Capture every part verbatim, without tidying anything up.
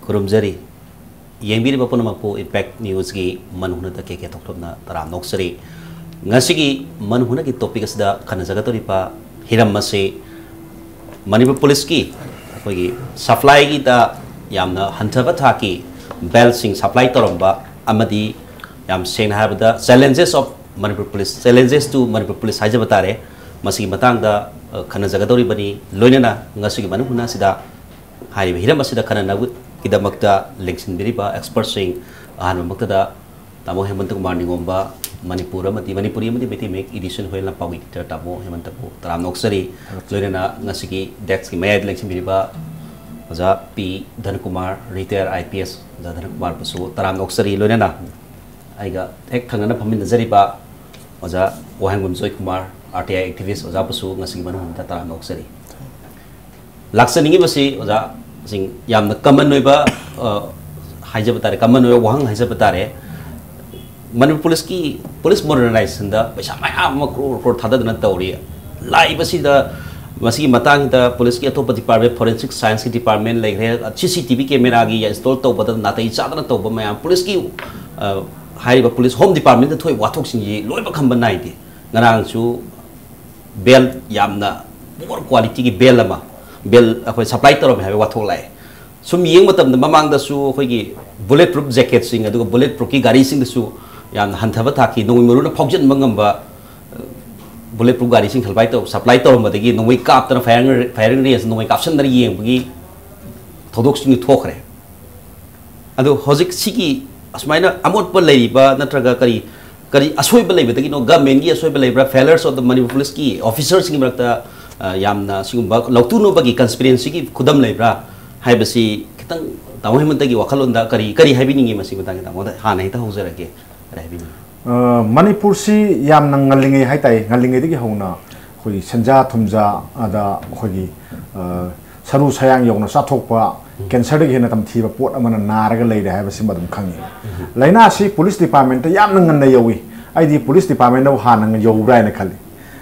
ꯈꯨꯔꯨꯝꯖꯔꯤ꯫ ꯌꯦꯡꯕꯤꯔꯤꯕ ꯄꯨꯝꯅꯃꯛꯄꯨ Impact Newsꯀꯤ ꯃꯟ ꯍꯨꯅꯗ ꯀꯦ ꯀꯦ ꯊꯣꯛꯊꯣꯛꯅ ꯇꯔꯥꯝꯅ ꯑꯣꯛꯆꯔꯤ꯫ ꯉꯁꯤꯒꯤ ꯃꯟ ꯍꯨꯅꯒꯤ topic ꯑꯁꯤꯗ ꯈꯟꯅꯖꯒꯗꯧꯔꯤꯕ ꯍꯤꯔꯝ ꯑꯁꯤ ꯃꯅꯤꯄꯨꯔ ꯄꯨꯂꯤꯁꯀꯤ ꯑꯩꯈꯣꯏꯒꯤ supplyꯒꯤꯗ ꯌꯥꯝꯅ ꯍꯟꯊꯕ ꯊꯥꯛꯀꯤ bailꯁꯤꯡ supply ꯇꯧꯔꯝꯕ ꯑꯃꯗꯤ ꯌꯥꯝ ꯁꯦꯡꯅ ꯍꯥꯏꯔꯕꯗ challenges of Manipur Police, challenges to Manipur Police ꯍꯥꯏꯖꯕ ꯇꯥꯔꯦ꯫ ꯃꯁꯤꯒꯤ ꯃꯇꯥꯡꯗ, ꯑ, ꯈꯟꯅꯖꯒꯗꯧꯔꯤꯕꯅꯤ꯫ ꯂꯣꯏꯅꯅ ꯉꯁꯤꯒꯤ ꯃꯟ ꯍꯨꯅ ꯑꯁꯤꯗ ꯍꯥꯏꯔꯤꯕ ꯍꯤꯔꯝ ꯑꯁꯤꯗ ꯈꯟꯅꯅꯕꯒꯤꯗꯃꯛꯇ ꯂꯦꯡꯁꯤꯟꯕꯤꯔꯤꯕ expertꯁꯤꯡ, ꯑꯍꯥꯟꯕꯃꯛꯇꯗ ꯇꯥꯃꯣ ꯍꯦꯃꯟꯇ ꯀꯨꯃꯥꯔ ꯅꯤꯉꯣꯝꯕ, ꯃꯅꯤꯄꯨꯔ ꯑꯃꯗꯤ, ꯃꯅꯤꯄꯨꯔꯤ ꯑꯃꯗꯤ ꯃꯩꯇꯩ ꯃꯌꯦꯛ edition ꯍꯣꯏ ꯂꯝꯄꯥꯛꯀꯤ editor ꯇꯥꯃꯣ ꯍꯦꯃꯟꯇꯕꯨ ꯇꯔꯥꯝꯅ ꯑꯣꯛꯆꯔꯤ꯫ ꯂꯣꯏꯅꯅ ꯉꯁꯤꯒꯤ deskꯀꯤ ꯃꯌꯥꯏꯗ ꯂꯦꯡꯁꯤꯟꯕꯤꯔꯤꯕ ꯑꯣꯖꯥ ꯄꯤ ꯙꯅꯀꯨꯃꯥꯔ, retired I P S ꯑꯣꯖꯥ ꯙꯅꯀꯨꯃꯥꯔꯕꯨꯁꯨ ꯇꯔꯥꯝꯅ ꯑꯣꯛꯆꯔꯤ꯫ ꯂꯣꯏꯅꯅ ꯑꯩꯒ ꯍꯦꯛ ꯊꯪꯅꯅ ꯐꯝꯃꯤꯟꯅꯖꯔꯤꯕ ꯑꯣꯖꯥ ꯋꯥꯍꯦꯡꯕꯝ Joykumar, R T I activist ꯑꯣꯖꯥꯕꯨꯁꯨ ꯉꯁꯤꯒꯤ ꯃꯟ ꯍꯨꯅꯗ ꯇꯔꯥꯝꯅ ꯑꯣꯛꯆꯔꯤ꯫ ꯂꯥꯛꯆꯅꯤꯡꯉꯤꯕꯁꯤ ꯑꯣꯖꯥꯁꯤꯡ ꯌꯥꯝꯅ common ꯑꯣꯏꯕ, ꯑ, ꯍꯥꯏꯖꯕ ꯇꯥꯔꯦ, common ꯑꯣꯏꯕ ꯋꯥꯍꯪ ꯍꯥꯏꯖꯕ ꯇꯥꯔꯦ꯫ ꯃꯅꯤꯄꯨꯔ ꯄꯨꯂꯤꯁꯀꯤ, police modernizationꯗ ꯄꯩꯁꯥ ꯃꯌꯥꯝ ꯑꯃ crore crore ꯊꯥꯗꯗꯅ ꯇꯧꯔꯤ꯫ ꯂꯥꯛꯏꯕꯁꯤꯗ ꯃꯁꯤꯒꯤ ꯃꯇꯥꯡꯁꯤꯗ ꯄꯨꯂꯤꯁꯀꯤ ꯑꯇꯣꯞꯄ department, forensic scienceꯀꯤ department ꯂꯩꯈ꯭ꯔꯦ, C C T V cameraꯒꯤ install ꯇꯧꯕꯗ ꯅꯥꯇꯩ ꯆꯥꯗꯅ ꯇꯧꯕ ꯃꯌꯥꯝ, ꯄꯨꯂꯤꯁꯀꯤ, ꯑ, ꯍꯥꯏꯔꯤꯕ ꯄꯨꯂꯤꯁ home departmentꯇ ꯊꯣꯛꯏꯕ ꯋꯥꯊꯣꯛꯁꯤꯡꯁꯤ ꯂꯣꯏꯕ ꯈꯝꯕ ꯅꯥꯏꯗꯦ꯫ ꯉꯔꯥꯡꯁꯨ bail ꯌꯥꯝꯅ poor qualityꯒꯤ bail ꯑꯃ, bail ꯑꯩꯈꯣꯏ supply ꯇꯧꯔꯝꯃꯦ ꯍꯥꯏꯕ ꯋꯥꯊꯣꯛ ꯂꯥꯛꯑꯦ꯫ ꯁꯨꯝ ꯌꯦꯡꯕ ꯃꯇꯝꯗ ꯃꯃꯥꯡꯗꯁꯨ ꯑꯩꯈꯣꯏꯒꯤ bullet proof jacketꯁꯤꯡ ꯑꯗꯨꯒ bullet proofꯀꯤ ꯒꯥꯔꯤꯁꯤꯡꯗꯁꯨ ꯌꯥꯝꯅ ꯍꯟꯊꯕ ꯊꯥꯛꯀꯤ ꯅꯣꯡꯃꯩ ꯃꯔꯨꯅ ꯐꯥꯎꯖꯤꯟꯕ ꯉꯝꯕ, ꯑ, bullet proof ꯒꯥꯔꯤꯁꯤꯡ supply ꯇꯧ-, supply ꯇꯧꯔꯝꯕꯗꯒꯤ ꯅꯣꯡꯃꯩ ꯀꯥꯞꯇꯅ firing, firing range ꯅꯣꯡꯃꯩ ꯀꯥꯞꯁꯤꯟꯗꯅ ꯌꯦꯡꯕꯒꯤ ꯊꯧꯗꯣꯛꯁꯤꯡ ꯊꯣꯛꯈ꯭ꯔꯦ꯫ ꯑꯗꯣ ꯍꯧꯖꯤꯛ ꯁꯤꯒꯤ ꯑꯁꯨꯃꯥꯏꯅ ꯑꯃꯣꯠꯄ ꯂꯩꯔꯤꯕ ꯅꯠꯇ꯭ꯔꯒ ꯀꯔꯤ, ꯀꯔꯤ ꯑꯁꯣꯏꯕ ꯂꯩꯕꯗꯒꯤꯅꯣ, governmentꯀꯤ ꯑꯁꯣꯏꯕ ꯂꯩꯕ꯭ꯔꯥ, failures of the Manipur Policeꯀꯤ officerꯁꯤꯡꯒꯤ ꯃꯔꯛꯇ, ꯑ, ꯌꯥꯝꯅ ꯁꯤꯒꯨꯝꯕ ꯂꯧꯇꯨꯅꯕꯒꯤ conspiracyꯒꯤ ꯈꯨꯗꯝ ꯂꯩꯕ꯭ꯔꯥ ꯍꯥꯏꯕꯁꯤ ꯈꯤꯇꯪ ꯇꯥꯃꯣ ꯍꯦꯃꯟꯇꯒꯤ ꯋꯥꯈꯜꯂꯣꯟꯗ ꯀꯔꯤ, ꯀꯔꯤ ꯍꯥꯏꯕꯤꯅꯤꯡꯉꯤ ꯃꯁꯤꯒꯤ ꯃꯇꯥꯡꯗ? ꯇꯥꯃꯣꯗ ꯍꯥꯟꯅ ꯍꯦꯛꯇ ꯍꯧꯖꯔꯒꯦ꯫ ꯀꯔꯤ ꯍꯥꯏꯕꯤꯅꯤꯡꯉꯤ? ꯑ, ꯃꯅꯤꯄꯨꯔꯁꯤ ꯌꯥꯝꯅ ꯉꯜꯂꯤꯉꯩ ꯍꯥꯏꯇꯥꯔꯦ, ꯉꯜꯂꯤꯉꯩꯗꯒꯤ ꯍꯧꯅ ꯑꯩꯈꯣꯏꯒꯤ ꯁꯦꯟꯖꯥ ꯊꯨꯝꯖꯥ, ꯑꯗ ꯑꯩꯈꯣꯏꯒꯤ, ꯑ, ꯁꯔꯨ ꯁꯌꯥꯡ ꯌꯧꯅ ꯆꯥꯊꯣꯛꯄ, cancerꯗꯒꯤ ꯍꯦꯟꯅ ꯇꯝꯊꯤꯕ ꯄꯣꯠ ꯑꯃꯅ ꯅꯥꯔꯒ ꯂꯩꯔꯦ ꯍꯥꯏꯕꯁꯤꯃ ꯑꯗꯨꯝ ꯈꯪꯉꯤ꯫ ꯂꯥꯏꯅꯥꯁꯤ police departmentꯇ ꯌꯥꯝꯅ ꯉꯟꯅ ꯌꯧꯏ꯫ ꯑꯩꯗꯤ police departmentꯇꯕꯨ ꯍꯥꯟꯅ ꯌꯧꯕ꯭ꯔꯥ ꯍꯥꯏꯅ ꯈꯜꯂꯤ꯫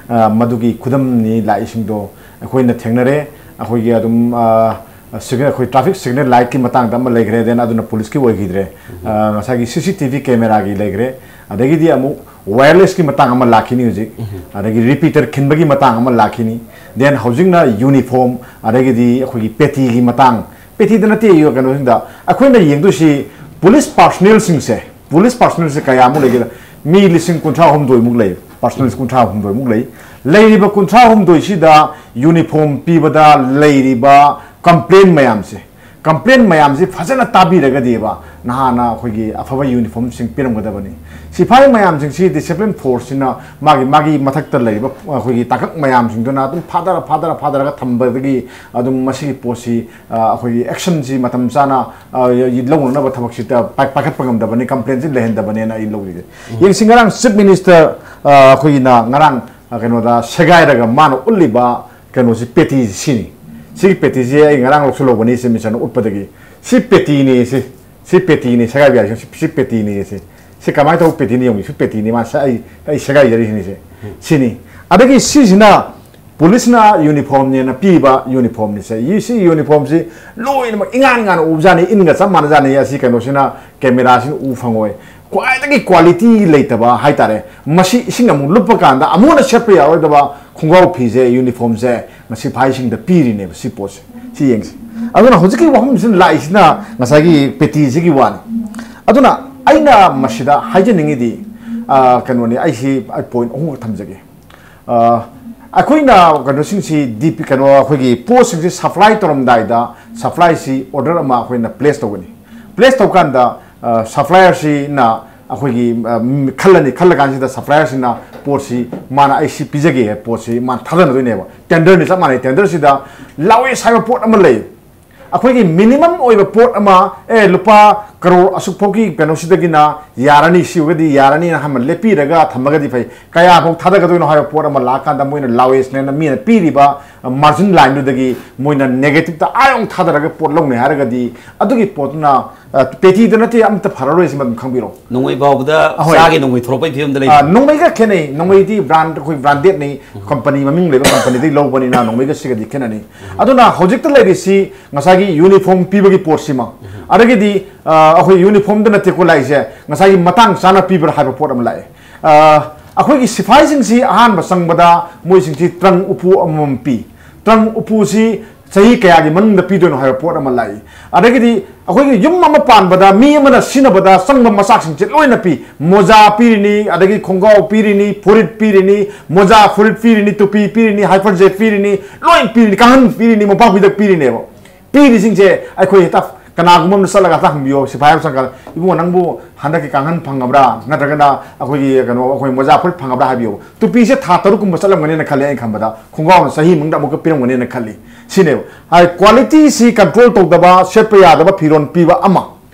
ꯑ, ꯃꯗꯨꯒꯤ ꯈꯨꯗꯝꯅꯤ ꯂꯥꯛꯏꯁꯤꯡꯗꯣ ꯑꯩꯈꯣꯏꯅ ꯊꯦꯡꯅꯔꯦ꯫ ꯑꯩꯈꯣꯏꯒꯤ ꯑꯗꯨꯝ, ꯑ, ꯁꯤꯒꯅꯦꯜ, ꯑꯩꯈꯣꯏ ꯇ꯭ꯔꯥꯐꯤꯛ ꯁꯤꯒꯅꯦꯜ ꯂꯥꯏꯠꯀꯤ ꯃꯇꯥꯡꯗ ꯑꯃ ꯂꯩꯈ꯭ꯔꯦ, then ꯑꯗꯨꯅ ꯄꯨꯂꯤꯁꯀꯤ ꯑꯣꯏꯈꯤꯗ꯭ꯔꯦ꯫ ꯑ, ꯉꯁꯥꯏꯒꯤ ꯁꯤ ꯁꯤ ꯇꯤ ꯚꯤ ꯀꯦꯃꯦꯔꯥꯒꯤ ꯂꯩꯈ꯭ꯔꯦ, ꯑꯗꯒꯤꯗꯤ ꯑꯃꯨꯛ ꯋꯥꯌꯔꯂꯦꯁꯀꯤ ꯃꯇꯥꯡ ꯑꯃ ꯂꯥꯛꯈꯤꯅꯤ ꯍꯧꯖꯤꯛ, ꯑꯗꯒꯤ ꯔꯤꯄꯤꯇꯔ ꯈꯤꯟꯕꯒꯤ ꯃꯇꯥꯡ ꯑꯃ ꯂꯥꯛꯈꯤꯅꯤ, then ꯍꯧꯖꯤꯛꯅ ꯌꯨꯅꯤꯐꯣꯔꯝ, ꯑꯗꯒꯤꯗꯤ ꯑꯩꯈꯣꯏꯒꯤ ꯄꯦꯇꯤꯒꯤ ꯃꯇꯥꯡ, ꯄꯦꯇꯤꯗ ꯅꯠꯇꯦ, ꯀꯩꯅꯣꯁꯤꯡꯗ ꯑꯩꯈꯣꯏꯅ ꯌꯦꯡꯗꯣꯏꯁꯤ ꯄꯨꯂꯤꯁ ꯄꯥꯔꯁꯣꯅꯦꯜꯁꯤꯡꯁꯦ꯫ ꯄꯨꯂꯤꯁ ꯄꯥꯔꯁꯣꯅꯦꯜꯁꯦ ꯀꯌꯥꯃꯨꯛ ꯂꯩꯒꯦꯗ? ꯃꯤ ꯂꯤꯁꯤꯡ ꯀꯨꯟꯊ꯭ꯔꯥ ꯍꯨꯝꯗꯣꯏꯃꯨꯛ ꯂꯩ, ꯄꯥꯔꯁꯣꯅꯦꯜꯁ ꯀꯨꯟꯊ꯭ꯔꯥ ꯍꯨꯝꯗꯣꯏꯃꯨꯛ ꯂꯩ꯫ ꯂꯩꯔꯤꯕ ꯀꯨꯟꯊ꯭ꯔꯥ ꯍꯨꯝꯗꯣꯏꯁꯤꯗ ꯌꯨꯅꯤꯐꯣꯔꯝ ꯄꯤꯕꯗ ꯂꯩꯔꯤꯕ ꯀꯝꯄ꯭ꯂꯦꯟ ꯃꯌꯥꯝꯁꯦ, ꯀꯝꯄ꯭ꯂꯦꯟ ꯃꯌꯥꯝꯁꯤ ꯐꯖꯅ ꯇꯥꯕꯤꯔꯒꯗꯤꯕ ꯅꯍꯥꯟꯅ ꯑꯩꯈꯣꯏꯒꯤ ꯑꯐꯕ ꯌꯨꯅꯤꯐꯣꯔꯝꯁꯤꯡ ꯄꯤꯔꯝꯒꯗꯕꯅꯤ꯫ ꯁꯤꯐꯥꯏ ꯃꯌꯥꯝꯁꯤꯡꯁꯤ ꯗꯤꯁꯤꯄ꯭ꯂꯤꯟ ꯐꯣꯔꯁꯁꯤꯅ ꯃꯥꯒꯤ, ꯃꯥꯒꯤ ꯃꯊꯛꯇ ꯂꯩꯔꯤꯕ ꯑꯩꯈꯣꯏꯒꯤ ꯇꯥꯡꯀꯛ ꯃꯌꯥꯝꯁꯤꯡꯗꯨꯅ ꯑꯗꯨꯝ ꯐꯥꯗꯔ, ꯐꯥꯗꯔ, ꯐꯥꯗꯔꯒ ꯊꯝꯕꯗꯒꯤ ꯑꯗꯨꯝ ꯃꯁꯤꯒꯤ ꯄꯣꯠꯁꯤ, ꯑ, ꯑꯩꯈꯣꯏꯒꯤ ꯑꯦꯛꯁꯟꯁꯤ ꯃꯇꯝ ꯆꯥꯅ, ꯑ, ꯂꯧꯅꯅꯕ ꯊꯕꯛꯁꯤ ꯄꯥꯏ-, ꯄꯥꯏꯈꯠꯄ ꯉꯝꯗꯕꯅꯤ, ꯀꯝꯄ꯭ꯂꯦꯟꯁꯤ ꯂꯩꯍꯟꯗꯕꯅꯦꯅ ꯑꯩ ꯂꯧꯖꯒꯦ꯫ ꯌꯦꯡꯁꯤ, ꯉꯔꯥꯡ ꯆꯤꯐ ꯃꯤꯅꯤꯁꯇꯔ, ꯑ, ꯑꯩꯈꯣꯏꯒꯤꯅ ꯉꯔꯥꯡ, ꯑ, ꯀꯩꯅꯣꯗ ꯁꯦꯒꯥꯏꯔꯒ ꯃꯥꯅ ꯎꯠꯂꯤꯕ ꯀꯩꯅꯣꯁꯤ, ꯄꯦꯇꯤꯁꯤ ꯁꯤꯅꯤ꯫ ꯁꯤꯒꯤ ꯄꯦꯇꯤꯁꯤ ꯑꯩ ꯉꯔꯥꯡ ꯂꯧꯁꯤꯜꯍꯧꯕꯅꯤ, ꯆꯤꯐ ꯃꯤꯅꯤꯁꯇꯔꯅ ꯎꯠꯄꯗꯒꯤ꯫ ꯁꯤ ꯄꯦꯇꯤꯅꯤ, ꯁꯤ, ꯁꯤ ꯄꯦꯇꯤꯅꯤ, ꯁꯦꯒꯥꯏꯕ ꯌꯥꯔꯤꯁꯦ꯫ ꯁꯤ, ꯁꯤ ꯄꯦꯇꯤꯅꯤ, ꯁꯤ, ꯁꯤ ꯀꯃꯥꯏꯅ ꯇꯧꯕ ꯄꯦꯇꯤꯅꯤ ꯌꯦꯡꯉꯨ꯫ ꯁꯤ ꯄꯦꯇꯤꯅꯤ, ꯃꯥ ꯁꯦ-, ꯑꯩ, ꯑꯩ ꯁꯦꯒꯥꯏꯖꯔꯤꯁꯤꯅꯤ ꯁꯦ꯫ ꯁꯤꯅꯤ꯫ ꯑꯗꯒꯤ ꯁꯤꯁꯤꯅ ꯄꯨꯂꯤꯁꯅ ꯌꯨꯅꯤꯐꯣꯔꯝꯅꯦꯅ ꯄꯤꯕ ꯌꯨꯅꯤꯐꯣꯔꯝꯅꯤ ꯁꯦ꯫ ꯁꯤ ꯌꯨꯅꯤꯐꯣꯔꯝꯁꯤ ꯂꯣꯏꯅꯃꯛ ꯏꯉꯥꯟ ꯉꯥꯟꯅ ꯎꯕꯖꯥꯠꯅꯤ, ꯏꯟꯒ ꯆꯞ ꯃꯥꯟꯅꯖꯥꯠꯅꯤ꯫ ꯑꯁꯤ ꯀꯩꯅꯣꯁꯤꯅ, ꯀꯦꯃꯦꯔꯥꯁꯤꯅ ꯎ ꯐꯪꯉꯣꯏ꯫ ꯈ꯭ꯋꯥꯏꯗꯒꯤ ꯀ꯭ꯋꯥꯂꯤꯇꯤ ꯂꯩꯇꯕ ꯍꯥꯏꯇꯥꯔꯦ꯫ ꯃꯁꯤ ꯏꯁꯤꯡ ꯑꯃꯨꯛ ꯂꯨꯞꯄ ꯀꯥꯟꯗ ꯑꯃꯨꯛ ꯍꯟꯅ ꯁꯦꯠꯄ ꯌꯥꯔꯣꯏꯗꯕ ꯈꯣꯡꯒ꯭ꯔꯥꯎ ꯐꯤꯁꯦ, ꯌꯨꯅꯤꯐꯣꯔꯝꯁꯦ ꯉꯁꯤ ꯐꯥꯏꯁꯤꯡꯗ ꯄꯤꯔꯤꯅꯦꯕ ꯁꯤ ꯄꯣꯠꯁꯦ꯫ ꯁꯤ ꯌꯦꯡꯁꯤ꯫ ꯑꯗꯨꯅ ꯍꯧꯖꯤꯛꯀꯤ ꯋꯥꯐꯝꯁꯤꯅ ꯂꯥꯛꯏꯁꯤꯅ ꯉꯁꯥꯏꯒꯤ ꯄꯦꯇꯤꯁꯤꯒꯤ ꯋꯥꯅꯤ꯫ ꯑꯗꯨꯅ ꯑꯩꯅ ꯃꯁꯤꯗ ꯍꯥꯏꯖꯅꯤꯡꯉꯤꯗꯤ, ꯑ, ꯀꯩꯅꯣꯅꯤ, ꯑꯩꯁꯤ ꯑꯩ ꯄꯣꯏꯟ ꯑꯍꯨꯝꯈꯛ ꯊꯝꯖꯒꯦ꯫ ꯑ, ꯑꯩꯈꯣꯏꯅ ꯀꯩꯅꯣꯁꯤꯡꯁꯤ, ꯗꯤ ꯄꯤ, ꯀꯩꯅꯣ, ꯑꯩꯈꯣꯏꯒꯤ ꯄꯣꯠꯁꯤꯡꯁꯤ ꯁꯄ꯭ꯂꯥꯏ ꯇꯧꯔꯝꯗꯥꯏꯗ ꯁꯄ꯭ꯂꯥꯏꯁꯤ ꯑꯣꯔꯗꯔ ꯑꯃ ꯑꯩꯈꯣꯏꯅ ꯄ꯭ꯂꯦꯁ ꯇꯧꯒꯅꯤ꯫ ꯄ꯭ꯂꯦꯁ ꯇꯧꯀꯥꯟꯗ, ꯑ, ꯁꯄ꯭ꯂꯥꯏꯌꯔꯁꯤꯅ ꯑꯩꯈꯣꯏꯒꯤ, ꯑ, ꯈꯜꯂꯅꯤ, ꯈꯜꯂ ꯀꯥꯟꯁꯤꯗ ꯁꯄ꯭ꯂꯥꯏꯌꯔꯁꯤꯅ ꯄꯣꯠꯁꯤ ꯃꯥꯅ ꯑꯩ ꯁꯤ ꯄꯤꯖꯒꯦ ꯍꯥꯏꯕ ꯄꯣꯠꯁꯤ ꯃꯥꯅ ꯊꯥꯗꯅꯗꯣꯏꯅꯦꯕ꯫ ꯇꯦꯟꯗꯔꯅꯤ, ꯆꯞ ꯃꯥꯟꯅꯩ꯫ ꯇꯦꯟꯗꯔꯁꯤꯗ ꯂꯥꯎꯋꯦꯁ ꯍꯥꯏꯕ ꯄꯣꯠ ꯑꯃ ꯂꯩ꯫ ꯑꯩꯈꯣꯏꯒꯤ ꯃꯤꯅꯤꯃꯝ ꯑꯣꯏꯕ ꯄꯣꯠ ꯑꯃ, ꯑꯦ, ꯂꯨꯄꯥ ꯀꯔꯣꯔ ꯑꯁꯨꯛ ꯐꯥꯎꯒꯤ ꯀꯩꯅꯣꯁꯤꯗꯒꯤꯅ ꯌꯥꯔꯅꯤ, ꯁꯤꯒꯗꯤ ꯌꯥꯔꯅꯤ ꯍꯥꯏꯅ ꯂꯦꯞꯄꯤꯔꯒ ꯊꯝꯃꯒꯗꯤ ꯐꯩ꯫ ꯀꯌꯥ ꯐꯥꯎ ꯊꯥꯗꯒꯗꯣꯏꯅꯣ ꯍꯥꯏꯕ ꯄꯣꯠ ꯑꯃ ꯂꯥꯛꯑꯀꯥꯟꯗ ꯃꯣꯏꯅ ꯂꯥꯎꯋꯦꯁꯅꯦꯅ ꯃꯤꯅ ꯄꯤꯔꯤꯕ ꯃꯥꯔꯖꯤꯟ ꯂꯥꯏꯟꯗꯨꯗꯒꯤ ꯃꯣꯏꯅ ꯅꯦꯒꯦꯇꯤꯞꯇ ꯑꯥ ꯌꯧꯅ ꯊꯥꯗꯔꯒ ꯄꯣꯠ ꯂꯧꯅꯩ ꯍꯥꯏꯔꯒꯗꯤ, ꯑꯗꯨꯒꯤ ꯄꯣꯠꯇꯨꯅ, ꯑ, ꯄꯦꯇꯤꯗ ꯅꯠꯇꯦ, ꯑꯝꯇ ꯐꯔꯔꯣꯏ, ꯁꯤꯃ ꯑꯗꯨꯝ ꯈꯪꯕꯤꯔꯣ꯫ ꯅꯣꯡꯃꯩ ꯐꯥꯎꯕꯗ ꯑꯍꯣꯏ꯫ ꯆꯥꯒꯤ ꯅꯣꯡꯃꯩ ꯊꯣꯔꯛꯄꯒꯤ ꯐꯤꯕꯝꯗ ꯑ, ꯂꯩꯕ꯫ ꯅꯣꯡꯃꯩꯒ ꯈꯦꯠꯅꯩ꯫ ꯅꯣꯡꯃꯩꯗꯤ ꯕ꯭ꯔꯥꯟ, ꯑꯩꯈꯣꯏ ꯕ꯭ꯔꯥꯟꯗꯦꯗꯅꯤ, ꯀꯝꯄꯅꯤ ꯃꯃꯤꯡ ꯂꯩꯕ ꯀꯝꯄꯅꯤꯗꯒꯤ ꯂꯧꯕꯅꯤꯅ ꯅꯣꯡꯃꯩꯒ ꯁꯤꯒꯗꯤ ꯈꯦꯠꯅꯅꯤ꯫ ꯑꯗꯨꯅ ꯍꯧꯖꯤꯛꯇ ꯂꯩꯔꯤꯁꯤ ꯉꯁꯥꯏꯒꯤ ꯌꯨꯅꯤꯐꯣꯔꯝ ꯄꯤꯕꯒꯤ ꯄꯣꯠꯁꯤꯃ, ꯑꯗꯒꯤꯗꯤ, ꯑ, ꯑꯩꯈꯣꯏ ꯌꯨꯅꯤꯐꯣꯔꯝꯗ ꯅꯠꯇꯦꯀꯣ ꯂꯥꯛꯏꯁꯦ, ꯉꯁꯥꯏꯒꯤ ꯃꯇꯥꯡ ꯆꯥꯅ ꯄꯤꯕ꯭ꯔꯥ ꯍꯥꯏꯕ ꯄꯣꯠ ꯑꯃ ꯂꯥꯛꯑꯦ꯫ ꯑ, ꯑꯩꯈꯣꯏꯒꯤ ꯁꯤꯐꯥꯏꯁꯤꯡꯁꯤ ꯑꯍꯥꯟꯕ ꯆꯪꯕꯗ ꯃꯣꯏꯁꯤꯡꯁꯤ ꯇ꯭ꯔꯪ ꯎꯄꯨ ꯑꯃꯃꯝ ꯄꯤ꯫ ꯇ꯭ꯔꯪ ꯎꯄꯨꯁꯤ ꯆꯍꯤ ꯀꯌꯥꯒꯤ ꯃꯅꯨꯡꯗ ꯄꯤꯗꯣꯏꯅꯣ ꯍꯥꯏꯕ ꯄꯣꯠ ꯑꯃ ꯂꯥꯛꯏ꯫ ꯑꯗꯒꯤꯗꯤ ꯑꯩꯈꯣꯏꯒꯤ ꯌꯨꯝ ꯑꯃ ꯄꯥꯟꯕꯗ ꯃꯤ ꯑꯃꯅ ꯁꯤꯖꯤꯟꯅꯕꯗ ꯆꯪꯕ ꯃꯆꯥꯛꯁꯤꯡꯁꯦ ꯂꯣꯏꯅ ꯄꯤ꯫ ꯃꯣꯖꯥ ꯄꯤꯔꯤꯅꯤ, ꯑꯗꯒꯤ ꯈꯣꯡꯒ꯭ꯔꯥꯎ ꯄꯤꯔꯤꯅꯤ, ꯐꯨꯔꯤꯠ ꯄꯤꯔꯤꯅꯤ, ꯃꯣꯖꯥ ꯐꯨꯔꯤꯠ ꯄꯤꯔꯤꯅꯤ, ꯇꯨꯄꯤ ꯄꯤꯔꯤꯅꯤ, ꯍꯥꯏꯐꯔ ꯖꯦꯛ ꯄꯤꯔꯤꯅꯤ, ꯂꯣꯏ ꯄꯤꯔꯤꯅꯤ, ꯀꯥꯡꯈꯟ ꯄꯤꯔꯤꯅꯤ, ꯃꯣꯝꯄꯥꯛ ꯐꯤꯗꯛ ꯄꯤꯔꯤꯅꯦꯕ꯫ ꯄꯤꯔꯤꯁꯤꯡꯁꯦ ꯑꯩꯈꯣꯏ ꯍꯦꯛꯇ ꯀꯅꯥꯒꯨꯝꯕ ꯑꯃꯗ ꯆꯠꯂꯒ ꯍꯦꯛꯇ ꯍꯪꯕꯤꯌꯣ, ꯁꯤꯐꯥꯏ ꯑꯃ ꯆꯪꯉꯀꯥꯟꯗ, "ꯏꯕꯨꯡꯉꯣ, ꯅꯪꯕꯨ ꯍꯟꯗꯛꯀꯤ ꯀꯥꯡꯈꯟ ꯐꯪꯉꯕ꯭ꯔꯥ? ꯅꯠꯇ꯭ꯔꯒꯅ ꯑꯩꯈꯣꯏꯒꯤ ꯀꯩꯅꯣ, ꯑꯩꯈꯣꯏ ꯃꯣꯖꯥ ꯐꯨꯔꯤꯠ ꯐꯪꯉꯕ꯭ꯔꯥ?" ꯍꯥꯏꯕꯤꯌꯣ꯫ ꯇꯨꯄꯤꯁꯦ ꯊꯥ ꯇꯔꯨꯛ ꯀꯨꯝꯕ ꯆꯠꯂꯝꯒꯅꯤꯅ ꯈꯜꯂꯦ ꯑꯩꯅ ꯈꯟꯕꯗ, ꯈꯣꯡꯒ꯭ꯔꯥꯎꯅ ꯆꯍꯤ ꯃꯅꯨꯡꯗ ꯑꯃꯨꯛꯀ ꯄꯤꯔꯝꯒꯅꯤꯅ ꯈꯜꯂꯤ꯫ ꯁꯤꯅꯦꯕ꯫ ꯍꯥꯏ, ꯀ꯭ꯋꯥꯂꯤꯇꯤꯁꯤ ꯀꯟꯇ꯭ꯔꯣꯜ ꯇꯧꯗꯕ, ꯁꯦꯠꯄ ꯌꯥꯗꯕ ꯐꯤꯔꯣꯜ ꯄꯤꯕ ꯑꯃ,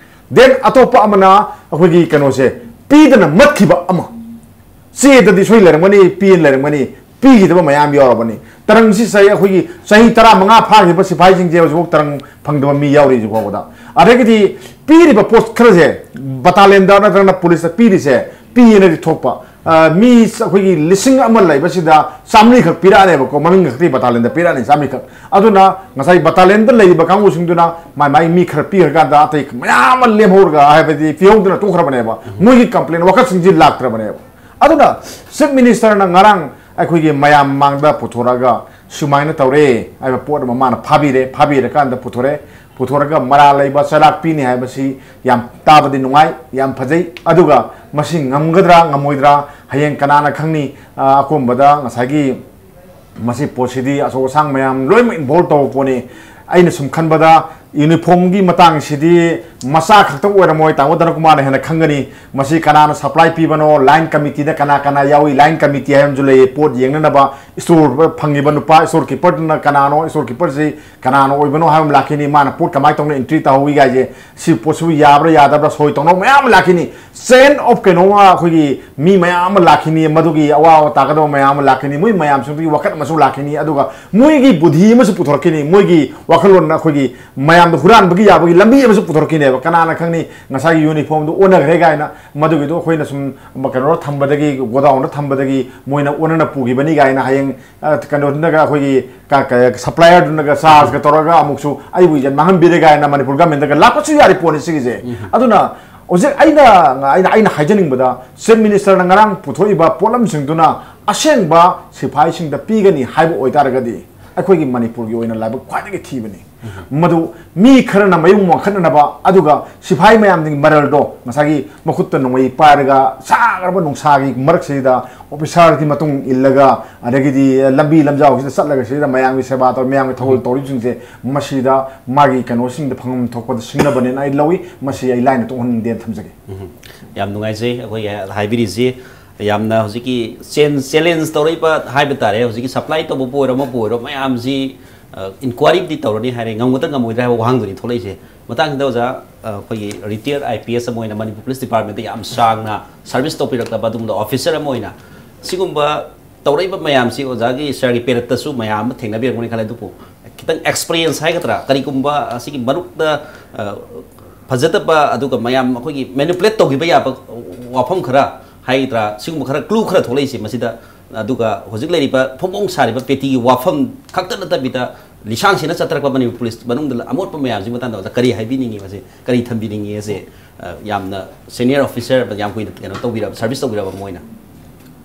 ꯗꯦꯟ ꯑꯇꯣꯞꯄ ꯑꯃꯅ ꯑꯩꯈꯣꯏꯒꯤ ꯀꯩꯅꯣꯁꯦ ꯄꯤꯗꯅ ꯃꯠꯈꯤꯕ ꯑꯃ꯫ ꯆꯦꯗꯗꯤ ꯁꯣꯏ ꯂꯩꯔꯝꯒꯅꯤ, ꯄꯦꯟ ꯂꯩꯔꯝꯒꯅꯤ, ꯄꯤꯈꯤꯗꯕ ꯃꯌꯥꯝ ꯌꯥꯎꯔꯕꯅꯤ꯫ ꯇꯔꯪꯁꯤ ꯆꯍꯤ, ꯑꯩꯈꯣꯏꯒꯤ ꯆꯍꯤ ꯇꯔꯥꯃꯉꯥ ꯐꯥꯈꯤꯕ ꯁꯤꯐꯥꯏꯁꯤꯡꯁꯦ ꯍꯧꯖꯤꯛꯐꯥꯎ ꯇꯔꯪ ꯐꯪꯗꯕ ꯃꯤ ꯌꯥꯎꯔꯤ ꯍꯧꯖꯤꯛ ꯐꯥꯎꯕꯗ꯫ ꯑꯗꯒꯤꯗꯤ ꯄꯤꯔꯤꯕ ꯄꯣꯁ ꯈꯔꯁꯦ, ꯕꯇꯥꯂꯤꯌꯟꯗ ꯅꯠꯇ꯭ꯔꯒꯅ ꯄꯨꯂꯤꯁꯇ ꯄꯤꯔꯤꯁꯦ, ꯄꯤꯌꯦꯅꯗꯤ ꯊꯣꯛꯄ, ꯑ, ꯃꯤ ꯑꯩꯈꯣꯏꯒꯤ ꯂꯤꯁꯤꯡ ꯑꯃ ꯂꯩꯕꯁꯤꯗ ꯆꯥꯃꯔꯤ ꯈꯛ ꯄꯤꯔꯛꯑꯅꯦꯕꯀꯣ, ꯃꯃꯤꯡ ꯈꯛꯇꯤ ꯕꯇꯥꯂꯤꯌꯟꯗ ꯄꯤꯔꯛꯑꯅꯤ, ꯆꯥꯃꯔꯤ ꯈꯛ꯫ ꯑꯗꯨꯅ ꯉꯁꯥꯏ ꯕꯇꯥꯂꯤꯌꯟꯗ ꯂꯩꯔꯤꯕ ꯀꯥꯡꯕꯨꯁꯤꯡꯗꯨꯅ ꯃꯥꯏ ꯃꯥꯏ ꯃꯤ ꯈꯔ ꯄꯤꯈ꯭ꯔꯀꯥꯟꯗ ꯑꯇꯩ ꯃꯌꯥꯝ ꯑꯃ ꯂꯦꯝꯍꯧꯔꯒ, ꯍꯥꯏꯕꯗꯤ ꯄꯤꯍꯧꯗꯅ ꯇꯣꯛꯈ꯭ꯔꯕꯅꯦꯕ꯫ ꯃꯣꯏꯒꯤ ꯀꯝꯄ꯭ꯂꯦꯟ ꯋꯥꯀꯠꯁꯤꯡꯁꯤ ꯂꯥꯛꯇ꯭ꯔꯕꯅꯦꯕ꯫ ꯑꯗꯨꯅ ꯆꯤꯐ ꯃꯤꯅꯤꯁꯇꯔꯅ ꯉꯔꯥꯡ ꯑꯩꯈꯣꯏꯒꯤ ꯃꯌꯥꯝ ꯃꯥꯡꯗ ꯄꯨꯊꯣꯔꯛꯑꯒ ꯁꯨꯃꯥꯏꯅ ꯇꯧꯔꯦ ꯍꯥꯏꯕ ꯄꯣꯠ ꯑꯃ ꯃꯥꯅ ꯐꯥꯕꯤꯔꯦ, ꯐꯥꯕꯤꯔꯀꯥꯟꯗ ꯄꯨꯊꯣꯔꯛꯑꯦ, ꯄꯨꯊꯣꯔꯒ ꯃꯔꯥꯜ ꯂꯩꯕ ꯆꯩꯔꯥꯛ ꯄꯤꯅꯤ ꯍꯥꯏꯕꯁꯤ ꯌꯥꯝ ꯇꯥꯕꯗꯤ ꯅꯨꯡꯉꯥꯏ, ꯌꯥꯝ ꯐꯖꯩ꯫ ꯑꯗꯨꯒ ꯃꯁꯤ ꯉꯝꯒꯗ꯭ꯔꯥ ꯉꯝꯃꯣꯏꯗ꯭ꯔꯥ ꯍꯌꯦꯡ ꯀꯅꯥꯅ ꯈꯪꯅꯤ? ꯑ, ꯑꯀꯣꯟꯕꯗ ꯉꯁꯥꯏꯒꯤ ꯃꯁꯤ ꯄꯣꯠꯁꯤꯗꯤ ꯑꯆꯧ ꯑꯁꯥꯡ ꯃꯌꯥꯝ ꯂꯣꯏꯅꯃꯛ ꯏꯟꯚꯣꯜꯕ ꯇꯧꯕ ꯄꯣꯠꯅꯤ꯫ ꯑꯩꯅ ꯁꯨꯝ ꯈꯟꯕꯗ ꯌꯨꯅꯤꯐꯣꯝꯒꯤ ꯃꯇꯥꯡꯁꯤꯗꯤ ꯃꯆꯥ ꯈꯛꯇꯪ ꯑꯣꯏꯔꯝꯃꯣꯏ, ꯇꯥꯃꯣ ꯗꯅꯀꯨꯃꯥꯔꯅ ꯍꯦꯟꯅ ꯈꯪꯒꯅꯤ꯫ ꯃꯁꯤ ꯀꯅꯥꯅ ꯁꯄ꯭ꯂꯥꯏ ꯄꯤꯕꯅꯣ, ꯂꯥꯏꯟ ꯀꯃꯤꯇꯤꯗ ꯀꯅꯥ ꯀꯅꯥ ꯌꯥꯎꯏ, ꯂꯥꯏꯟ ꯀꯃꯤꯇꯤ ꯍꯥꯏꯕ ꯑꯃꯁꯨ ꯂꯩꯌꯦ, ꯄꯣꯠ ꯌꯦꯡꯅꯅꯕ ꯏꯁꯇꯣꯔ ꯐꯪꯉꯤꯕ ꯅꯨꯄꯥ ꯏꯁꯇꯣꯔ ꯀꯤꯄꯔꯗꯨꯅ ꯀꯅꯥꯅꯣ, ꯏꯁꯇꯣꯔ ꯀꯤꯄꯔꯁꯤ ꯀꯅꯥꯅ ꯑꯣꯏꯕꯅꯣ ꯍꯥꯏꯕ ꯑꯃ ꯂꯥꯛꯈꯤꯅꯤ, ꯃꯥꯅ ꯄꯣꯠ ꯀꯃꯥꯏꯅ ꯇꯧꯅ ꯑꯦꯟꯇ꯭ꯔꯤ ꯇꯧꯍꯧꯏ ꯀꯥꯏꯁꯦ, ꯁꯤ ꯄꯣꯠꯁꯤꯕꯨ ꯌꯥꯕ꯭ꯔꯥ ꯌꯥꯗꯕ꯭ꯔꯥ, ꯁꯣꯏ ꯇꯧꯅꯕ ꯃꯌꯥꯝ ꯑꯃ ꯂꯥꯛꯈꯤꯅꯤ꯫ ꯆꯦꯟ ꯑꯣꯐ ꯀꯩꯅꯣꯝꯃ ꯑꯩꯈꯣꯏꯒꯤ ꯃꯤ ꯃꯌꯥꯝ ꯑꯃ ꯂꯥꯛꯈꯤꯅꯤ, ꯃꯗꯨꯒꯤ ꯑꯋꯥꯕ ꯇꯥꯒꯗꯕ ꯃꯌꯥꯝ ꯑꯃ ꯂꯥꯛꯈꯤꯅꯤ, ꯃꯣꯏ ꯃꯌꯥꯝꯁꯤꯡꯗꯨꯒꯤ ꯋꯥꯈꯜ ꯑꯃꯁꯨ ꯂꯥꯛꯈꯤꯅꯤ, ꯑꯗꯨꯒ ꯃꯣꯏꯒꯤ ꯕꯨꯙꯤ ꯑꯃꯁꯨ ꯄꯨꯊꯣꯔꯛꯈꯤꯅꯤ, ꯃꯣꯏꯒꯤ ꯋꯥꯈꯜꯂꯣꯟ ꯑꯩꯈꯣꯏꯒꯤ ꯃꯌꯥꯝꯗ ꯍꯨꯔꯥꯟꯕꯒꯤ ꯌꯥꯕꯒꯤ ꯂꯝꯕꯤ ꯑꯃꯁꯨ ꯄꯨꯊꯣꯔꯛꯈꯤꯅꯦꯕ꯫ ꯀꯅꯥꯅ ꯈꯪꯅꯤ ꯉꯁꯥꯏꯒꯤ ꯌꯨꯅꯤꯐꯣꯝꯗꯨ ꯑꯣꯟꯅꯈ꯭ꯔꯦ ꯀꯥꯏꯅ, ꯃꯗꯨꯒꯤꯗꯣ ꯑꯩꯈꯣꯏꯅ ꯁꯨꯝ ꯀꯩꯅꯣꯗ ꯊꯝꯕꯗꯒꯤ, ꯒꯣꯗꯥꯎꯟꯗ ꯊꯝꯕꯗꯒꯤ ꯃꯣꯏꯅ ꯑꯣꯟꯅꯅ ꯄꯨꯈꯤꯕꯅꯤ ꯀꯥꯏꯅ ꯍꯌꯦꯡ ꯑ, ꯀꯩꯅꯣꯗꯨꯅꯒ ꯑꯩꯈꯣꯏꯒꯤ ꯀ- ꯀ- ꯁꯄ꯭ꯂꯥꯏꯌꯔꯗꯨꯅꯒ ꯆꯥꯔꯖꯀ ꯇꯧꯔꯒ ꯑꯃꯨꯛꯁꯨ ꯑꯩꯕꯨ ꯏꯖꯟ ꯃꯥꯡꯍꯟꯕꯤꯔꯦ ꯀꯥꯏꯅ ꯃꯅꯤꯄꯨꯔ ꯒꯃꯦꯟꯗꯒ ꯂꯥꯛꯄꯁꯨ ꯌꯥꯔꯤ ꯄꯣꯠꯅꯤ ꯁꯤꯒꯤꯁꯦ꯫ ꯑꯗꯨꯅ ꯍꯧꯖꯤꯛ ꯑꯩꯅ ꯑꯩꯅ ꯑꯩꯅ ꯍꯥꯏꯖꯅꯤꯡꯕꯗ, ꯆꯤꯐ ꯃꯤꯅꯤꯁꯇꯔꯅ ꯉꯔꯥꯡ ꯄꯨꯊꯣꯛꯏꯕ ꯄꯣꯠꯂꯝꯁꯤꯡꯗꯨꯅ ꯑꯁꯦꯡꯕ ꯁꯤꯐꯥꯏꯁꯤꯡꯗ ꯄꯤꯒꯅꯤ ꯍꯥꯏꯕ ꯑꯣꯏꯇꯥꯔꯒꯗꯤ, ꯑꯩꯈꯣꯏꯒꯤ ꯃꯅꯤꯄꯨꯔꯒꯤ ꯑꯣꯏꯅ ꯂꯥꯏꯕꯛ ꯈ꯭ꯋꯥꯏꯗꯒꯤ ꯊꯤꯕꯅꯤ꯫ ꯃꯗꯨ ꯃꯤ ꯈꯔꯅ ꯃꯌꯨꯝ ꯋꯥꯡꯈꯠꯅꯅꯕ, ꯑꯗꯨꯒ ꯁꯤꯐꯥꯏ ꯃꯌꯥꯝꯁꯤꯡꯒꯤ ꯃꯔꯜꯗꯣ, ꯉꯁꯥꯏꯒꯤ ꯃꯈꯨꯠꯇ ꯅꯣꯡꯃꯩ ꯄꯥꯏꯔꯒ ꯁꯥꯈ꯭ꯔꯕ ꯅꯨꯡꯁꯥꯒꯤ ꯃꯔꯛꯁꯤꯗ ꯑꯣꯐꯤꯁꯥꯔꯒꯤ ꯃꯇꯨꯡ ꯏꯜꯂꯒ, ꯑꯗꯒꯤꯗꯤ ꯂꯝꯕꯤ ꯂꯝꯖꯥꯎꯁꯤꯗ ꯆꯠꯂꯒ ꯁꯤꯗ ꯃꯌꯥꯝꯒꯤ ꯁꯦꯕꯥ ꯇꯧꯔ, ꯃꯌꯥꯝꯒꯤ ꯊꯧꯒꯜ ꯇꯧꯔꯤꯕꯁꯤꯡꯁꯦ, ꯃꯁꯤꯗ ꯃꯥꯒꯤ ꯀꯩꯅꯣꯁꯤꯡꯗ ꯐꯪꯐꯝ ꯊꯣꯛꯄꯗ ꯁꯤꯡꯅꯕꯅꯦꯅ ꯑꯩ ꯂꯧꯏ꯫ ꯃꯁꯤ ꯑꯩ ꯂꯥꯏꯅ ꯇꯣꯛꯍꯟꯅꯤꯡꯗꯦꯅ ꯊꯝꯖꯒꯦ꯫ ꯌꯥꯝ ꯅꯨꯡꯉꯥꯏꯖꯩ ꯑꯩꯈꯣꯏꯒꯤ ꯍꯥꯏꯕꯤꯔꯤꯁꯤ꯫ ꯌꯥꯝꯅ ꯍꯧꯖꯤꯛꯀꯤ ꯆꯦꯟ ꯆꯦꯂꯦꯟꯖ ꯇꯧꯔꯛꯏꯕ ꯍꯥꯏꯕ ꯇꯥꯔꯦ, ꯍꯧꯖꯤꯛꯀꯤ ꯁꯄ꯭ꯂꯥꯏ ꯇꯧꯕꯕꯨ ꯑꯣꯏꯔꯣ ꯑꯃꯕꯨ ꯑꯣꯏꯔꯣ, ꯃꯌꯥꯝꯁꯤ ꯏꯟꯀ꯭ꯋꯥꯏꯔꯤꯕꯨꯗꯤ ꯇꯧꯔꯅꯤ ꯍꯥꯏꯔꯦ, ꯉꯝꯒꯗ꯭ꯔꯥ ꯉꯝꯃꯣꯏꯗ꯭ꯔꯥ ꯍꯥꯏꯕ ꯋꯥꯍꯪꯗꯨꯅꯤ ꯊꯣꯛꯂꯛꯏꯁꯦ꯫ ꯃꯇꯥꯡꯁꯤꯗ ꯑꯣꯖꯥ, ꯑ, ꯑꯩꯈꯣꯏꯒꯤ ꯔꯤꯇꯥꯌꯔ ꯑꯥꯏ ꯄꯤ ꯑꯦꯁ ꯑꯃ ꯑꯣꯏꯅ, ꯃꯅꯤꯄꯨꯔ ꯄꯨꯂꯤꯁ ꯗꯤꯄꯥꯔꯠꯃꯦꯟꯇ ꯌꯥꯝ ꯁꯥꯡꯅ ꯁꯥꯔꯚꯤꯁ ꯇꯧꯕꯤꯔꯛꯂꯕ ꯑꯗꯨꯒꯨꯝꯕ ꯑꯣꯐꯤꯁꯔ ꯑꯃ ꯑꯣꯏꯅ, ꯁꯤꯒꯨꯝꯕ ꯇꯧꯔꯛꯏꯕ ꯃꯌꯥꯝꯁꯤ ꯑꯣꯖꯥꯒꯤ ꯁꯥꯔꯒꯤ ꯄꯦꯔꯠꯇꯁꯨ ꯃꯌꯥꯝ ꯑꯃ ꯊꯦꯡꯅꯕꯤꯔꯝꯒꯅꯤ ꯈꯜꯂꯦ꯫ ꯑꯗꯨꯕꯨ ꯈꯤꯇꯪ ꯑꯦꯛꯁꯄꯤꯔꯤꯌꯦꯟꯁ ꯍꯥꯏꯒꯗ꯭ꯔꯥ, ꯀꯔꯤꯒꯨꯝꯕ ꯑꯁꯤꯒꯤ ꯃꯔꯨꯞꯇ, ꯑ, ꯐꯖꯗꯕ ꯑꯗꯨꯒ ꯃꯌꯥꯝ ꯑꯩꯈꯣꯏꯒꯤ ꯃꯦꯅꯤꯄꯨꯂꯦꯠ ꯇꯧꯈꯤꯕ ꯌꯥꯕ ꯋꯥꯐꯝ ꯈꯔ ꯍꯥꯏꯒꯗ꯭ꯔꯥ, ꯁꯤꯒꯨꯝꯕ ꯈꯔ, ꯀ꯭ꯂꯨ ꯈꯔ ꯊꯣꯛꯂꯛꯏꯁꯦ ꯃꯁꯤꯗ꯫ ꯑꯗꯨꯒ ꯍꯧꯖꯤꯛ ꯂꯩꯔꯤꯕ ꯐꯣꯡ ꯐꯣꯡ ꯁꯥꯔꯤꯕ ꯄꯦꯇꯤꯒꯤ ꯋꯥꯐꯝ ꯈꯛꯇ ꯅꯠꯇꯕꯤꯗ, ꯂꯤꯁꯥꯡ ꯁꯤꯠꯅ ꯆꯠꯊꯔꯛꯄ ꯃꯅꯤꯄꯨꯔ ꯄꯨꯂꯤꯁ ꯃꯅꯨꯡꯗ ꯑꯃꯣꯠꯄ ꯃꯌꯥꯝꯁꯤ ꯃꯇꯥꯡꯗ ꯑꯣꯖꯥ ꯀꯔꯤ ꯍꯥꯏꯕꯤꯅꯤꯡꯉꯤ, ꯃꯁꯤ ꯀꯔꯤ ꯊꯝꯕꯤꯅꯤꯡꯉꯤ? ꯑꯁꯦ, ꯑ, ꯌꯥꯝꯅ ꯁꯦꯅꯤꯌꯔ ꯑꯣꯐꯤꯁꯔ, ꯌꯥꯝ ꯀꯨꯏꯅ ꯀꯩꯅꯣ ꯇꯧꯕꯤꯔꯕ, ꯁꯥꯔꯚꯤꯁ ꯇꯧꯕꯤꯔꯕ ꯑꯃ ꯑꯣꯏꯅ꯫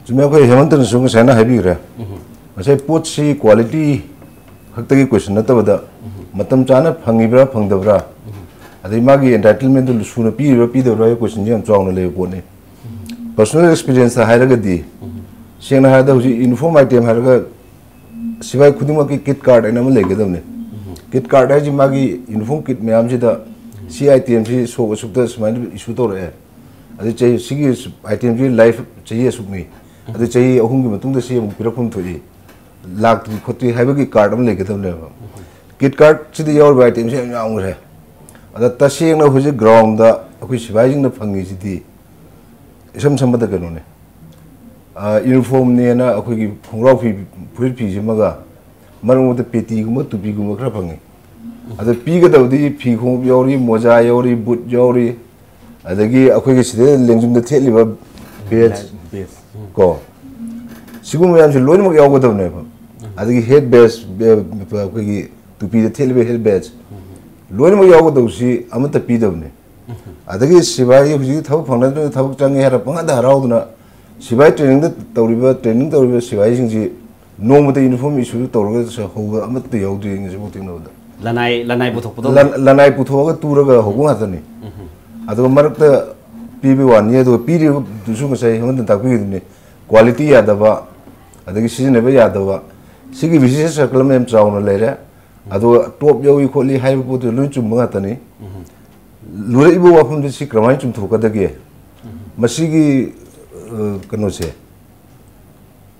ꯆꯨꯝꯃꯦ, ꯑꯩꯈꯣꯏ ꯍꯦꯃꯟꯇꯅꯁꯨ ꯉꯁꯥꯏꯅ ꯍꯥꯏꯕꯤꯈ꯭ꯔꯦ꯫ ꯉꯁꯥꯏ ꯄꯣꯠꯁꯤ ꯀ꯭ꯋꯥꯂꯤꯇꯤ ꯈꯛꯇꯒꯤ ꯀꯣꯏꯁꯟ ꯅꯠꯇꯕꯗ, ꯃꯇꯝ ꯆꯥꯅ ꯐꯪꯉꯤꯕ꯭ꯔꯥ ꯐꯪꯗꯕ꯭ꯔꯥ, ꯑꯗꯩ ꯃꯥꯒꯤ ꯑꯦꯟꯇꯥꯏꯇꯜꯃꯦꯟꯗꯨ ꯁꯨꯅ ꯄꯤꯔꯤꯕ꯭ꯔꯥ ꯄꯤꯗꯕ꯭ꯔꯥ ꯍꯥꯏꯕ ꯀꯣꯏꯁꯟꯁꯤ ꯌꯥꯝ ꯆꯥꯎꯅ ꯂꯩꯕ ꯄꯣꯠꯅꯤ꯫ ꯄꯔꯁꯣꯅꯦꯜ ꯑꯦꯛꯁꯄꯤꯔꯤꯌꯦꯟꯁꯇ ꯍꯥꯏꯔꯒꯗꯤ, ꯁꯦꯡꯅ ꯍꯥꯏꯔꯕꯗ ꯍꯧꯖꯤꯛ ꯌꯨꯅꯤꯐꯣꯔꯝ ꯑꯥꯏꯇꯦꯝ ꯍꯥꯏꯔꯒ ꯁꯤꯐꯥꯏ ꯈꯨꯗꯤꯡꯃꯛꯀꯤ ꯀꯤꯠ ꯀꯥꯔꯠ ꯍꯥꯏꯅ ꯑꯃ ꯂꯩꯒꯗꯕꯅꯤ꯫ ꯀꯤꯠ ꯀꯥꯔꯠ ꯍꯥꯏꯁꯤ ꯃꯥꯒꯤ ꯌꯨꯅꯤꯐꯣꯔꯝ ꯀꯤꯠ ꯃꯌꯥꯝꯁꯤꯗ ꯁꯤ ꯑꯥꯏꯇꯦꯝꯁꯤ ꯁꯣꯛ ꯑꯁꯨꯛꯇ ꯁꯨꯃꯥꯏꯅ ꯏꯁꯨ ꯇꯧꯔꯛꯑꯦ, ꯑꯗꯨ ꯆꯍꯤ ꯁꯤꯒꯤ ꯑꯥꯏꯇꯦꯝꯁꯤ ꯂꯥꯏꯐ ꯆꯍꯤ ꯑꯁꯨꯛꯅꯤ, ꯑꯗꯨ ꯆꯍꯤ ꯑꯍꯨꯝꯒꯤ ꯃꯇꯨꯡꯗ ꯁꯤ ꯑꯃꯨꯛ ꯄꯤꯔꯛꯐꯝ ꯊꯣꯛꯏ, ꯂꯥꯛꯇ꯭ꯔꯤ ꯈꯣꯠꯇ꯭ꯔꯤ ꯍꯥꯏꯕꯒꯤ ꯀꯥꯔꯠ ꯑꯃ ꯂꯩꯒꯗꯕꯅꯦꯕ꯫ ꯀꯤꯠ ꯀꯥꯔꯠꯁꯤꯗ ꯌꯥꯎꯔꯤꯕ ꯑꯥꯏꯇꯦꯝꯁꯤ ꯌꯥꯝ ꯌꯥꯝꯈ꯭ꯔꯦ꯫ ꯑꯗ ꯇꯁꯦꯡꯅ ꯍꯧꯖꯤꯛ ꯒ꯭ꯔꯥꯎꯟꯗ ꯑꯩꯈꯣꯏ ꯁꯤꯐꯥꯏꯁꯤꯡꯅ ꯐꯪꯉꯤꯁꯤꯗꯤ ꯏꯁꯝ ꯁꯝꯕꯗ ꯀꯩꯅꯣꯅꯦ, ꯌꯨꯅꯤꯐꯣꯔꯝꯅꯦꯅ ꯑꯩꯈꯣꯏꯒꯤ ꯈꯣꯡꯒ꯭ꯔꯥꯎ ꯐꯤ, ꯐꯨꯔꯤꯠ ꯐꯤꯁꯤꯃꯒ, ꯃꯔꯛ ꯃꯔꯛꯇ ꯄꯦꯇꯤꯒꯨꯝꯕ ꯇꯨꯄꯤꯒꯨꯝꯕ ꯈꯔ ꯐꯪꯉꯤ꯫ ꯑꯗ ꯄꯤꯒꯗꯕꯗꯤ ꯐꯤ ꯈꯣꯡꯎꯞ ꯌꯥꯎꯔꯤ, ꯃꯣꯖꯥ ꯌꯥꯎꯔꯤ, ꯕꯨꯠ ꯌꯥꯎꯔꯤ, ꯑꯗꯒꯤ ꯑꯩꯈꯣꯏꯒꯤ ꯁꯤꯗ ꯂꯦꯡꯖꯨꯝꯗ ꯊꯦꯠꯂꯤꯕ ꯕꯦꯖ, ꯕꯦꯖ꯫ ꯎꯝ꯫ ꯀꯣ, ꯁꯤꯒꯨꯝꯕ ꯃꯌꯥꯝꯁꯤ ꯂꯣꯏꯅꯃꯛ ꯌꯥꯎꯒꯗꯕꯅꯦꯕ꯫ ꯑꯗꯒꯤ ꯍꯦꯠ ꯕꯦꯖ, ꯑꯩꯈꯣꯏꯒꯤ ꯇꯨꯄꯤꯗ ꯊꯦꯠꯂꯤꯕ ꯍꯦꯠ ꯕꯦꯖ, ꯂꯣꯏꯅꯃꯛ ꯌꯥꯎꯒꯗꯧꯁꯤ ꯑꯃꯠꯇ ꯄꯤꯗꯕꯅꯦ꯫ ꯑꯗꯒꯤ ꯁꯤꯐꯥꯏ ꯍꯧꯖꯤꯛ ꯊꯕꯛ ꯐꯪꯅꯗꯅ ꯊꯕꯛ ꯆꯪꯉꯦ ꯍꯥꯏꯔ ꯄꯪꯍꯥꯏꯗ ꯍꯔꯥꯎꯗꯅ ꯁꯤꯐꯥꯏ ꯇ꯭ꯔꯦꯅꯤꯡꯗ ꯇꯧꯔꯤꯕ, ꯇ꯭ꯔꯦꯅꯤꯡ ꯇꯧꯔꯤꯕ ꯁꯤꯐꯥꯏꯁꯤꯡꯁꯤ ꯅꯣꯡꯃꯇ ꯌꯨꯅꯤꯐꯣꯔꯝ ꯏꯁꯨ ꯇꯧꯔꯒ ꯍꯧꯕ ꯑꯃꯠꯇ ꯌꯥꯎꯗ꯭ꯔꯤ ꯉꯁꯤꯐꯥꯎ ꯊꯦꯡꯅꯕꯗ꯫ ꯂꯅꯥꯏ, ꯂꯅꯥꯏ ꯄꯨꯊꯣꯛꯄꯗꯣ? ꯂꯟ-, ꯂꯅꯥꯏ ꯄꯨꯊꯣꯛꯑꯒ ꯇꯨꯔꯒ ꯍꯧꯕ ꯉꯥꯛꯇꯅꯤ꯫ ꯎꯝ꯫ ꯑꯗꯨꯒ ꯃꯔꯛꯇ ꯄꯤꯕꯒꯤ ꯋꯥꯅꯤ, ꯑꯗꯨꯒ ꯄꯤꯔꯤꯕꯗꯨꯁꯨ ꯉꯁꯥꯏ ꯍꯦꯃꯟꯇꯅ ꯇꯥꯛꯄꯤꯈꯤꯗꯨꯅꯤ, ꯀ꯭ꯋꯥꯂꯤꯇꯤ ꯌꯥꯗꯕ, ꯑꯗꯒꯤ ꯁꯤꯖꯤꯟꯅꯕ ꯌꯥꯗꯕ, ꯁꯤꯒꯤ ꯚꯤꯁꯤꯌꯁ ꯁꯔꯀꯜ ꯑꯃ ꯌꯥꯝ ꯆꯥꯎꯅ ꯂꯩꯔꯦ꯫ ꯑꯗꯨꯒ ꯇꯣꯞ ꯌꯧꯏ ꯈꯣꯠꯂꯤ ꯍꯥꯏꯕ ꯄꯣꯠꯇꯨ ꯂꯣꯏ ꯆꯨꯝꯕ ꯉꯥꯛꯇꯅꯤ꯫ ꯎꯝ꯫ ꯂꯨꯔꯛꯏꯕ ꯋꯥꯐꯝꯗꯨ ꯁꯤ ꯀꯔꯝꯍꯥꯏꯅ ꯆꯨꯝꯊꯣꯛꯀꯗꯒꯦ? ꯎꯝ꯫ ꯃꯁꯤꯒꯤ, ꯑ, ꯀꯩꯅꯣꯁꯦ,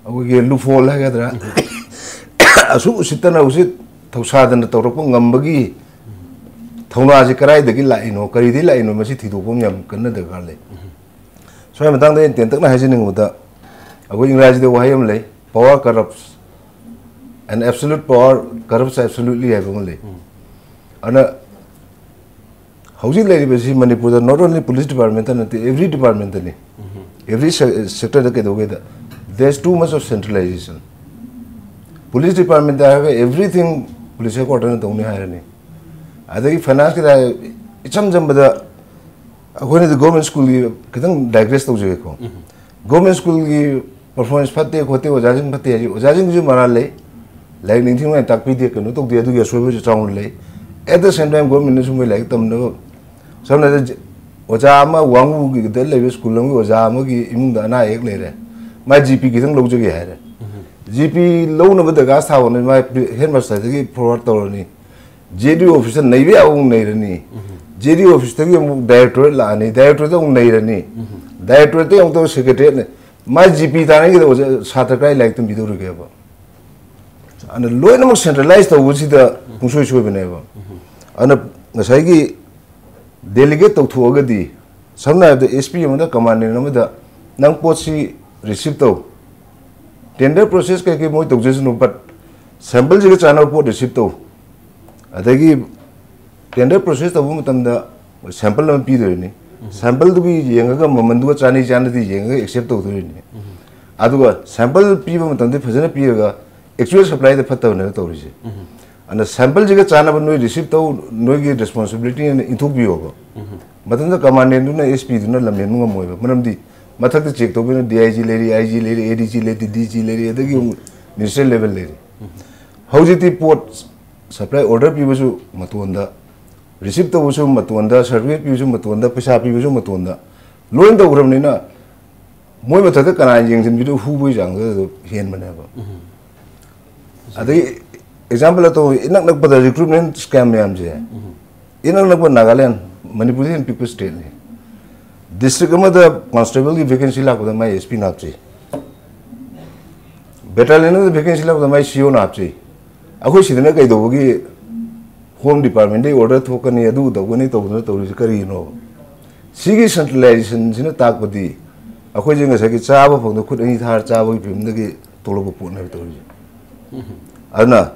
ꯑꯩꯈꯣꯏꯒꯤ ꯂꯨꯐꯣꯜ ꯍꯥꯏꯒꯗ꯭ꯔꯥ, ꯑꯁꯨꯛ ꯎꯁꯤꯠꯇꯅ ꯎꯁꯤꯠ ꯊꯧꯁꯥꯗꯅ ꯇꯧꯔꯛꯄ ꯉꯝꯕꯒꯤ ꯊꯧꯅꯥꯁꯦ ꯀꯗꯥꯏꯗꯒꯤ ꯂꯥꯛꯏꯅꯣ, ꯀꯔꯤꯗꯒꯤ ꯂꯥꯛꯏꯅꯣ, ꯃꯁꯤ ꯊꯤꯗꯣꯛꯄ ꯑꯃ ꯌꯥꯝ ꯀꯟꯅ ꯗꯔꯀꯥꯔ ꯂꯩ꯫ ꯁ꯭ꯋꯥꯏ ꯃꯇꯥꯡꯗ ꯑꯩꯅ ꯇꯦꯟꯇꯛꯅ ꯍꯥꯏꯖꯅꯤꯡꯕꯗ, ꯑꯩꯈꯣꯏ ꯏꯪꯒ꯭ꯔꯥꯖꯤꯗ ꯋꯥꯍꯩ ꯑꯃ ꯂꯩ, "Power corrupts and absolute power corrupts absolutely" ꯍꯥꯏꯕ ꯑꯃ ꯂꯩ꯫ ꯎꯝ꯫ ꯑꯗꯨꯅ ꯍꯧꯖꯤꯛ ꯂꯩꯔꯤꯕꯁꯤ ꯃꯅꯤꯄꯨꯔꯗ not only police department ꯅꯠꯇꯦ, every department ꯅꯤ꯫ ꯎꯝ꯫ Every se-, sector the ꯀꯩꯗꯧꯒꯦꯗ, there is too much of centralization꯫ Police department ꯍꯥꯏꯔꯒ everything police headquarter ꯅ ꯇꯧꯅꯤ ꯍꯥꯏꯔꯅꯤ꯫ ꯑꯗꯒꯤ ꯐꯥꯏꯅꯥꯟꯁꯀꯤꯗ ꯏꯆꯝ ꯆꯝꯕꯗ ꯑꯩꯈꯣꯏꯅꯗꯤ ꯒꯣꯔꯃꯦꯟ ꯁ꯭ꯀꯨꯜꯒꯤ ꯈꯤꯇꯪ ꯗꯥꯏꯒ꯭ꯔꯦꯁ ꯇꯧꯖꯒꯦꯀꯣ꯫ ꯎꯝ꯫ ꯒꯣꯔꯃꯦꯟ ꯁ꯭ꯀꯨꯜꯒꯤ ꯄꯔꯐꯣꯔꯃꯦꯟꯁ ꯐꯠꯇꯦ ꯈꯣꯠꯇꯦ, ꯑꯣꯖꯥꯁꯤꯡ ꯐꯠꯇꯦ ꯍꯥꯏꯁꯤ, ꯑꯣꯖꯥꯁꯤꯡꯁꯤꯁꯨ ꯃꯔꯥꯜ ꯂꯩ, ꯂꯥꯏꯔꯤꯛ ꯅꯤꯡꯊꯤꯅ ꯇꯥꯛꯄꯤꯗꯦ, ꯀꯩꯅꯣ ꯇꯧꯗꯦ, ꯑꯗꯨꯒꯤ ꯑꯁꯣꯏꯕꯁꯨ ꯆꯥꯎꯅ ꯂꯩ꯫ At the same time ꯒꯣꯔꯃꯦꯟꯅꯁꯨ ꯃꯣꯏ ꯂꯥꯏꯔꯤꯛ ꯇꯝꯅꯕ, ꯁꯝꯅ ꯍꯥꯏꯔꯕꯗ ꯑꯣꯖꯥ ꯑꯃ ꯋꯥꯡꯉꯨꯒꯤꯗ ꯂꯩꯕ ꯁ꯭ꯀꯨꯜ ꯑꯃꯒꯤ ꯑꯣꯖꯥ ꯑꯃꯒꯤ ꯏꯃꯨꯡꯗ ꯑꯅꯥ ꯑꯌꯦꯛ ꯂꯩꯔꯦ, ꯃꯥꯏ ꯖꯤ ꯄꯤ ꯈꯤꯇꯪ ꯂꯧꯖꯒꯦ ꯍꯥꯏꯔꯦ꯫ ꯎꯝ꯫ ꯖꯤ ꯄꯤ ꯂꯧꯅꯕ ꯗꯔꯀꯥꯔ ꯁꯥꯕꯅꯤ, ꯃꯥꯏ ꯍꯦꯗ ꯃꯥꯁꯇꯔꯗꯒꯤ ꯐꯣꯔꯋꯥꯔꯗ ꯇꯧꯔꯅꯤ꯫ ꯖꯦ ꯗꯤ ꯑꯣꯐꯤꯁꯇ ꯅꯩꯕ ꯌꯥꯕ ꯑꯃꯨꯛ ꯅꯩꯔꯅꯤ, ꯖꯦ ꯗꯤ ꯑꯣꯐꯤꯁꯇꯒꯤ ꯑꯃꯨꯛ ꯗꯥꯏꯔꯦꯛꯇꯣꯔꯦꯠ ꯂꯥꯛꯑꯅꯤ, ꯗꯥꯏꯔꯦꯛꯇꯣꯔꯦꯠꯇ ꯑꯃꯨꯛ ꯅꯩꯔꯅꯤ, ꯗꯥꯏꯔꯦꯛꯇꯣꯔꯦꯠꯇꯒꯤ ꯑꯃꯨꯛ ꯇꯧꯔ ꯁꯦꯀ꯭ꯔꯦꯇꯔꯤꯌꯦꯠꯅ, ꯃꯥ ꯖꯤ ꯄꯤ ꯇꯥꯟꯅꯈꯤꯗꯧꯕꯁꯦ ꯁꯥꯇ꯭ꯔ ꯀꯥꯏ ꯂꯥꯏꯔꯤꯛ ꯇꯝꯕꯤꯗꯧꯔꯤꯒꯦꯕ? ꯑꯗꯨꯅ ꯂꯣꯏꯅꯃꯛ ꯁꯦꯟꯇ꯭ꯔꯦꯂꯥꯏꯁ ꯇꯧꯕꯁꯤꯗ ꯄꯨꯡꯁꯣꯏ ꯁꯣꯏꯕꯅꯦꯕ꯫ ꯑꯗꯨꯅ ꯉꯁꯥꯏꯒꯤ ꯗꯦꯂꯤꯒꯦꯠ ꯇꯧꯊꯣꯛꯑꯒꯗꯤ, ꯁꯝꯅ ꯍꯥꯏꯔꯕꯗ ꯑꯦꯁ ꯄꯤ ꯑꯃꯗ, ꯀꯃꯥꯟꯗꯦꯟ ꯑꯃꯗ ꯅꯪ ꯄꯣꯠꯁꯤ ꯔꯤꯁꯤꯞ ꯇꯧ, ꯇꯦꯟꯗꯔ ꯄ꯭ꯔꯣꯁꯦꯁ ꯀꯩꯀꯩ ꯃꯣꯏ ꯇꯧꯖꯁꯅꯨ, ꯕꯠ ꯁꯦꯝꯄꯜꯁꯤꯒ ꯆꯥꯟꯅꯕ ꯄꯣꯠ ꯔꯤꯁꯤꯞ ꯇꯧ, ꯑꯗꯒꯤ ꯇꯦꯟꯗꯔ ꯄ꯭ꯔꯣꯁꯦꯁ ꯇꯧꯕ ꯃꯇꯝꯗ ꯁꯦꯝꯄꯜ ꯑꯃ ꯄꯤꯗꯣꯏꯅꯤ꯫ ꯁꯦꯝꯄꯜꯗꯨꯒꯤ ꯌꯦꯡꯉꯒ ꯃꯃꯜꯗꯨꯒ ꯆꯥꯅꯩ ꯆꯥꯟꯅꯗꯦ ꯌꯦꯡꯉꯒ ꯑꯦꯛꯁꯦꯞ ꯇꯧꯗꯣꯏꯅꯤ꯫ ꯑꯗꯨꯒ ꯁꯦꯝꯄꯜ ꯄꯤꯕ ꯃꯇꯝꯗ ꯐꯖꯅ ꯄꯤꯔꯒ ꯑꯦꯛꯆꯨꯋꯦꯜ ꯁꯄ꯭ꯂꯥꯏꯗ ꯐꯠꯇꯕꯅꯦꯕ ꯇꯧꯔꯤꯁꯦ꯫ ꯑꯗꯨꯅ ꯁꯦꯝꯄꯜꯁꯤꯒ ꯆꯥꯟꯅꯕ ꯅꯣꯏ ꯔꯤꯁꯤꯞ ꯇꯧ, ꯅꯣꯏꯒꯤ ꯔꯦꯁꯄꯣꯟꯁꯤꯕꯤꯂꯤꯇꯤ ꯑꯅ ꯏꯟꯊꯣꯛꯄꯤꯌꯣꯕ꯫ ꯃꯊꯟꯇ ꯀꯃꯥꯟꯗꯦꯟꯗꯨꯅ ꯑꯦꯁ ꯄꯤꯗꯨꯅ ꯂꯝꯍꯦꯟꯕ ꯉꯝꯃꯣꯏꯕ꯫ ꯃꯔꯝꯗꯤ ꯃꯊꯛꯇ ꯆꯦꯛ ꯇꯧꯕꯅ ꯗꯤ ꯑꯥꯏ ꯖꯤ ꯂꯩꯔꯤ, ꯑꯥꯏ ꯖꯤ ꯂꯩꯔꯤ, ꯑꯦ ꯗꯤ ꯖꯤ ꯂꯩꯔꯤ, ꯗꯤ ꯖꯤ ꯂꯩꯔꯤ, ꯑꯗꯒꯤ ꯑꯃꯨꯛ ꯃꯤꯅꯤꯁꯇꯔ ꯂꯦꯚꯦꯜ ꯂꯩꯔꯤ꯫ ꯍꯧꯖꯤꯛꯇꯤ ꯄꯣꯠ ꯁꯄ꯭ꯂꯥꯏ ꯑꯣꯔꯗꯔ ꯄꯤꯕꯁꯨ ꯃꯇꯣꯟꯗ, ꯔꯤꯁꯤꯞ ꯇꯧꯕꯁꯨ ꯃꯇꯣꯟꯗ, ꯁꯥꯔꯇꯤꯐꯤꯀꯦꯠ ꯄꯤꯕꯁꯨ ꯃꯇꯣꯟꯗ, ꯄꯩꯁꯥ ꯄꯤꯕꯁꯨ ꯃꯇꯣꯟꯗ, ꯂꯣꯏꯅ ꯇꯧꯈ꯭ꯔꯕꯅꯤꯅ ꯃꯣꯏ ꯃꯊꯛꯇ ꯀꯅꯥ ꯌꯦꯡꯁꯤꯟꯕꯤꯗꯣꯏ? ꯍꯨꯕꯒꯤ ꯆꯥꯡꯗ ꯑꯗꯨ ꯍꯦꯟꯕꯅꯦꯕ꯫ ꯑꯗꯒꯤ ꯑꯦꯛꯖꯥꯝꯄꯜ ꯑꯇꯣꯞꯄ, ꯏꯅꯛ ꯅꯛꯄꯗ ꯔꯤꯀ꯭ꯔꯨꯠꯃꯦꯟ ꯁ꯭ꯀꯦꯝ ꯃꯌꯥꯝꯁꯦ, ꯏꯅꯛ ꯅꯛꯄ ꯅꯥꯒꯥꯂꯦꯟ, ꯃꯅꯤꯄꯨꯔꯗꯤ ꯍꯦꯟꯅ ꯄꯤꯛꯄ ꯁ꯭ꯇꯦꯠꯅꯤ꯫ ꯗꯤꯁꯇ꯭ꯔꯤꯛ ꯑꯃꯗ ꯀꯣꯟꯁꯇꯦꯕꯜꯒꯤ ꯚꯦꯀꯦꯟꯁꯤ ꯂꯥꯛꯄꯗ ꯃꯥꯏ ꯑꯦꯁ ꯄꯤꯅ ꯍꯥꯞꯆꯩ, ꯕꯦꯇꯥꯂꯤꯌꯟ ꯑꯃꯗ ꯚꯦꯀꯦꯟꯁꯤ ꯂꯥꯛꯄꯗ ꯃꯥꯏ ꯁꯤ ꯑꯣꯅ ꯍꯥꯞꯆꯩ꯫ ꯑꯩꯈꯣꯏ ꯁꯤꯗꯅ ꯀꯩꯗꯧꯕꯒꯤ ꯍꯣꯝ ꯗꯤꯄꯥꯔꯠꯃꯦꯟꯗꯒꯤ ꯑꯣꯔꯗꯔ ꯊꯣꯛꯀꯅꯤ, ꯑꯗꯨ ꯇꯧꯒꯅꯤ ꯇꯧꯗꯅ ꯇꯧꯔꯤꯁꯤ ꯀꯔꯤꯒꯤꯅꯣ? ꯁꯤꯒꯤ ꯁꯦꯟꯇ꯭ꯔꯦꯂꯥꯏꯖꯦꯁꯟꯁꯤꯅ ꯇꯥꯛꯄꯗꯤ ꯑꯩꯈꯣꯏꯁꯦ ꯉꯁꯥꯏꯒꯤ ꯆꯥꯕ ꯐꯪꯗ ꯈꯨꯠ ꯑꯅꯤ ꯊꯥꯔ ꯆꯥꯕꯒꯤ ꯐꯤꯕꯝꯗꯒꯤ ꯊꯣꯛꯂꯛꯄ ꯄꯣꯠꯅꯦꯕ ꯇꯧꯔꯤꯁꯦ꯫ ꯑꯗꯨꯅ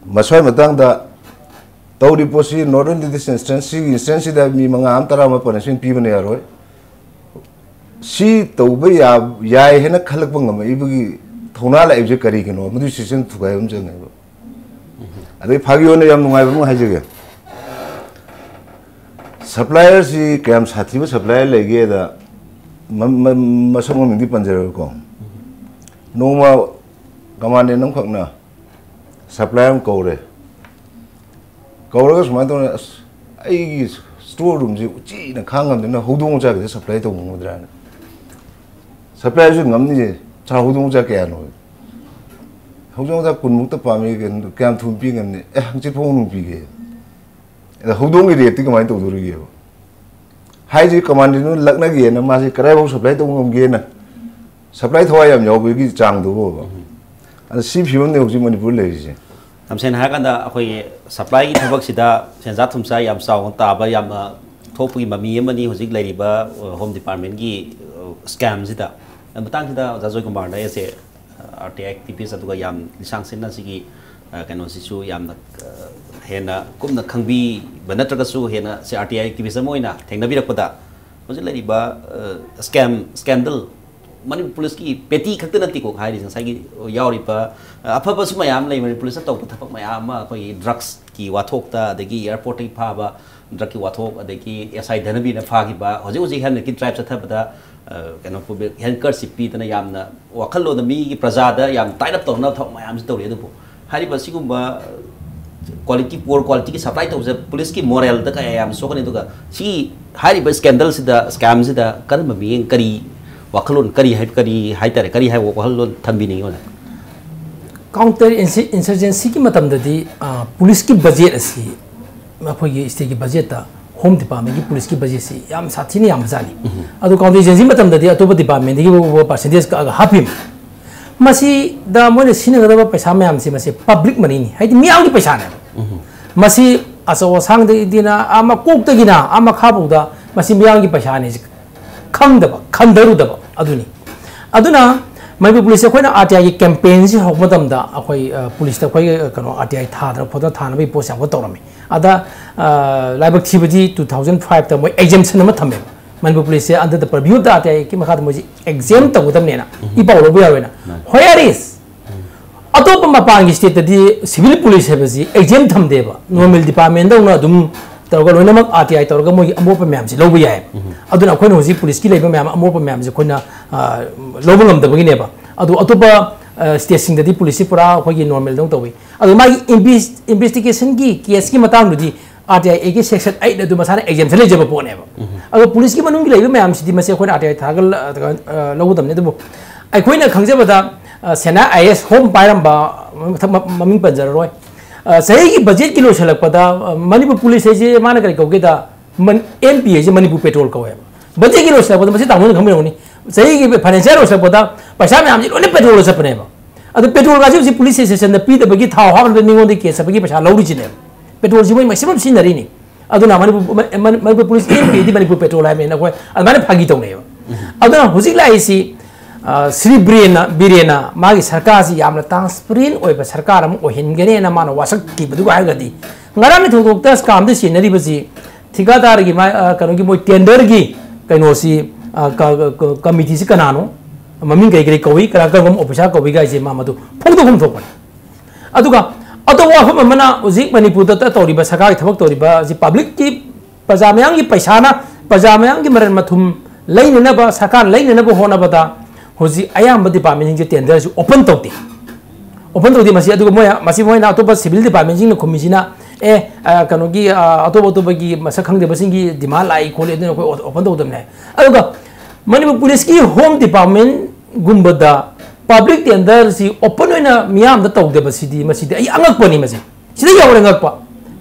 ꯃꯁ꯭ꯋꯥꯏ ꯃꯇꯥꯡꯗ ꯇꯧꯔꯤꯕ ꯄꯣꯠꯁꯤ, ꯅꯣꯔꯠ ꯏꯟꯗꯤꯌꯥ ꯏꯟꯁꯇꯦꯟꯁ, ꯁꯤꯒꯤ ꯏꯟꯁꯇꯦꯟꯁꯁꯤꯗ ꯃꯤ ꯃꯉꯥ ꯑꯃ, ꯇꯔꯥ ꯑꯃ ꯄꯅꯤꯁꯃꯦꯟ ꯄꯤꯕꯅ ꯌꯥꯔꯣꯏ꯫ ꯁꯤ ꯇꯧꯕ ꯌꯥ-, ꯌꯥꯏ ꯍꯥꯏꯅ ꯈꯜꯂꯛꯄ ꯉꯝꯃꯛꯏꯕꯒꯤ ꯊꯧꯅꯥ ꯂꯥꯛꯏꯕꯁꯦ ꯀꯔꯤꯒꯤꯅꯣ? ꯃꯗꯨꯒꯤ ꯁꯤꯁꯇꯦꯝ ꯊꯨꯒꯥꯏꯕ ꯑꯃ ꯆꯪꯉꯦꯕ꯫ ꯑꯗꯩ ꯐꯥꯒꯤ ꯑꯣꯏꯅ ꯌꯥꯝ ꯅꯨꯡꯉꯥꯏꯕ ꯑꯃ ꯍꯥꯏꯖꯒꯦ꯫ ꯁꯄ꯭ꯂꯥꯏꯌꯔꯁꯤ ꯀꯌꯥꯝ ꯁꯥꯊꯤꯕ ꯁꯄ꯭ꯂꯥꯏꯌꯔ ꯂꯩꯒꯦꯗ ꯃ-, ꯃ-, ꯃꯁꯛ ꯃꯃꯤꯡꯗꯤ ꯄꯟꯖꯔꯣꯏꯀꯣ꯫ ꯅꯣꯡꯃ ꯀꯃꯥꯟꯗꯦꯟ ꯑꯃꯈꯛꯅ ꯁꯄ꯭ꯂꯥꯏꯌꯔ ꯑꯃ ꯀꯧꯔꯦ꯫ ꯀꯧꯔꯒ ꯁꯨꯃꯥꯏꯅ ꯇꯧꯅ, "ꯑꯁ, ꯑꯩꯒꯤ ꯁ꯭ꯇꯣꯔ ꯔꯨꯝꯁꯤ ꯎꯆꯤꯅ ꯈꯥꯡ ꯉꯝꯗꯅ ꯍꯧꯗꯣꯡ ꯃꯆꯥ ꯈꯤꯇ ꯁꯄ꯭ꯂꯥꯏ ꯇꯧꯕ ꯉꯝꯒꯗ꯭ꯔꯥꯅ?" ꯁꯄ꯭ꯂꯥꯏꯌꯔꯁꯨ ꯉꯝꯅꯤꯌꯦ, ꯁꯥꯔ, ꯍꯧꯗꯣꯡ ꯃꯆꯥ ꯀꯌꯥꯅꯣ? ꯍꯧꯗꯣꯡ ꯃꯆꯥ ꯀꯨꯟꯃꯨꯛꯇ ꯄꯥꯝꯃꯤ, ꯀꯩꯅꯣ, ꯀꯌꯥꯝ ꯊꯨꯅ ꯄꯤ ꯉꯝꯅꯤ? ꯑꯦ, ꯍꯪꯆꯤꯠ ꯐꯥꯎ ꯃꯅꯨꯡ ꯄꯤꯒꯦ꯫ ꯑꯗ ꯍꯧꯗꯣꯡꯒꯤ ꯔꯦꯠꯇꯤ ꯀꯃꯥꯏꯅ ꯇꯧꯗꯣꯔꯤꯒꯦꯕ? ꯍꯥꯏꯁꯤ ꯀꯃꯥꯟꯗꯦꯟꯗꯨꯅ ꯂꯛꯅꯒꯦꯅ ꯃꯥꯁꯦ ꯀꯗꯥꯏꯐꯥꯎ ꯁꯄ꯭ꯂꯥꯏ ꯇꯧꯕ ꯉꯝꯒꯦꯅ, ꯁꯄ꯭ꯂꯥꯏ ꯊꯋꯥꯏ ꯌꯥꯝ ꯌꯥꯎꯕꯒꯤ ꯆꯥꯡꯗꯨꯕꯣꯕ꯫ ꯑꯗ ꯁꯤ ꯐꯤꯕꯝꯅꯤ ꯍꯧꯖꯤꯛ ꯃꯅꯤꯄꯨꯔ ꯂꯩꯔꯤꯁꯦ꯫ ꯌꯥꯝ ꯁꯦꯡꯅ ꯍꯥꯏꯔꯀꯥꯟꯗ, ꯑꯩꯈꯣꯏꯒꯤ ꯁꯄ꯭ꯂꯥꯏꯒꯤ ꯊꯕꯛꯁꯤꯗ ꯁꯦꯟꯖꯥ ꯊꯨꯝꯖꯥ ꯌꯥꯝ ꯆꯥꯎꯅ ꯇꯥꯕ, ꯌꯥꯝꯅ ꯊꯣꯛꯄꯒꯤ ꯃꯃꯤ ꯑꯃꯅꯤ ꯍꯧꯖꯤꯛ ꯂꯩꯔꯤꯕ, ꯑ, ꯍꯣꯝ ꯗꯤꯄꯥꯔꯠꯃꯦꯟꯒꯤ, ꯑ, ꯁ꯭ꯀꯦꯝꯁꯤꯗ꯫ ꯑꯗ ꯃꯇꯥꯡꯁꯤꯗ ꯑꯣꯖꯥ ꯖꯣꯏꯀꯨꯃꯥꯔꯗ ꯑꯩꯁꯦ, ꯑ, ꯑꯥꯔ ꯇꯤ ꯑꯥꯏ ꯑꯦꯛꯇꯤꯚꯤꯁ ꯑꯗꯨꯒ ꯌꯥꯝ ꯂꯤꯁꯥꯡ ꯁꯤꯠꯅ ꯁꯤꯒꯤ, ꯑ, ꯀꯩꯅꯣꯁꯤꯁꯨ ꯌꯥꯝꯅ, ꯑ, ꯍꯦꯟꯅ ꯀꯨꯞꯅ ꯈꯪꯕꯤꯕ ꯅꯠꯇ꯭ꯔꯒꯁꯨ, ꯍꯦꯟꯅ ꯁꯤ ꯑꯥꯔ ꯇꯤ ꯑꯥꯏ ꯑꯦꯛꯇꯤꯚꯤꯁ ꯑꯃ ꯑꯣꯏꯅ ꯊꯦꯡꯅꯕꯤꯔꯛꯄꯗ, ꯍꯧꯖꯤꯛ ꯂꯩꯔꯤꯕ, ꯑ, ꯁ꯭ꯀꯦꯝ, ꯁ꯭ꯀꯦꯟꯗꯜ, ꯃꯅꯤꯄꯨꯔ ꯄꯨꯂꯤꯁꯀꯤ ꯄꯦꯇꯤ ꯈꯛꯇ ꯅꯠꯇꯦꯀꯣ ꯍꯥꯏꯔꯤꯁꯦ, ꯉꯁꯥꯏꯒꯤ ꯌꯥꯎꯔꯤꯕ, ꯑ, ꯑꯐꯕꯁꯨ ꯃꯌꯥꯝ ꯂꯩ꯫ ꯃꯅꯤꯄꯨꯔ ꯄꯨꯂꯤꯁꯅ ꯇꯧꯕ ꯊꯕꯛ ꯃꯌꯥꯝ ꯑꯃ, ꯑꯩꯈꯣꯏꯒꯤ ꯗ꯭ꯔꯛꯁꯀꯤ ꯋꯥꯊꯣꯛꯇ, ꯑꯗꯒꯤ ꯑꯦꯌꯥꯔꯄꯣꯔꯠꯇꯒꯤ ꯐꯥꯕ ꯗ꯭ꯔꯛꯀꯤ ꯋꯥꯊꯣꯛ, ꯑꯗꯒꯤ ꯑꯦꯁ ꯑꯥꯏ ꯙꯅꯕꯤꯔꯅ ꯐꯥꯈꯤꯕ, ꯍꯧꯖꯤꯛ ꯍꯧꯖꯤꯛ ꯍꯦꯜꯃꯦꯠꯀꯤ ꯗ꯭ꯔꯥꯏꯚ ꯆꯠꯊꯕꯗ, ꯑ, ꯀꯩꯅꯣ, ꯄꯨꯕꯤ-, ꯍꯦꯟꯀꯔꯁꯤꯞ ꯄꯤꯗꯅ ꯌꯥꯝꯅ ꯋꯥꯈꯜꯂꯣꯟꯗ ꯃꯤꯒꯤ ꯄ꯭ꯔꯖꯥꯗ ꯌꯥꯝ ꯇꯥꯏꯠ ꯑꯞ ꯇꯧꯅꯕ ꯊꯕꯛ ꯃꯌꯥꯝꯁꯨ ꯇꯧꯔꯤ꯫ ꯑꯗꯨꯕꯨ ꯍꯥꯏꯔꯤꯕ ꯁꯤꯒꯨꯝꯕ ꯀ꯭ꯋꯥꯂꯤꯇꯤ, ꯄꯣꯔ ꯀ꯭ꯋꯥꯂꯤꯇꯤꯒꯤ ꯁꯄ꯭ꯂꯥꯏ ꯇꯧꯕꯁꯦ ꯄꯨꯂꯤꯁꯀꯤ ꯃꯣꯔꯦꯜꯗ ꯀꯌꯥ ꯌꯥꯝ ꯁꯣꯛꯀꯅꯤ꯫ ꯑꯗꯨꯒ ꯁꯤ ꯍꯥꯏꯔꯤꯕ ꯁ꯭ꯀꯦꯟꯗꯜꯁꯤꯗ, ꯁ꯭ꯀꯦꯝꯁꯤꯗ ꯀꯔꯝꯕ ꯃꯤꯠꯌꯦꯡ, ꯀꯔꯤ ꯋꯥꯈꯜꯂꯣꯟ, ꯀꯔꯤ ꯍꯥꯏ, ꯀꯔꯤ ꯍꯥꯏꯇꯥꯔꯦ, ꯀꯔꯤ ꯍꯥꯏꯕ ꯋꯥꯈꯜꯂꯣꯟ ꯊꯝꯕꯤꯅꯤꯡꯉꯤ ꯑꯣꯖꯥ? ꯀꯥꯎꯟꯇꯔ ꯏꯟꯁꯤ-, ꯏꯟꯁꯔꯖꯦꯟꯁꯤꯒꯤ ꯃꯇꯝꯗꯗꯤ, ꯑ, ꯄꯨꯂꯤꯁꯀꯤ ꯕꯖꯦꯠ ꯑꯁꯤ ꯑꯩꯈꯣꯏꯒꯤ ꯁ꯭ꯇꯦꯠꯀꯤ ꯕꯖꯦꯠꯇ ꯍꯣꯝ ꯗꯤꯄꯥꯔꯠꯃꯦꯟꯒꯤ ꯄꯨꯂꯤꯁꯀꯤ ꯕꯖꯦꯠꯁꯤ ꯌꯥꯝ ꯁꯥꯊꯤꯅ ꯌꯥꯝꯕꯖꯥꯠꯅꯤ꯫ ꯑꯗꯨ ꯀꯥꯎꯟꯇꯔ ꯏꯟꯁꯔꯖꯦꯟꯁꯤ ꯃꯇꯝꯗꯗꯤ ꯑꯇꯣꯞꯄ ꯗꯤꯄꯥꯔꯠꯃꯦꯟꯗꯒꯤ ꯄꯥꯔꯁꯦꯟꯇꯦꯖ ꯀꯛꯑꯒ ꯍꯥꯞꯄꯤꯕ꯫ ꯃꯁꯤꯗ ꯃꯣꯏꯅ ꯁꯤꯖꯤꯟꯅꯒꯗꯕ ꯄꯩꯁꯥ ꯃꯌꯥꯝꯁꯤ, ꯃꯁꯤ ꯄꯕ꯭ꯂꯤꯛ ꯃꯅꯤꯅꯤ, ꯍꯥꯏꯗꯤ ꯃꯤꯌꯥꯝꯒꯤ ꯄꯩꯁꯥꯅꯦꯕ꯫ ꯃꯁꯤ ꯑꯆꯧ ꯑꯁꯥꯡꯗꯒꯤꯅ ꯑꯥ ꯃꯀꯣꯛꯇꯒꯤꯅ ꯑꯥ ꯃꯈꯥꯐꯥꯎꯗ ꯃꯁꯤ ꯃꯤꯌꯥꯝꯒꯤ ꯄꯩꯁꯥꯅꯤ꯫ ꯈꯪꯗꯕ, ꯈꯟꯊꯔꯨꯗꯕ ꯑꯗꯨꯅꯤ꯫ ꯑꯗꯨꯅ ꯃꯅꯤꯄꯨꯔ ꯄꯨꯂꯤꯁꯁꯦ ꯑꯩꯈꯣꯏꯅ ꯑꯥꯔ ꯇꯤ ꯑꯥꯏꯒꯤ ꯀꯦꯝꯄꯦꯟꯁꯤ ꯍꯧꯔꯛꯄ ꯃꯇꯝꯗ ꯑꯩꯈꯣꯏ, ꯑ, ꯄꯨꯂꯤꯁꯇ ꯑꯩꯈꯣꯏ, ꯑ, ꯀꯩꯅꯣ, ꯑꯥꯔ ꯇꯤ ꯑꯥꯏ ꯊꯥꯗꯅ ꯈꯣꯠꯇꯅ ꯊꯥꯅꯕꯒꯤ ꯄꯣꯠꯁꯦ ꯌꯥꯝ ꯀꯟꯅ ꯇꯧꯔꯝꯃꯤ꯫ ꯑꯗ, ꯑ, ꯂꯥꯏꯕꯛ ꯊꯤꯕꯗꯤ two thousand five ꯇ ꯃꯣꯏ exemption ꯑꯃ ꯊꯝꯃꯦꯕ꯫ ꯃꯅꯤꯄꯨꯔ ꯄꯨꯂꯤꯁꯁꯦ under the purview of the R T I ꯑꯦꯛꯀꯤ ꯃꯈꯥꯗ ꯃꯣꯏꯁꯦ exempt ꯇꯧꯒꯗꯕꯅꯦꯅ ꯏ ꯄꯥꯎ ꯂꯧꯕ ꯌꯥꯔꯣꯏꯅ꯫ Where is? ꯑꯇꯣꯞꯄ ꯃꯄꯥꯟꯒꯤ ꯁ꯭ꯇꯦꯠꯇꯗꯤ ꯁꯤꯚꯤꯜ ꯄꯨꯂꯤꯁ ꯍꯥꯏꯕꯁꯤ exempt ꯊꯝꯗꯦꯕ, ꯅꯣꯔꯃꯦꯜ ꯗꯤꯄꯥꯔꯠꯃꯦꯟꯗꯧꯅ ꯑꯗꯨꯝ ꯇꯧꯔꯒ ꯂꯣꯏꯅꯃꯛ ꯑꯥꯔ ꯇꯤ ꯑꯥꯏ ꯇꯧꯔꯒ ꯃꯣꯏꯒꯤ ꯑꯃꯣꯠꯄ ꯃꯌꯥꯝꯁꯤ ꯂꯧꯕ ꯌꯥꯏ꯫ ꯑꯗꯨꯅ ꯑꯩꯈꯣꯏꯅ ꯍꯧꯖꯤꯛ ꯄꯨꯂꯤꯁꯀꯤ ꯂꯩꯕ ꯃꯌꯥꯝ ꯑꯃꯣꯠꯄ ꯃꯌꯥꯝꯁꯦ ꯑꯩꯈꯣꯏꯅ, ꯑ, ꯂꯧꯕ ꯉꯝꯗꯕꯒꯤꯅꯦꯕ꯫ ꯑꯗꯣ ꯑꯇꯣꯞꯄ, ꯑ, ꯁ꯭ꯇꯦꯠꯁꯤꯡꯗꯗꯤ ꯄꯨꯂꯤꯁꯁꯤ ꯄꯨꯔꯥ ꯑꯩꯈꯣꯏꯒꯤ ꯅꯣꯔꯃꯦꯜꯗꯧꯅ ꯇꯧꯏ꯫ ꯑꯗꯣ ꯃꯥꯒꯤ ꯏꯟꯚꯦꯁ-, ꯏꯟꯚꯦꯁꯇꯤꯒꯦꯁꯟꯒꯤ ꯀꯦꯁꯀꯤ ꯃꯇꯥꯡꯗꯨꯗꯤ ꯑꯥꯔ ꯇꯤ ꯑꯥꯏ ꯑꯦꯒꯤ ꯁꯦꯛꯁꯟ ꯑꯩꯠ ꯑꯗꯨ ꯃꯁꯥꯅ exemption ꯂꯩꯖꯕ ꯄꯣꯠꯅꯦꯕ꯫ ꯑꯗꯣ ꯄꯨꯂꯤꯁꯀꯤ ꯃꯅꯨꯡꯒꯤ ꯂꯩꯕ ꯃꯌꯥꯝꯁꯤꯗꯤ ꯃꯁꯤ ꯑꯩꯈꯣꯏꯅ ꯑꯥꯔ ꯇꯤ ꯑꯥꯏ ꯊꯥꯔꯒ ꯂ-, ꯑ, ꯂꯧꯒꯗꯕꯅꯤ꯫ ꯑꯗꯨꯕꯨ ꯑꯩꯈꯣꯏꯅ ꯈꯪꯖꯕꯗ, ꯑ, ꯁꯦꯅꯥ ꯑꯥꯏ ꯑꯦꯁ ꯍꯣꯝ ꯄꯥꯏꯔꯝꯕ, ꯃ-, ꯃ-, ꯃꯃꯤꯡ ꯄꯟꯖꯔꯔꯣꯏ꯫ ꯑ, ꯆꯍꯤꯒꯤ ꯕꯖꯦꯠꯀꯤ ꯂꯣꯏꯁꯤꯜꯂꯛꯄꯗ, ꯑ, ꯃꯅꯤꯄꯨꯔ ꯄꯨꯂꯤꯁ ꯍꯥꯏꯁꯦ ꯃꯥꯅ ꯀꯔꯤ ꯀꯧꯒꯦꯗ, ꯃꯟ-, ꯑꯦꯟ ꯄꯤ ꯍꯥꯏꯁꯦ ꯃꯅꯤꯄꯨꯔ ꯄꯦꯇ꯭ꯔꯣꯜ ꯀꯧꯋꯦꯕ꯫ ꯕꯖꯦꯠꯀꯤ ꯂꯣꯏꯁꯤꯜꯂꯛꯄꯗ ꯃꯁꯤ ꯇꯥꯃꯣꯅ ꯈꯪꯕꯤꯔꯝꯒꯅꯤ꯫ ꯆꯍꯤꯒꯤ ꯐꯥꯏꯅꯥꯟꯁꯤꯌꯦꯜ ꯂꯣꯏꯁꯤꯜꯂꯛꯄꯗ ꯄꯩꯁꯥ ꯃꯌꯥꯝꯁꯤ ꯂꯣꯏꯅ ꯄꯦꯇ꯭ꯔꯣꯜꯗ ꯆꯠꯄꯅꯦꯕ꯫ ꯑꯗꯨ ꯄꯦꯇ꯭ꯔꯣꯜꯒꯁꯤ ꯍꯧꯖꯤꯛ ꯄꯨꯂꯤꯁ ꯏꯁꯇꯦꯁꯟꯗ ꯄꯤꯗꯕꯒꯤ, ꯊꯥꯎ ꯍꯥꯞꯅꯕ ꯃꯤꯉꯣꯟꯗꯒꯤ ꯀꯦꯁ ꯆꯠꯄꯒꯤ ꯄꯩꯁꯥ ꯂꯧꯔꯤꯁꯤꯅꯦꯕ꯫ ꯄꯦꯇ꯭ꯔꯣꯜꯁꯤ ꯃꯣꯏ ꯃꯦꯛꯁꯤꯃꯝ ꯁꯤꯖꯤꯟꯅꯔꯤꯅꯤ꯫ ꯑꯗꯨꯅ ꯃꯅꯤꯄꯨꯔ, ꯃ-, ꯃ-, ꯃꯅꯤꯄꯨꯔ ꯄꯨꯂꯤꯁ, ꯑꯦꯟ ꯄꯤ ꯑꯦꯗꯤ ꯃꯅꯤꯄꯨꯔ ꯄꯦꯇ꯭ꯔꯣꯜ ꯍꯥꯏꯕꯅꯤꯅ ꯑꯩꯈꯣꯏ ꯑꯗꯨꯃꯥꯏꯅ ꯐꯥꯒꯤ ꯇꯧꯅꯩꯌꯦꯕ꯫ ꯑꯗꯨꯅ ꯍꯧꯖꯤꯛ ꯂꯥꯛꯏꯁꯤ, ꯑ, ꯁ꯭ꯔꯤ ꯕꯤꯔꯦꯟꯅ, ꯕꯤꯔꯦꯟꯅ ꯃꯥꯒꯤ ꯁꯔꯀꯥꯔꯁꯤ ꯌꯥꯝꯅ ꯇ꯭ꯔꯥꯟꯁꯄꯔꯦꯟ ꯑꯣꯏꯕ ꯁꯔꯀꯥꯔ ꯑꯃ ꯑꯣꯏꯍꯟꯒꯅꯦꯅ ꯃꯥꯅ ꯋꯥꯁꯛꯈꯤꯕꯗꯨꯒ ꯍꯥꯏꯔꯒꯗꯤ, ꯉꯔꯥꯡꯒꯤ ꯊꯧꯗꯣꯛꯇ ꯁ꯭ꯀꯥꯝꯗ ꯆꯦꯟꯅꯔꯤꯕꯁꯤ ꯊꯤꯀꯥꯗꯥꯔꯒꯤ ꯃꯥ-, ꯑ, ꯀꯩꯅꯣꯒꯤ ꯃꯣꯏ ꯇꯦꯟꯗꯔꯒꯤ ꯀꯩꯅꯣꯁꯤ, ꯑ, ꯀ-, ꯀ-, ꯀ-, ꯀꯃꯤꯇꯤꯁꯤ ꯀꯅꯥꯅꯣ, ꯃꯃꯤꯡ ꯀꯔꯤ ꯀꯔꯤ ꯀꯧꯏ, ꯀꯅꯥ ꯀꯔꯝꯕ ꯑꯣꯐꯤꯁꯥꯔ ꯀꯧꯏ ꯀꯥꯏꯁꯦ ꯃꯥ ꯃꯗꯨ ꯐꯣꯡꯗꯣꯛꯐꯝ ꯊꯣꯛꯄꯅꯤ꯫ ꯑꯗꯨꯒ ꯑꯇꯣꯞꯄ ꯋꯥꯐꯝ ꯑꯃꯅ, ꯍꯧꯖꯤꯛ ꯃꯅꯤꯄꯨꯔꯗ ꯇꯧꯔꯤꯕ, ꯁꯔꯀꯥꯔꯒꯤ ꯊꯕꯛ ꯇꯧꯔꯤꯕ ꯑꯁꯤ ꯄꯕ꯭ꯂꯤꯛꯀꯤ, ꯄ꯭ꯔꯖꯥ ꯃꯌꯥꯝꯒꯤ ꯄꯩꯁꯥꯅ ꯄ꯭ꯔꯖꯥ ꯃꯌꯥꯝꯒꯤ ꯃꯔꯟ ꯃꯊꯨꯝ ꯂꯩꯅꯅꯕ, ꯁꯔꯀꯥꯔꯅ ꯂꯩꯅꯅꯕ ꯍꯣꯠꯅꯕꯗ ꯍꯧꯖꯤꯛ ꯑꯌꯥꯝꯕ ꯗꯤꯄꯥꯔꯠꯃꯦꯟꯁꯤꯡꯁꯦ ꯇꯦꯟꯗꯔꯁꯤ ꯑꯣꯄꯟ ꯇꯧꯗꯦ꯫ ꯑꯣꯄꯟ ꯇꯧꯗꯦ ꯃꯁꯤ꯫ ꯑꯗꯨꯒ ꯃꯣꯏ, ꯃꯁꯤ ꯃꯣꯏꯅ ꯑꯇꯣꯞꯄ ꯁꯤꯚꯤꯜ ꯗꯤꯄꯥꯔꯠꯃꯦꯟꯁꯤꯡꯅ ꯈꯨꯝꯃꯤꯁꯤꯅ, "ꯑꯦ, ꯑ, ꯀꯩꯅꯣꯒꯤ, ꯑ, ꯑꯇꯣꯞ ꯑꯇꯣꯞꯄꯒꯤ ꯃꯁꯛ ꯈꯪꯗꯕꯁꯤꯡꯒꯤ ꯗꯤꯃꯥꯟ ꯂꯥꯛꯏ ꯈꯣꯠꯂꯤ, ꯑꯗꯨꯅ ꯑꯩꯈꯣꯏ ꯑꯣꯄꯟ ꯇꯧꯗꯕꯅꯦ ꯍꯥꯏ"꯫ ꯑꯗꯨꯒ ꯃꯅꯤꯄꯨꯔ ꯄꯨꯂꯤꯁꯀꯤ ꯍꯣꯝ ꯗꯤꯄꯥꯔꯠꯃꯦꯟꯒꯨꯝꯕꯗ ꯄꯕ꯭ꯂꯤꯛ ꯇꯦꯟꯗꯔꯁꯤ ꯑꯣꯄꯟ ꯑꯣꯏꯅ ꯃꯤꯌꯥꯝꯗ ꯇꯧꯗꯕꯁꯤꯗꯤ, ꯃꯁꯤꯗꯤ ꯑꯩ ꯑꯉꯛꯄꯅꯤ꯫ ꯃꯁꯤ ꯁꯤꯗ ꯌꯧꯔꯦ ꯉꯛꯄ꯫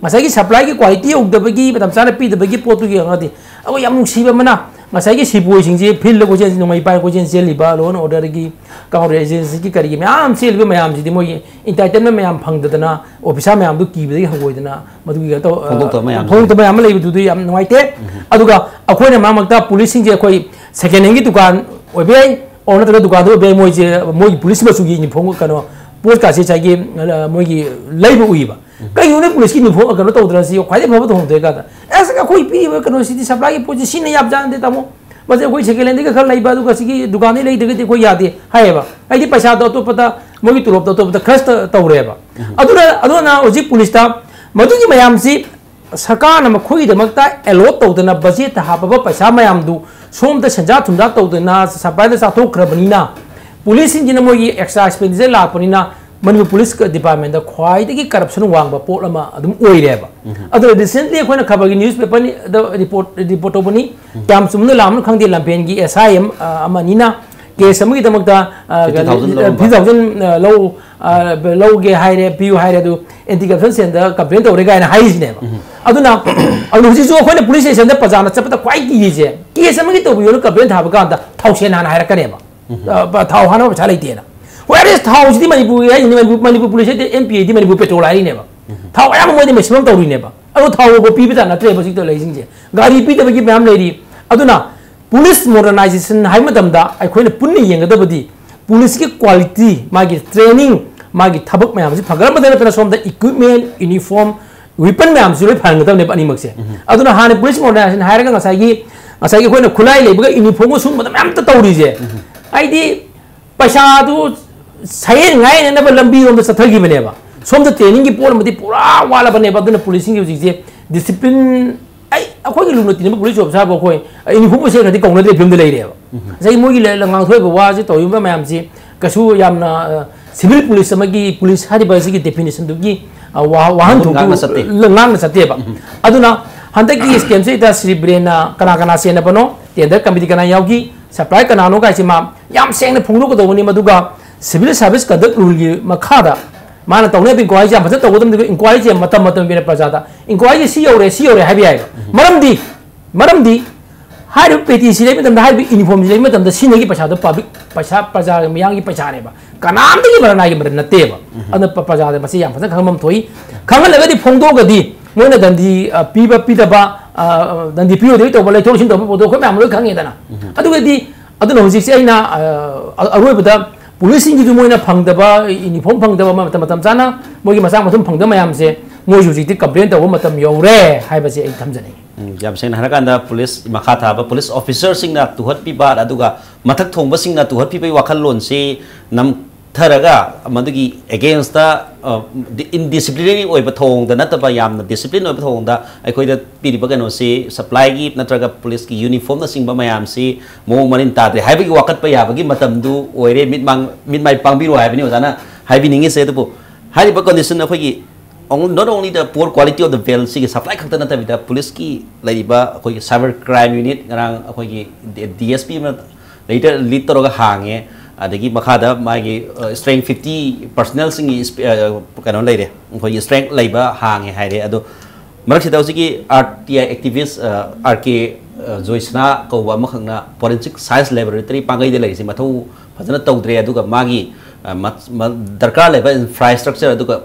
ꯉꯁꯥꯏꯒꯤ ꯁꯄ꯭ꯂꯥꯏꯒꯤ ꯀ꯭ꯋꯥꯂꯤꯇꯤ ꯌꯧꯗꯕꯒꯤ, ꯃꯇꯝ ꯆꯥꯅ ꯄꯤꯗꯕꯒꯤ ꯄꯣꯠꯇꯨꯒꯤ ꯉꯛꯇꯤ꯫ ꯑꯩꯈꯣꯏ ꯌꯥꯝ ꯅꯨꯡꯁꯤꯕ ꯑꯃꯅ, ꯉꯁꯥꯏꯒꯤ ꯁꯤꯄꯣꯏꯁꯤꯡꯁꯦ ꯐꯤꯜꯗ ꯀꯣꯏꯆꯦꯟ, ꯅꯣꯡꯃꯩ ꯄꯥꯏꯔ ꯀꯣꯏꯆꯦꯟ ꯆꯦꯜꯂꯤꯕ, ꯂꯣ ꯑꯦꯟ ꯑꯣꯔꯗꯔꯒꯤ, ꯀꯥꯎꯟꯇꯔ ꯑꯦꯖꯦꯟꯁꯤꯒꯤ ꯀꯔꯤꯒꯤ ꯃꯌꯥꯝ ꯆꯦꯜꯂꯤꯕ ꯃꯌꯥꯝꯁꯤꯗꯤ ꯃꯣꯏꯒꯤ ꯏꯟꯇꯥꯏꯇꯜꯃꯦꯟ ꯃꯌꯥꯝ ꯐꯪꯗꯗꯅ, ꯑꯣꯐꯤꯁꯔ ꯃꯌꯥꯝꯗꯨ ꯀꯤꯕꯗꯒꯤ ꯍꯪꯒꯣꯏꯗꯅ ꯃꯗꯨꯒꯤ ꯀꯩꯅꯣ ꯇꯧ-, ꯐꯣꯡꯗꯣꯛꯇꯕ ꯃꯌꯥꯝ ꯐꯣꯡꯗꯣꯛꯇꯕ ꯃꯌꯥꯝ ꯑꯃ ꯂꯩꯕꯗꯨꯗꯤ ꯌꯥꯝ ꯅꯨꯡꯉꯥꯏꯇꯦ꯫ ꯑꯗꯨꯒ ꯑꯩꯈꯣꯏꯅ ꯃꯔꯛ ꯃꯔꯛꯇ ꯄꯨꯂꯤꯁꯁꯤꯡꯁꯦ ꯑꯩꯈꯣꯏ ꯁꯦꯀꯦꯟ ꯍꯦꯟꯒꯤ ꯗꯨꯀꯥꯟ ꯑꯣꯏꯕ ꯌꯥꯏ, ꯑꯣꯔ ꯅꯠꯇ꯭ꯔꯒ ꯗꯨꯀꯥꯟꯗ ꯑꯣꯏꯕ ꯌꯥꯏ, ꯃꯣꯏꯁꯦ, ꯃꯣꯏꯒꯤ ꯄꯨꯂꯤꯁ ꯃꯆꯨꯒꯤ ꯌꯨꯅꯤꯐꯣꯔꯝ, ꯀꯩꯅꯣ, ꯄꯣꯠꯀꯥꯁꯦ ꯉꯁꯥꯏꯒꯤ, ꯑ, ꯃꯣꯏꯒꯤ ꯂꯩꯕ ꯎꯏꯕ꯫ ꯀꯩꯒꯤꯅꯣ ꯄꯨꯂꯤꯁꯀꯤ ꯌꯨꯅꯤꯐꯣꯔꯝ ꯀꯩꯅꯣ ꯇꯧꯗ꯭ꯔꯁꯤ, ꯈ꯭ꯋꯥꯏꯗꯒꯤ ꯐꯕ ꯊꯣꯡꯗꯣꯏ ꯀꯥꯟꯗ, "ꯑꯁ, ꯑꯩꯈꯣꯏ ꯄꯤꯔꯤꯕ ꯀꯩꯅꯣꯁꯤꯗꯤ, ꯁꯄ꯭ꯂꯥꯏꯒꯤ ꯄꯣꯠꯁꯤ ꯁꯤꯖꯤꯟꯅ ꯌꯥꯕꯖꯥꯠ ꯅꯠꯇꯦ, ꯇꯥꯃꯣ꯫ ꯃꯁꯤ ꯑꯩꯈꯣꯏ ꯁꯦꯀꯦꯟ ꯍꯦꯟꯗꯒꯤ ꯈꯔ ꯂꯩꯕ, ꯑꯗꯨꯒ ꯁꯤꯒꯤ ꯗꯨꯀꯥꯟꯗꯒꯤ ꯂꯩꯗ꯭ꯔꯒꯗꯤ ꯑꯩꯈꯣꯏ ꯌꯥꯗꯦ" ꯍꯥꯏꯌꯦꯕ꯫ ꯍꯥꯏꯗꯤ ꯄꯩꯁꯥꯗꯣ ꯑꯇꯣꯞꯄꯗ, ꯃꯣꯏꯒꯤ ꯇꯣꯂꯣꯞꯇꯣ ꯑꯇꯣꯞꯄꯗ ꯈꯔꯁ ꯇ-, ꯇꯧꯔꯦꯕ꯫ ꯑꯗꯨꯅ, ꯑꯗꯨꯅ ꯍꯧꯖꯤꯛ ꯄꯨꯂꯤꯁꯇ ꯃꯗꯨꯒꯤ ꯃꯌꯥꯝꯁꯤ ꯁꯔꯀꯥꯔꯅ ꯃꯈꯣꯏꯒꯤꯗꯃꯛꯇ ꯑꯦꯂꯣꯠ ꯇꯧꯗꯅ ꯕꯖꯦꯠꯇ ꯍꯥꯞꯄꯕ ꯄꯩꯁꯥ ꯃꯌꯥꯝꯗꯨ ꯁꯣꯝꯗ ꯁꯦꯟꯖꯥ ꯊꯨꯝꯖꯥ ꯇꯧꯗꯅ ꯁꯄ꯭ꯂꯥꯏꯗ ꯆꯥꯊꯣꯛꯈ꯭ꯔꯕꯅꯤꯅ, ꯄꯨꯂꯤꯁꯁꯤꯡꯁꯤꯅ ꯃꯣꯏꯒꯤ ꯑꯦꯛꯁꯇ꯭ꯔꯥ ꯑꯦꯛꯁꯄꯦꯟꯗꯤꯆꯔ ꯂꯥꯛꯄꯅꯤꯅ, ꯃꯅꯤꯄꯨꯔ ꯄꯨꯂꯤꯁ ꯗꯤꯄꯥꯔꯠꯃꯦꯟꯗ ꯈ꯭ꯋꯥꯏꯗꯒꯤ ꯀꯔꯞꯁꯟ ꯋꯥꯡꯕ ꯄꯣꯠ ꯑꯃ ꯑꯗꯨꯝ ꯑꯣꯏꯔꯦꯕ꯫ ꯑꯗꯨꯅ ꯔꯤꯁꯦꯟꯠꯂꯤ ꯑꯩꯈꯣꯏꯅ ꯈꯕꯔꯒꯤ ꯅ꯭ꯌꯨꯁ ꯄꯦꯄꯔꯅꯤ, ꯗ ꯔꯤꯄꯣꯔꯠ, ꯔꯤꯄꯣꯔꯠ ꯇꯧꯕꯅꯤ꯫ ꯀꯌꯥꯝ ꯆꯨꯝꯅ ꯂꯥꯟꯕꯅꯣ ꯈꯪꯗꯦ, ꯂꯝꯐꯦꯟꯒꯤ ꯑꯦꯁ ꯑꯥꯏ ꯑꯃ, ꯑ, ꯑꯃꯅꯤꯅ ꯀꯦꯁ ꯑꯃꯒꯤꯗꯃꯛꯇ ꯐꯤꯐꯇꯤ ꯊꯥꯎꯖꯟ ꯂꯧꯔꯝꯕ꯫ ꯐꯤꯐꯇꯤ ꯊꯥꯎꯖꯟ ꯂꯧ ꯑ, ꯂꯧꯒꯦ ꯍꯥꯏꯔꯦ, ꯄꯤꯌꯨ ꯍꯥꯏꯔꯦ, ꯑꯗꯨ ꯑꯦꯟꯇꯤ ꯀꯔꯞꯁꯟ ꯁꯦꯜꯗ ꯀꯝꯄ꯭ꯂꯦꯟ ꯇꯧꯔꯦ ꯀꯥꯏꯅ ꯍꯥꯏꯔꯤꯁꯤꯅꯦꯕ꯫ ꯑꯗꯨꯅ ꯑꯗꯨꯅ ꯍꯧꯖꯤꯛꯁꯨ ꯑꯩꯈꯣꯏꯅ ꯄꯨꯂꯤꯁ ꯁ꯭ꯇꯦꯁꯟꯗ ꯄ꯭ꯔꯖꯥꯅ ꯆꯠꯄꯗ ꯈ꯭ꯋꯥꯏ ꯀꯤꯔꯤꯁꯦ, ꯀꯦꯁ ꯑꯃꯒꯤ ꯇꯧꯕꯤꯌꯣꯅ ꯀꯝꯄ꯭ꯂꯦꯟ ꯊꯥꯕ ꯀꯥꯟꯗ ꯊꯥꯎꯁꯦꯟ ꯍꯥꯟꯅ ꯍꯥꯏꯔꯛꯀꯅꯦꯕ꯫ ꯑ, ꯊꯥꯎ ꯍꯥꯟꯅꯕ ꯄꯩꯁꯥ ꯂꯩꯇꯦꯅ꯫ ꯋꯦꯔ ꯏꯁ ꯊꯥꯎꯁꯤꯗꯤ ꯃꯅꯤꯄꯨꯔꯒꯤ ꯍꯥꯏꯁꯤꯅꯤ, ꯃꯅꯤꯄꯨꯔ, ꯃꯅꯤꯄꯨꯔ ꯄꯨꯂꯤꯁ ꯍꯥꯏꯗꯤ, ꯑꯦꯝ ꯄꯤ ꯑꯦꯗꯤ ꯃꯅꯤꯄꯨꯔ ꯄꯦꯇ꯭ꯔꯣꯜ ꯍꯥꯏꯔꯤꯅꯦꯕ꯫ ꯊꯥꯎ ꯑꯌꯥꯝꯕ ꯃꯣꯏꯗꯤ ꯃꯦꯛꯁꯤꯃꯝ ꯇꯧꯔꯤꯅꯦꯕ꯫ ꯑꯗꯣ ꯊꯥꯎ ꯐꯥꯎꯕ ꯄꯤꯕ ꯖꯥꯠ ꯅꯠꯇ꯭ꯔꯦꯕ ꯍꯧꯖꯤꯛꯇ ꯂꯩꯔꯤꯁꯤꯡꯁꯦ꯫ ꯒꯥꯔꯤ ꯄꯤꯗꯕꯒꯤ ꯃꯌꯥꯝ ꯂꯩꯔꯤ꯫ ꯑꯗꯨꯅ ꯄꯨꯂꯤꯁ ꯃꯣꯗꯔꯅꯥꯏꯖꯦꯁꯟ ꯍꯥꯏꯕ ꯃꯇꯝꯗ ꯑꯩꯈꯣꯏꯅ ꯄꯨꯟꯅ ꯌꯦꯡꯒꯗꯕꯗꯤ ꯄꯨꯂꯤꯁꯀꯤ ꯀ꯭ꯋꯥꯂꯤꯇꯤ, ꯃꯥꯒꯤ ꯇ꯭ꯔꯦꯅꯤꯡ, ꯃꯥꯒꯤ ꯊꯕꯛ ꯃꯌꯥꯝꯁꯤ ꯐꯒꯠꯍꯟꯕꯗ ꯅꯠꯇꯅ ꯁꯣꯝꯗ ꯏꯀ꯭ꯋꯤꯞꯃꯦꯟ, ꯌꯨꯅꯤꯐꯣꯔꯝ, ꯋꯤꯄꯟ ꯃꯌꯥꯝꯁꯤꯁꯨ ꯂꯣꯏ ꯐꯍꯟꯒꯗꯕꯅꯦꯕ ꯑꯅꯤꯃꯛꯁꯦ꯫ ꯑꯗꯨꯅ ꯍꯥꯟꯅ ꯄꯨꯂꯤꯁ ꯃꯣꯗꯔꯅꯥꯏꯖꯦꯁꯟ ꯍꯥꯏꯔꯒ ꯉꯁꯥꯏꯒꯤ, ꯉꯁꯥꯏꯒꯤ ꯑꯩꯈꯣꯏꯅ ꯈꯨꯠꯂꯥꯏ ꯂꯩꯕꯒ ꯌꯨꯅꯤꯐꯣꯔꯝꯒ ꯁꯨꯝꯕꯗ ꯃꯌꯥꯝ ꯑꯝꯇ ꯇꯧꯔꯤꯁꯦ꯫ ꯍꯥꯏꯗꯤ ꯄꯩꯁꯥꯗꯨ ꯁꯌꯦꯡ ꯉꯥꯏꯅꯅꯕ ꯂꯝꯕꯤꯔꯣꯝꯗ ꯆꯠꯊꯈꯤꯕꯅꯦꯕ꯫ ꯁꯣꯝꯗ ꯇ꯭ꯔꯦꯅꯤꯡꯒꯤ ꯄꯣꯠ ꯑꯃꯗꯤ ꯄꯨꯔꯥ ꯋꯥꯠꯂꯕꯅꯦꯕ꯫ ꯑꯗꯨꯅ ꯄꯨꯂꯤꯁꯁꯤꯡꯒꯤ ꯍꯧꯖꯤꯛꯁꯦ ꯗꯤꯁꯤꯄ꯭ꯂꯤꯟ, ꯑꯩ, ꯑꯩꯈꯣꯏꯒꯤ ꯂꯨꯅ ꯇꯤꯟꯅꯕ ꯄꯨꯂꯤꯁ ꯑꯣꯐꯤꯁꯥꯔꯕꯨ ꯑꯩꯈꯣꯏ ꯌꯨꯅꯤꯐꯣꯔꯝ ꯁꯦꯠꯈ꯭ꯔꯗꯤ ꯀꯧꯅꯗ꯭ꯔꯦ ꯐꯤꯕꯝꯗ ꯂꯩꯔꯦꯕ꯫ ꯉꯁꯥꯏꯒꯤ ꯃꯣꯏꯒꯤ ꯂ-, ꯂ-, ꯉꯥꯡꯊꯣꯛꯏꯕ ꯋꯥꯁꯤ ꯇꯧꯔꯤꯕ ꯃꯌꯥꯝꯁꯤ ꯀꯩꯁꯨ ꯌꯥꯝꯅ, ꯑ, ꯁꯤꯚꯤꯜ ꯄꯨꯂꯤꯁ ꯑꯃꯒꯤ ꯄꯨꯂꯤꯁ ꯍꯥꯏꯔꯤꯕ ꯑꯁꯤꯒꯤ ꯗꯦꯐꯤꯅꯦꯁꯟꯗꯨꯒꯤ, ꯑ, ꯋꯥ-, ꯋꯥꯍꯟꯊꯣꯛꯇꯨ ꯉꯥꯡꯅ ꯆꯠꯇꯦ꯫ ꯂ-, ꯉꯥꯡꯅ ꯆꯠꯇꯦꯕ꯫ ꯑꯗꯨꯅ ꯍꯟꯗꯛꯀꯤ ꯁ꯭ꯀꯦꯝꯁꯤꯗ ꯁ꯭ꯔꯤ ꯕꯤꯔꯦꯟꯅ ꯀꯅꯥ ꯀꯅꯥ ꯆꯦꯟꯅꯕꯅꯣ, ꯇꯦꯟꯗꯔ ꯀꯃꯤꯇꯤ ꯀꯅꯥ ꯌꯥꯎꯈꯤ, ꯁꯄ꯭ꯂꯥꯏ ꯀꯅꯥꯅꯣ ꯀꯥꯏꯁꯤ ꯃꯥ ꯌꯥꯝ ꯁꯦꯡꯅ ꯐꯣꯡꯗꯣꯛꯀꯗꯧꯕꯅꯤ꯫ ꯃꯗꯨꯒ ꯁꯤꯚꯤꯜ ꯁꯥꯔꯚꯤꯁ ꯀꯟꯗꯛ ꯔꯨꯜꯒꯤ ꯃꯈꯥꯗ ꯃꯥꯅ ꯇꯧꯅꯕ ꯏꯟꯀ꯭ꯋꯥꯏꯔꯤꯁꯦ ꯌꯥꯝ ꯐꯖꯅ ꯇꯧꯒꯗꯕꯅꯤ꯫ ꯏꯟꯀ꯭ꯋꯥꯏꯔꯤꯁꯦ ꯃꯇꯝ ꯃꯇꯝꯒꯤ ꯑꯣꯏꯅ ꯄ꯭ꯔꯖꯥꯗ ꯏꯟꯀ꯭ꯋꯥꯏꯔꯤꯁꯦ ꯁꯤ ꯌꯧꯔꯦ, ꯁꯤ ꯌꯧꯔꯦ ꯍꯥꯏꯕ ꯌꯥꯏꯕ꯫ ꯃꯔꯝꯗꯤ, ꯃꯔꯝꯗꯤ ꯍꯥꯏꯔꯤꯕ ꯄꯦꯇꯤꯁꯤ ꯂꯩꯕ ꯃꯇꯝꯗ, ꯍꯥꯏꯔꯤꯕ ꯌꯨꯅꯤꯐꯣꯔꯝꯁꯤ ꯂꯩꯕ ꯃꯇꯝꯗ ꯁꯤꯖꯤꯟꯅꯈꯤꯕ ꯄꯩꯁꯥꯗꯣ ꯄꯕ꯭ꯂꯤꯛ ꯄꯩꯁꯥ, ꯄ꯭ꯔꯖꯥ ꯃꯤꯌꯥꯝꯒꯤ ꯄꯩꯁꯥꯅꯦꯕ, ꯀꯅꯥꯝꯇꯒꯤ ꯃꯔꯟ ꯅꯥꯏꯒꯤ ꯃꯔꯟ ꯅꯠꯇꯦꯕ꯫ ꯑꯗꯨꯅ ꯄ-, ꯄ꯭ꯔꯖꯥꯗ ꯃꯁꯤ ꯌꯥꯝ ꯐꯖꯅ ꯈꯪꯐꯝ ꯊꯣꯛꯏ꯫ ꯈꯪꯍꯜꯂꯒꯗꯤ ꯐꯣꯡꯗꯣꯛꯑꯒꯗꯤ ꯃꯣꯏꯅ ꯗꯟꯗꯤ, ꯑ, ꯄꯤꯕ ꯄꯤꯗꯕ, ꯑ, ꯗꯟꯗꯤ ꯄꯤꯔꯣꯏꯗꯣꯏ ꯇꯧꯕ, ꯂꯩꯊꯣꯛ ꯂꯩꯁꯤꯟ ꯇꯧꯕ ꯄꯣꯠꯇꯣ ꯑꯩꯈꯣꯏ ꯃꯌꯥꯝ ꯂꯣꯏ ꯈꯪꯉꯦꯗꯅ꯫ ꯑꯗꯨꯒꯗꯤ ꯑꯗꯨꯅ ꯍꯧꯖꯤꯛꯁꯦ ꯑꯩꯅ, ꯑ, ꯑ-, ꯑꯔꯣꯏꯕꯗ ꯄꯨꯂꯤꯁꯁꯤꯡꯒꯤꯁꯨ ꯃꯣꯏꯅ ꯐꯪꯗꯕ, ꯌꯨꯅꯤꯐꯣꯔꯝ ꯐꯪꯗꯕ, ꯃꯇꯝ, ꯃꯇꯝ ꯆꯥꯅ ꯃꯣꯏꯒꯤ ꯃꯆꯥꯛ ꯃꯊꯨꯝ ꯐꯪꯗꯕ ꯃꯌꯥꯝꯁꯦ ꯃꯣꯏꯁꯨ ꯍꯧꯖꯤꯛꯇꯤ ꯀꯝꯄ꯭ꯂꯦꯟ ꯇꯧꯕ ꯃꯇꯝ ꯌꯧꯔꯦ ꯍꯥꯏꯕꯁꯦ ꯑꯩ ꯊꯝꯖꯅꯤꯡꯉꯤ꯫ ꯎꯝ, ꯌꯥꯝ ꯁꯦꯡꯅ ꯍꯥꯏꯔꯀꯥꯟꯗ ꯄꯨꯂꯤꯁ ꯃꯈꯥ ꯊꯥꯕ ꯄꯨꯂꯤꯁ ꯑꯣꯐꯤꯁꯔꯁꯤꯡꯅ ꯇꯨꯍꯠꯄꯤꯕ, ꯑꯗꯨꯒ ꯃꯊꯛ ꯊꯣꯡꯕꯁꯤꯡꯅ ꯇꯨꯍꯠꯄꯤꯕꯒꯤ ꯋꯥꯈꯜꯂꯣꯟꯁꯤ ꯅꯝꯊꯔꯒ ꯃꯗꯨꯒꯤ ꯑꯦꯒꯦꯟꯁꯇ, ꯑ, ꯗꯤ-, ꯏꯟꯗꯤꯁꯤꯄ꯭ꯂꯤꯅꯔꯤ ꯑꯣꯏꯕ ꯊꯧꯑꯣꯡꯗ ꯅꯠꯇꯕ ꯌꯥꯝꯅ ꯗꯤꯁꯤꯄ꯭ꯂꯤꯟ ꯑꯣꯏꯕ ꯊꯧꯑꯣꯡꯗ ꯑꯩꯈꯣꯏꯗ ꯄꯤꯔꯤꯕ ꯀꯩꯅꯣꯁꯤ, ꯁꯄ꯭ꯂꯥꯏꯒꯤ ꯅꯠꯇ꯭ꯔꯒ ꯄꯨꯂꯤꯁꯀꯤ ꯌꯨꯅꯤꯐꯣꯔꯝꯅꯆꯤꯡꯕ ꯃꯌꯥꯝꯁꯤ ꯃꯑꯣꯡ ꯃꯔꯤꯟ ꯇꯥꯗ꯭ꯔꯦ ꯍꯥꯏꯕꯒꯤ ꯋꯥꯀꯠꯄ ꯌꯥꯕꯒꯤ ꯃꯇꯝꯗꯨ ꯑꯣꯏꯔꯦ꯫ ꯃꯤꯠꯃꯥꯡ, ꯃꯤꯠꯃꯥꯏ ꯄꯥꯡꯕꯤꯔꯣ ꯍꯥꯏꯕꯅꯤ ꯑꯣꯖꯥꯅ ꯍꯥꯏꯕꯤꯅꯤꯡꯉꯤꯁꯦ꯫ ꯑꯗꯨꯕꯨ ꯍꯥꯏꯔꯤꯕ ꯀꯟꯗꯤꯁꯟ ꯑꯩꯈꯣꯏꯒꯤ only, not only the poor quality of the bail ꯁꯤꯒꯤ ꯁꯄ꯭ꯂꯥꯏ ꯈꯛꯇ ꯅꯠꯇꯕꯤꯗ ꯄꯨꯂꯤꯁꯀꯤ ꯂꯩꯔꯤꯕ ꯑꯩꯈꯣꯏꯒꯤ ꯁꯥꯏꯕꯔ ꯀ꯭ꯔꯥꯏꯝ ꯌꯨꯅꯤꯠ, ꯉꯔꯥꯡ ꯑꯩꯈꯣꯏꯒꯤ ꯗꯤ ꯑꯦꯁ ꯄꯤ ꯑꯃ ꯂꯤꯗꯔ ꯂꯤꯗ ꯇꯧꯔꯒ ꯍꯥꯡꯉꯦ꯫ ꯑꯗꯒꯤ ꯃꯈꯥꯗ ꯃꯥꯒꯤ ꯏꯁꯇ꯭ꯔꯦꯡ ꯐꯤꯐꯇꯤ ꯄꯔꯁꯅꯦꯜꯁꯤꯡꯒꯤ ꯏꯁꯄꯤ- ꯑ, ꯀꯩꯅꯣ ꯂꯩꯔꯦ, ꯑꯩꯈꯣꯏꯒꯤ ꯏꯁꯇ꯭ꯔꯦꯡ ꯂꯩꯕ ꯍꯥꯡꯉꯦ ꯍꯥꯏꯔꯦ꯫ ꯑꯗꯣ ꯃꯔꯛꯁꯤꯗ ꯍꯧꯖꯤꯛꯀꯤ ꯑꯥꯔ ꯇꯤ ꯑꯥꯏ ꯑꯦꯛꯇꯤꯚꯤꯁ ꯑꯥꯔ ꯀꯦ ꯖꯣꯏꯁꯅꯥ ꯀꯧꯕ ꯑꯃꯈꯛꯅ ꯐꯣꯔꯦꯟꯁꯤꯛ ꯁꯥꯏꯟꯁ ꯂꯦꯕꯣꯔꯦꯇꯔꯤ ꯄꯥꯡꯒꯩꯗ ꯂꯩꯔꯤꯁꯤ ꯃꯊꯧ ꯐꯖꯅ ꯇꯧꯗ꯭ꯔꯦ, ꯑꯗꯨꯒ ꯃꯥꯒꯤ ꯑ, ꯃ- ꯃ- ꯗꯔꯀꯥꯔ ꯂꯩꯕ ꯏꯟꯐ꯭ꯔꯥꯁ꯭ꯇ꯭ꯔꯛꯆꯔ ꯑꯗꯨꯒ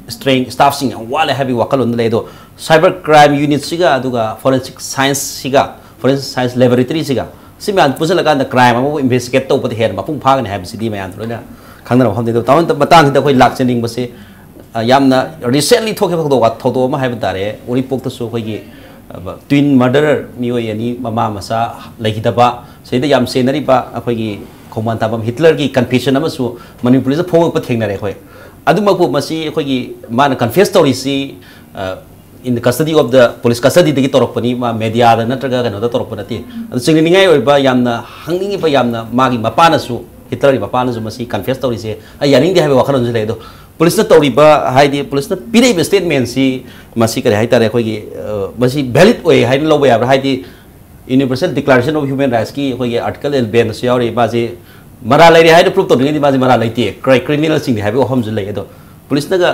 ꯏꯁꯇ꯭ꯔꯦꯡ ꯁ꯭ꯇꯥꯐꯁꯤꯡ ꯌꯥꯝ ꯋꯥꯠꯂꯦ ꯍꯥꯏꯕꯒꯤ ꯋꯥꯈꯜꯂꯣꯟꯗ ꯂꯩ꯫ ꯑꯗꯣ ꯁꯥꯏꯕꯔ ꯀ꯭ꯔꯥꯏꯝ ꯌꯨꯅꯤꯠꯁꯤꯒ ꯑꯗꯨꯒ ꯐꯣꯔꯦꯟꯁꯤꯛ ꯁꯥꯏꯟꯁꯁꯤꯒ, ꯐꯣꯔꯦꯟꯁꯤꯛ ꯁꯥꯏꯟꯁ ꯂꯦꯕꯣꯔꯦꯇꯔꯤꯁꯤꯒ, ꯁꯤ ꯃꯌꯥꯝ ꯄꯨꯟꯁꯤꯜꯂꯀꯥꯟꯗ ꯀ꯭ꯔꯥꯏꯝ ꯑꯃꯕꯨ ꯏꯟꯚꯦꯁꯇꯤꯒꯦꯠ ꯇꯧꯕꯗ ꯍꯦꯟꯅ ꯃꯄꯨꯡ ꯐꯥꯒꯅꯤ ꯍꯥꯏꯕꯁꯤꯗꯤ ꯃꯌꯥꯝꯅ ꯂꯣꯏꯅ ꯈꯪꯅꯔꯕ ꯃꯐꯝꯅꯤ꯫ ꯑꯗꯣ ꯇꯥꯃꯣ, ꯃꯇꯥꯡꯁꯤꯗ ꯑꯩꯈꯣꯏ ꯂꯥꯛꯆꯅꯤꯡꯕꯁꯦ, ꯑ, ꯌꯥꯝꯅ ꯔꯤꯁꯦꯟꯠꯂꯤ ꯊꯣꯛꯈꯤꯕ ꯊꯧꯗꯣꯛ ꯋꯥ- ꯊꯧꯗꯣꯛ ꯑꯃ ꯍꯥꯏꯕ ꯇꯥꯔꯦ, ꯎꯔꯤꯄꯣꯛꯇꯁꯨ ꯑꯩꯈꯣꯏꯒꯤ, ꯑ, ꯇ꯭ꯋꯤꯟ ꯃꯔꯗꯔꯔ ꯃꯤꯑꯣꯏ ꯑꯅꯤ, ꯃꯃꯥ ꯃꯆꯥ ꯂꯩꯈꯤꯗꯕ, ꯁꯤꯗ ꯌꯥꯝ ꯆꯦꯟꯅꯔꯤꯕ ꯑꯩꯈꯣꯏꯒꯤ ꯈꯣꯡꯕꯥꯟ ꯊꯥꯐꯝ ꯍꯤꯠꯂꯔꯒꯤ ꯀꯟꯐꯦꯁꯟ ꯑꯃꯁꯨ ꯃꯅꯤꯄꯨꯔꯗ ꯐꯣꯡꯉꯛꯄ ꯊꯦꯡꯅꯔꯦ ꯑꯩꯈꯣꯏ꯫ ꯑꯗꯨꯃꯛꯄꯨ ꯃꯁꯤ ꯑꯩꯈꯣꯏꯒꯤ ꯃꯥꯅ ꯀꯟꯐꯦꯁ ꯇꯧꯔꯤꯁꯤ, ꯑ, in the custody of the police, ꯀꯁꯇꯗꯤꯗꯒꯤ ꯇꯧꯔꯛꯄꯅꯤ, ꯃꯥ ꯃꯦꯗꯤꯌꯥꯗ ꯅꯠꯇ꯭ꯔꯒ ꯀꯩꯅꯣꯗ ꯇꯧꯔꯛꯄ ꯅꯠꯇꯦ꯫ ꯑꯗꯨ ꯆꯤꯡꯅꯅꯤꯡꯉꯥꯏ ꯑꯣꯏꯕ, ꯌꯥꯝꯅ ꯍꯪꯅꯤꯡꯉꯤꯕ, ꯌꯥꯝꯅ ꯃꯥꯒꯤ ꯃꯄꯥꯅꯁꯨ, ꯍꯤꯠꯂꯔꯒꯤ ꯃꯄꯥꯅꯁꯨ ꯃꯁꯤ ꯀꯟꯐꯦꯁ ꯇꯧꯔꯤꯁꯦ ꯑꯩ ꯌꯥꯅꯤꯡꯗꯦ ꯍꯥꯏꯕ ꯋꯥꯈꯜꯂꯣꯟꯁꯨ ꯂꯩ꯫ ꯑꯗꯣ ꯄꯨꯂꯤꯁꯅ ꯇꯧꯔꯤꯕ, ꯍꯥꯏꯗꯤ ꯄꯨꯂꯤꯁꯅ ꯄꯤꯔꯛꯏꯕ ꯁ꯭ꯇꯦꯠꯃꯦꯟꯁꯤ, ꯃꯁꯤ ꯀꯔꯤ ꯍꯥꯏꯇꯥꯔꯦ, ꯑꯩꯈꯣꯏꯒꯤ, ꯑ, ꯃꯁꯤ ꯚꯦꯂꯤꯗ ꯑꯣꯏ ꯍꯥꯏꯅ ꯂꯧꯕ ꯌꯥꯕ꯭ꯔꯥ? ꯍꯥꯏꯗꯤ ꯌꯨꯅꯤꯚꯔꯁꯦꯜ ꯗꯤꯀ꯭ꯂꯥꯔꯦꯁꯟ ꯑꯣꯐ ꯍ꯭ꯌꯨꯃꯦꯟ ꯔꯥꯏꯠꯁꯀꯤ ꯑꯩꯈꯣꯏꯒꯤ ꯑꯥꯔꯇꯤꯀꯜ ꯑꯦꯂꯕꯦꯟꯗꯁꯨ ꯌꯥꯎꯔꯤ, ꯃꯥꯁꯦ ꯃꯔꯥꯜ ꯂꯩꯔꯦ ꯍꯥꯏꯅ ꯄ꯭ꯔꯨꯞ ꯇꯧꯗ꯭ꯔꯤꯉꯩꯗꯤ ꯃꯥꯁꯦ ꯃꯔꯥꯜ ꯂꯩꯇꯦ, ꯀ꯭ꯔꯥꯏ- ꯀ꯭ꯔꯤꯃꯤꯅꯦꯜꯁꯤꯡꯅꯤ ꯍꯥꯏꯕꯒꯤ ꯋꯥꯐꯝꯁꯨ ꯂꯩ꯫ ꯑꯗꯣ ꯄꯨꯂꯤꯁꯅꯒ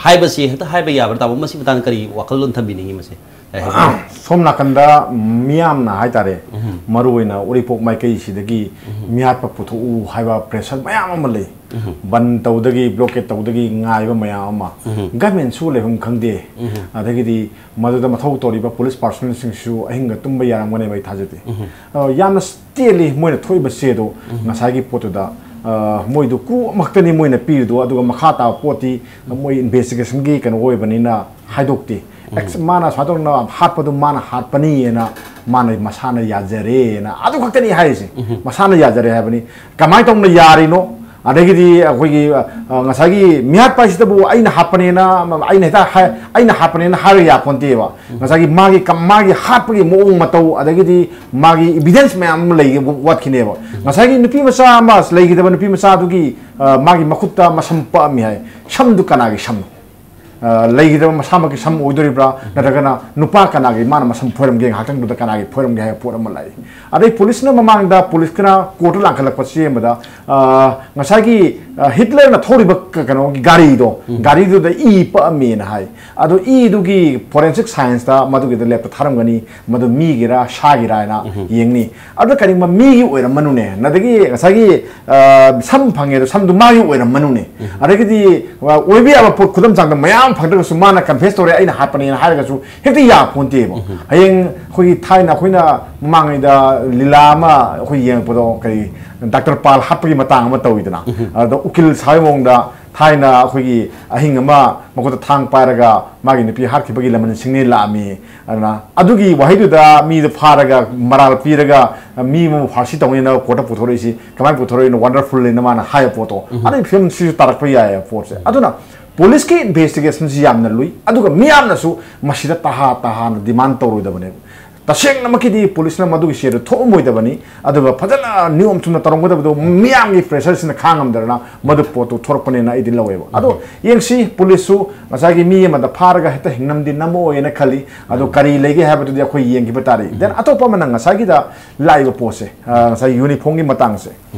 ꯍꯥꯏꯕꯁꯤ ꯍꯦꯛꯇ ꯍꯥꯏꯕ ꯌꯥꯕ꯭ꯔꯥ, ꯇꯥꯃꯣ? ꯃꯁꯤ ꯃꯇꯥꯡꯗ ꯀꯔꯤ ꯋꯥꯈꯜꯂꯣꯟ ꯊꯝꯕꯤꯅꯤꯡꯉꯤ ꯃꯁꯤ? ꯑꯩ ꯍꯥꯏꯖꯒꯦ꯫ ꯁꯣꯝ ꯅꯥꯀꯟꯗ ꯃꯤꯌꯥꯝꯅ ꯍꯥꯏꯇꯥꯔꯦ, ꯎꯝ꯫ ꯃꯔꯨꯑꯣꯏꯅ ꯎꯔꯤꯄꯣꯛ ꯃꯥꯏꯀꯩꯁꯤꯗꯒꯤ ꯎꯝ꯫ ꯃꯤꯍꯥꯠꯄ ꯄꯨꯊꯣꯛꯎ ꯍꯥꯏꯕ ꯄ꯭ꯔꯦꯁꯔ ꯃꯌꯥꯝ ꯑꯃ ꯂꯩ꯫ ꯎꯝ꯫ ꯕꯟ ꯇꯧꯗꯒꯤ, ꯕ꯭ꯂꯣꯀꯦꯠ ꯇꯧꯗꯒꯤ ꯉꯥꯏꯕ ꯃꯌꯥꯝ ꯑꯃ꯫ ꯎꯝ꯫ ꯒꯃꯦꯟꯁꯨ ꯂꯩꯐꯝ ꯈꯪꯗꯦ꯫ ꯎꯝ꯫ ꯑꯗꯒꯤꯗꯤ ꯃꯗꯨꯗ ꯃꯊꯧ ꯇꯧꯔꯤꯕ ꯄꯨꯂꯤꯁ ꯄꯥꯔꯁꯣꯅꯦꯜꯁꯤꯡꯁꯨ ꯑꯍꯤꯡꯒ ꯇꯨꯝꯕ ꯌꯥꯔꯝꯒꯅꯦꯕ, ꯑꯩ ꯊꯥꯖꯗꯦ꯫ ꯎꯝ꯫ ꯑ, ꯌꯥꯝꯅ ꯇꯦꯜꯂꯤ ꯃꯣꯏꯅ ꯊꯣꯛꯏꯕ ꯆꯦꯗꯣ꯫ ꯎꯝ꯫ ꯉꯁꯥꯏꯒꯤ ꯄꯣꯠꯇꯨꯗ, ꯑ, ꯃꯣꯏꯗꯨ ꯀꯨ ꯑꯃꯈꯛꯇꯅꯤ ꯃꯣꯏꯅ ꯄꯤꯔꯤꯗꯣ, ꯑꯗꯨꯒ ꯃꯈꯥ ꯇꯥꯕ ꯄꯣꯠꯇꯤ ꯃꯣꯏ ꯏꯟꯚꯦꯁꯇꯤꯒꯦꯁꯟꯒꯤ ꯀꯩꯅꯣ ꯑꯣꯏꯕꯅꯤꯅ ꯍꯥꯏꯗꯣꯛꯇꯦ꯫ ꯎꯝ꯫ ꯑꯦꯛꯁ-, ꯃꯥꯅ ꯁꯨꯃꯥꯏꯅ ꯇꯧꯗꯅ ꯍꯥꯠꯄꯗꯨ ꯃꯥꯅ ꯍꯥꯠꯄꯅꯤꯅ ꯃꯥꯅ ꯃꯁꯥꯅ ꯌꯥꯖꯔꯦꯅ ꯑꯗꯨ ꯈꯛꯇꯅꯤ ꯍꯥꯏꯔꯤꯁꯦ꯫ ꯎꯝ꯫ ꯃꯁꯥꯅ ꯌꯥꯖꯔꯦ ꯍꯥꯏꯕꯅꯤ꯫ ꯀꯃꯥꯏꯅ ꯇꯧꯅ ꯌꯥꯔꯤꯅꯣ? ꯑꯗꯒꯤꯗꯤ ꯑꯩꯈꯣꯏꯒꯤ, ꯑ, ꯉꯁꯥꯏꯒꯤ ꯃꯤꯍꯥꯠꯄ ꯍꯥꯏꯁꯤꯗꯕꯨ ꯑꯩꯅ ꯍꯥꯠꯄꯅꯦꯅ, ꯑꯩꯅ ꯍꯦꯛꯇ ꯍꯥꯏ-, ꯑꯩꯅ ꯍꯥꯠꯄꯅꯦꯅ ꯍꯥꯏꯔꯒ ꯌꯥꯄꯣꯟꯇꯦꯕ꯫ ꯎꯝ꯫ ꯉꯁꯥꯏꯒꯤ ꯃꯥꯒꯤ ꯀꯝ-, ꯃꯥꯒꯤ ꯍꯥꯠꯄꯒꯤ ꯃꯑꯣꯡ ꯃꯇꯧ, ꯑꯗꯒꯤꯗꯤ ꯃꯥꯒꯤ ꯏꯚꯤꯗꯦꯟꯁ ꯃꯌꯥꯝ ꯑꯃ ꯂꯩ-, ꯋꯥꯠꯈꯤꯅꯦꯕ꯫ ꯎꯝ꯫ ꯉꯁꯥꯏꯒꯤ ꯅꯨꯄꯤ ꯃꯆꯥ ꯑꯃ ꯂꯩꯈꯤꯗꯕ ꯅꯨꯄꯤ ꯃꯆꯥꯗꯨꯒꯤ, ꯑ, ꯃꯥꯒꯤ ꯃꯈꯨꯠꯇ ꯃꯁꯝ ꯄꯛꯑꯝꯃꯤ ꯍꯥꯏ꯫ ꯁꯝꯗꯨ ꯀꯅꯥꯒꯤ ꯁꯝꯅꯣ? ꯂꯩꯈꯤꯗꯕ ꯃꯁꯥꯃꯛꯀꯤ ꯁꯝ ꯑꯣꯏꯗꯣꯔꯤꯕ꯭ꯔꯥ, ꯅꯠꯇ꯭ꯔꯒꯅ ꯅꯨꯄꯥ ꯀꯅꯥꯒꯤ ꯃꯥꯅ ꯃꯁꯝ ꯐꯣꯏꯔꯝꯒꯦ, ꯉꯥꯏꯍꯥꯛꯇꯪꯗꯨꯗ ꯀꯅꯥꯒꯤ ꯐꯣꯏꯔꯝꯒꯦ ꯍꯥꯏꯕ ꯄꯣꯠ ꯑꯃ ꯂꯥꯛꯏ꯫ ꯑꯗꯩ ꯄꯨꯂꯤꯁꯅ ꯃꯃꯥꯡꯗ ꯄꯨꯂꯤꯁꯀꯅ ꯀꯣꯔꯠꯇ ꯂꯥꯡꯈꯠꯂꯛꯄ ꯆꯦꯟꯕꯗ, ꯉꯁꯥꯏꯒꯤ ꯍꯤꯠꯂꯔꯅ ꯊꯧꯔꯤꯕ ꯀꯩꯅꯣꯒꯤ ꯒꯥꯔꯤꯗꯣ, ꯒꯥꯔꯤꯗꯨꯗ ꯏ ꯄꯛꯑꯝꯃꯦꯅ ꯍꯥꯏ꯫ ꯑꯗꯣ ꯏꯗꯨꯒꯤ ꯐꯣꯔꯦꯟꯁꯤꯛ ꯁꯥꯏꯟꯁꯇ ꯃꯗꯨꯒꯤꯗ ꯂꯦꯞꯇ ꯊꯥꯔꯝꯒꯅꯤ, ꯃꯗꯨ ꯃꯤꯒꯤꯔ ꯁꯥꯒꯤꯔꯥ ꯍꯥꯏꯅ ꯌꯦꯡꯅꯤ꯫ ꯑꯗꯨꯗ ꯀꯔꯤꯒꯨꯝꯕ ꯃꯤꯒꯤ ꯑꯣꯏꯔꯝꯃꯅꯨꯅꯦ, ꯅꯗꯒꯤ ꯉꯁꯥꯏꯒꯤ ꯁꯝ ꯐꯪꯉꯦ ꯑꯗꯣ ꯁꯝꯗꯨ ꯃꯥꯒꯤ ꯑꯣꯏꯔꯝꯃꯅꯨꯅꯦ, ꯑꯗꯒꯤꯗꯤ ꯑꯣꯏꯕ ꯌꯥꯕ ꯄꯣꯠ ꯈꯨꯗꯝ ꯆꯥꯡꯗ ꯃꯌꯥꯝ ꯐꯪꯗ꯭ꯔꯒꯁꯨ ꯃꯥꯅ ꯀꯟꯐꯦꯁ ꯇꯧꯔꯦ, ꯑꯩꯅ ꯍꯥꯠꯄꯅꯦꯅ ꯍꯥꯏꯔꯒꯁꯨ ꯍꯦꯛꯇ ꯌꯥꯄꯣꯟꯇꯦꯕ꯫ ꯍꯌꯦꯡ ꯑꯩꯈꯣꯏꯒꯤ ꯊꯥꯏꯅ ꯑꯩꯈꯣꯏꯅ ꯃꯃꯥꯡꯉꯩꯗ ꯂꯤꯂꯥ ꯑꯃ ꯑꯩꯈꯣꯏ ꯌꯦꯡꯉꯛꯄꯗꯣ, ꯀꯔꯤ, ꯗꯥꯛꯇꯔ ꯄꯥꯜ ꯍꯥꯠꯄꯒꯤ ꯃꯇꯥꯡ ꯑꯃ ꯇꯧꯋꯤꯗꯅ, ꯑꯗꯣ ꯎꯀꯤꯜ ꯁꯥꯕꯒꯤ ꯃꯑꯣꯡꯗ ꯊꯥꯏꯅ ꯑꯩꯈꯣꯏꯒꯤ ꯑꯍꯤꯡ ꯑꯃ ꯃꯈꯨꯠꯇ ꯊꯥꯡ ꯄꯥꯏꯔꯒ ꯃꯥꯒꯤ ꯅꯨꯄꯤ ꯍꯥꯠꯈꯤꯕꯒꯤ ꯂꯃꯟꯁꯤꯡꯅꯤ ꯂꯥꯛꯑꯝꯃꯤ꯫ ꯑꯗꯨꯅ ꯑꯗꯨꯒꯤ ꯋꯥꯍꯩꯗꯨꯗ ꯃꯤꯗꯨ ꯐꯥꯔꯒ ꯃꯔꯥꯜ ꯄꯤꯔꯒ ꯃꯤ ꯑꯃ ꯐꯥꯔꯁꯤ ꯇꯧꯅꯤꯅ ꯀꯣꯔꯠꯇ ꯄꯨꯊꯣꯔꯛꯏꯁꯤ ꯀꯃꯥꯏꯅ ꯄꯨꯊꯣꯔꯛꯏꯅꯣ? ꯋꯥꯟꯗꯔꯐꯨꯜꯅ ꯃꯥꯅ ꯍꯥꯏꯕ ꯄꯣꯠꯇꯣ, ꯑꯗꯨꯒꯤ ꯐꯤꯂꯝꯁꯤꯁꯨ ꯇꯥꯔꯛꯄ ꯌꯥꯏꯌꯦꯕ ꯄꯣꯠꯁꯦ꯫ ꯑꯗꯨꯅ ꯄꯨꯂꯤꯁꯀꯤ ꯏꯟꯚꯦꯁꯇꯤꯒꯦꯁꯟꯁꯤ ꯌꯥꯝꯅ ꯂꯨꯏ, ꯑꯗꯨꯒ ꯃꯤꯌꯥꯝꯅꯁꯨ ꯃꯁꯤꯗ ꯇꯍꯥ ꯇꯍꯥꯅ ꯗꯤꯃꯥꯟ ꯇꯧꯔꯣꯏꯗꯕꯅꯦꯕ꯫ ꯇꯁꯦꯡꯅꯃꯛꯀꯤꯗꯤ ꯄꯨꯂꯤꯁꯅ ꯃꯗꯨꯒꯤ ꯆꯦꯗꯨ ꯊꯣꯛꯑꯝꯃꯣꯏꯗꯕꯅꯤ, ꯑꯗꯨꯒ ꯐꯖꯅ ꯅꯤꯌꯣꯝ ꯆꯨꯝꯅ ꯇꯧꯔꯝꯒꯗꯕꯗꯣ ꯃꯤꯌꯥꯝꯒꯤ ꯄ꯭ꯔꯦꯁꯔꯁꯤꯅ ꯈꯥꯡꯉꯝꯗꯅ ꯃꯗꯨ ꯄꯣꯠꯇꯨ ꯊꯣꯔꯛꯄꯅꯦꯅ ꯑꯩꯗꯤ ꯂꯧꯋꯦꯕ꯫ ꯑꯗꯣ ꯌꯦꯡꯁꯤ, ꯄꯨꯂꯤꯁꯁꯨ ꯉꯁꯥꯏꯒꯤ ꯃꯤ ꯑꯃꯗ ꯐꯥꯔꯒ ꯍꯦꯛꯇ ꯍꯤꯡꯅꯝꯗꯤ ꯅꯝꯃꯛꯑꯣꯏꯅ ꯈꯜꯂꯤ꯫ ꯑꯗꯣ ꯀꯔꯤ ꯂꯩꯒꯦ ꯍꯥꯏꯕꯗꯨꯗꯤ ꯑꯩꯈꯣꯏ ꯌꯦꯡꯈꯤꯕ ꯇꯥꯔꯦ꯫ ꯗꯦꯟ ꯑꯇꯣꯞꯄ ꯑꯃꯅ ꯉꯁꯥꯏꯒꯤꯗ ꯂꯥꯛꯏꯕ ꯄꯣꯠꯁꯦ, ꯑ, ꯉꯁꯥꯏ ꯌꯨꯅꯤꯐꯣꯔꯝꯒꯤ ꯃꯇꯥꯡꯁꯦ,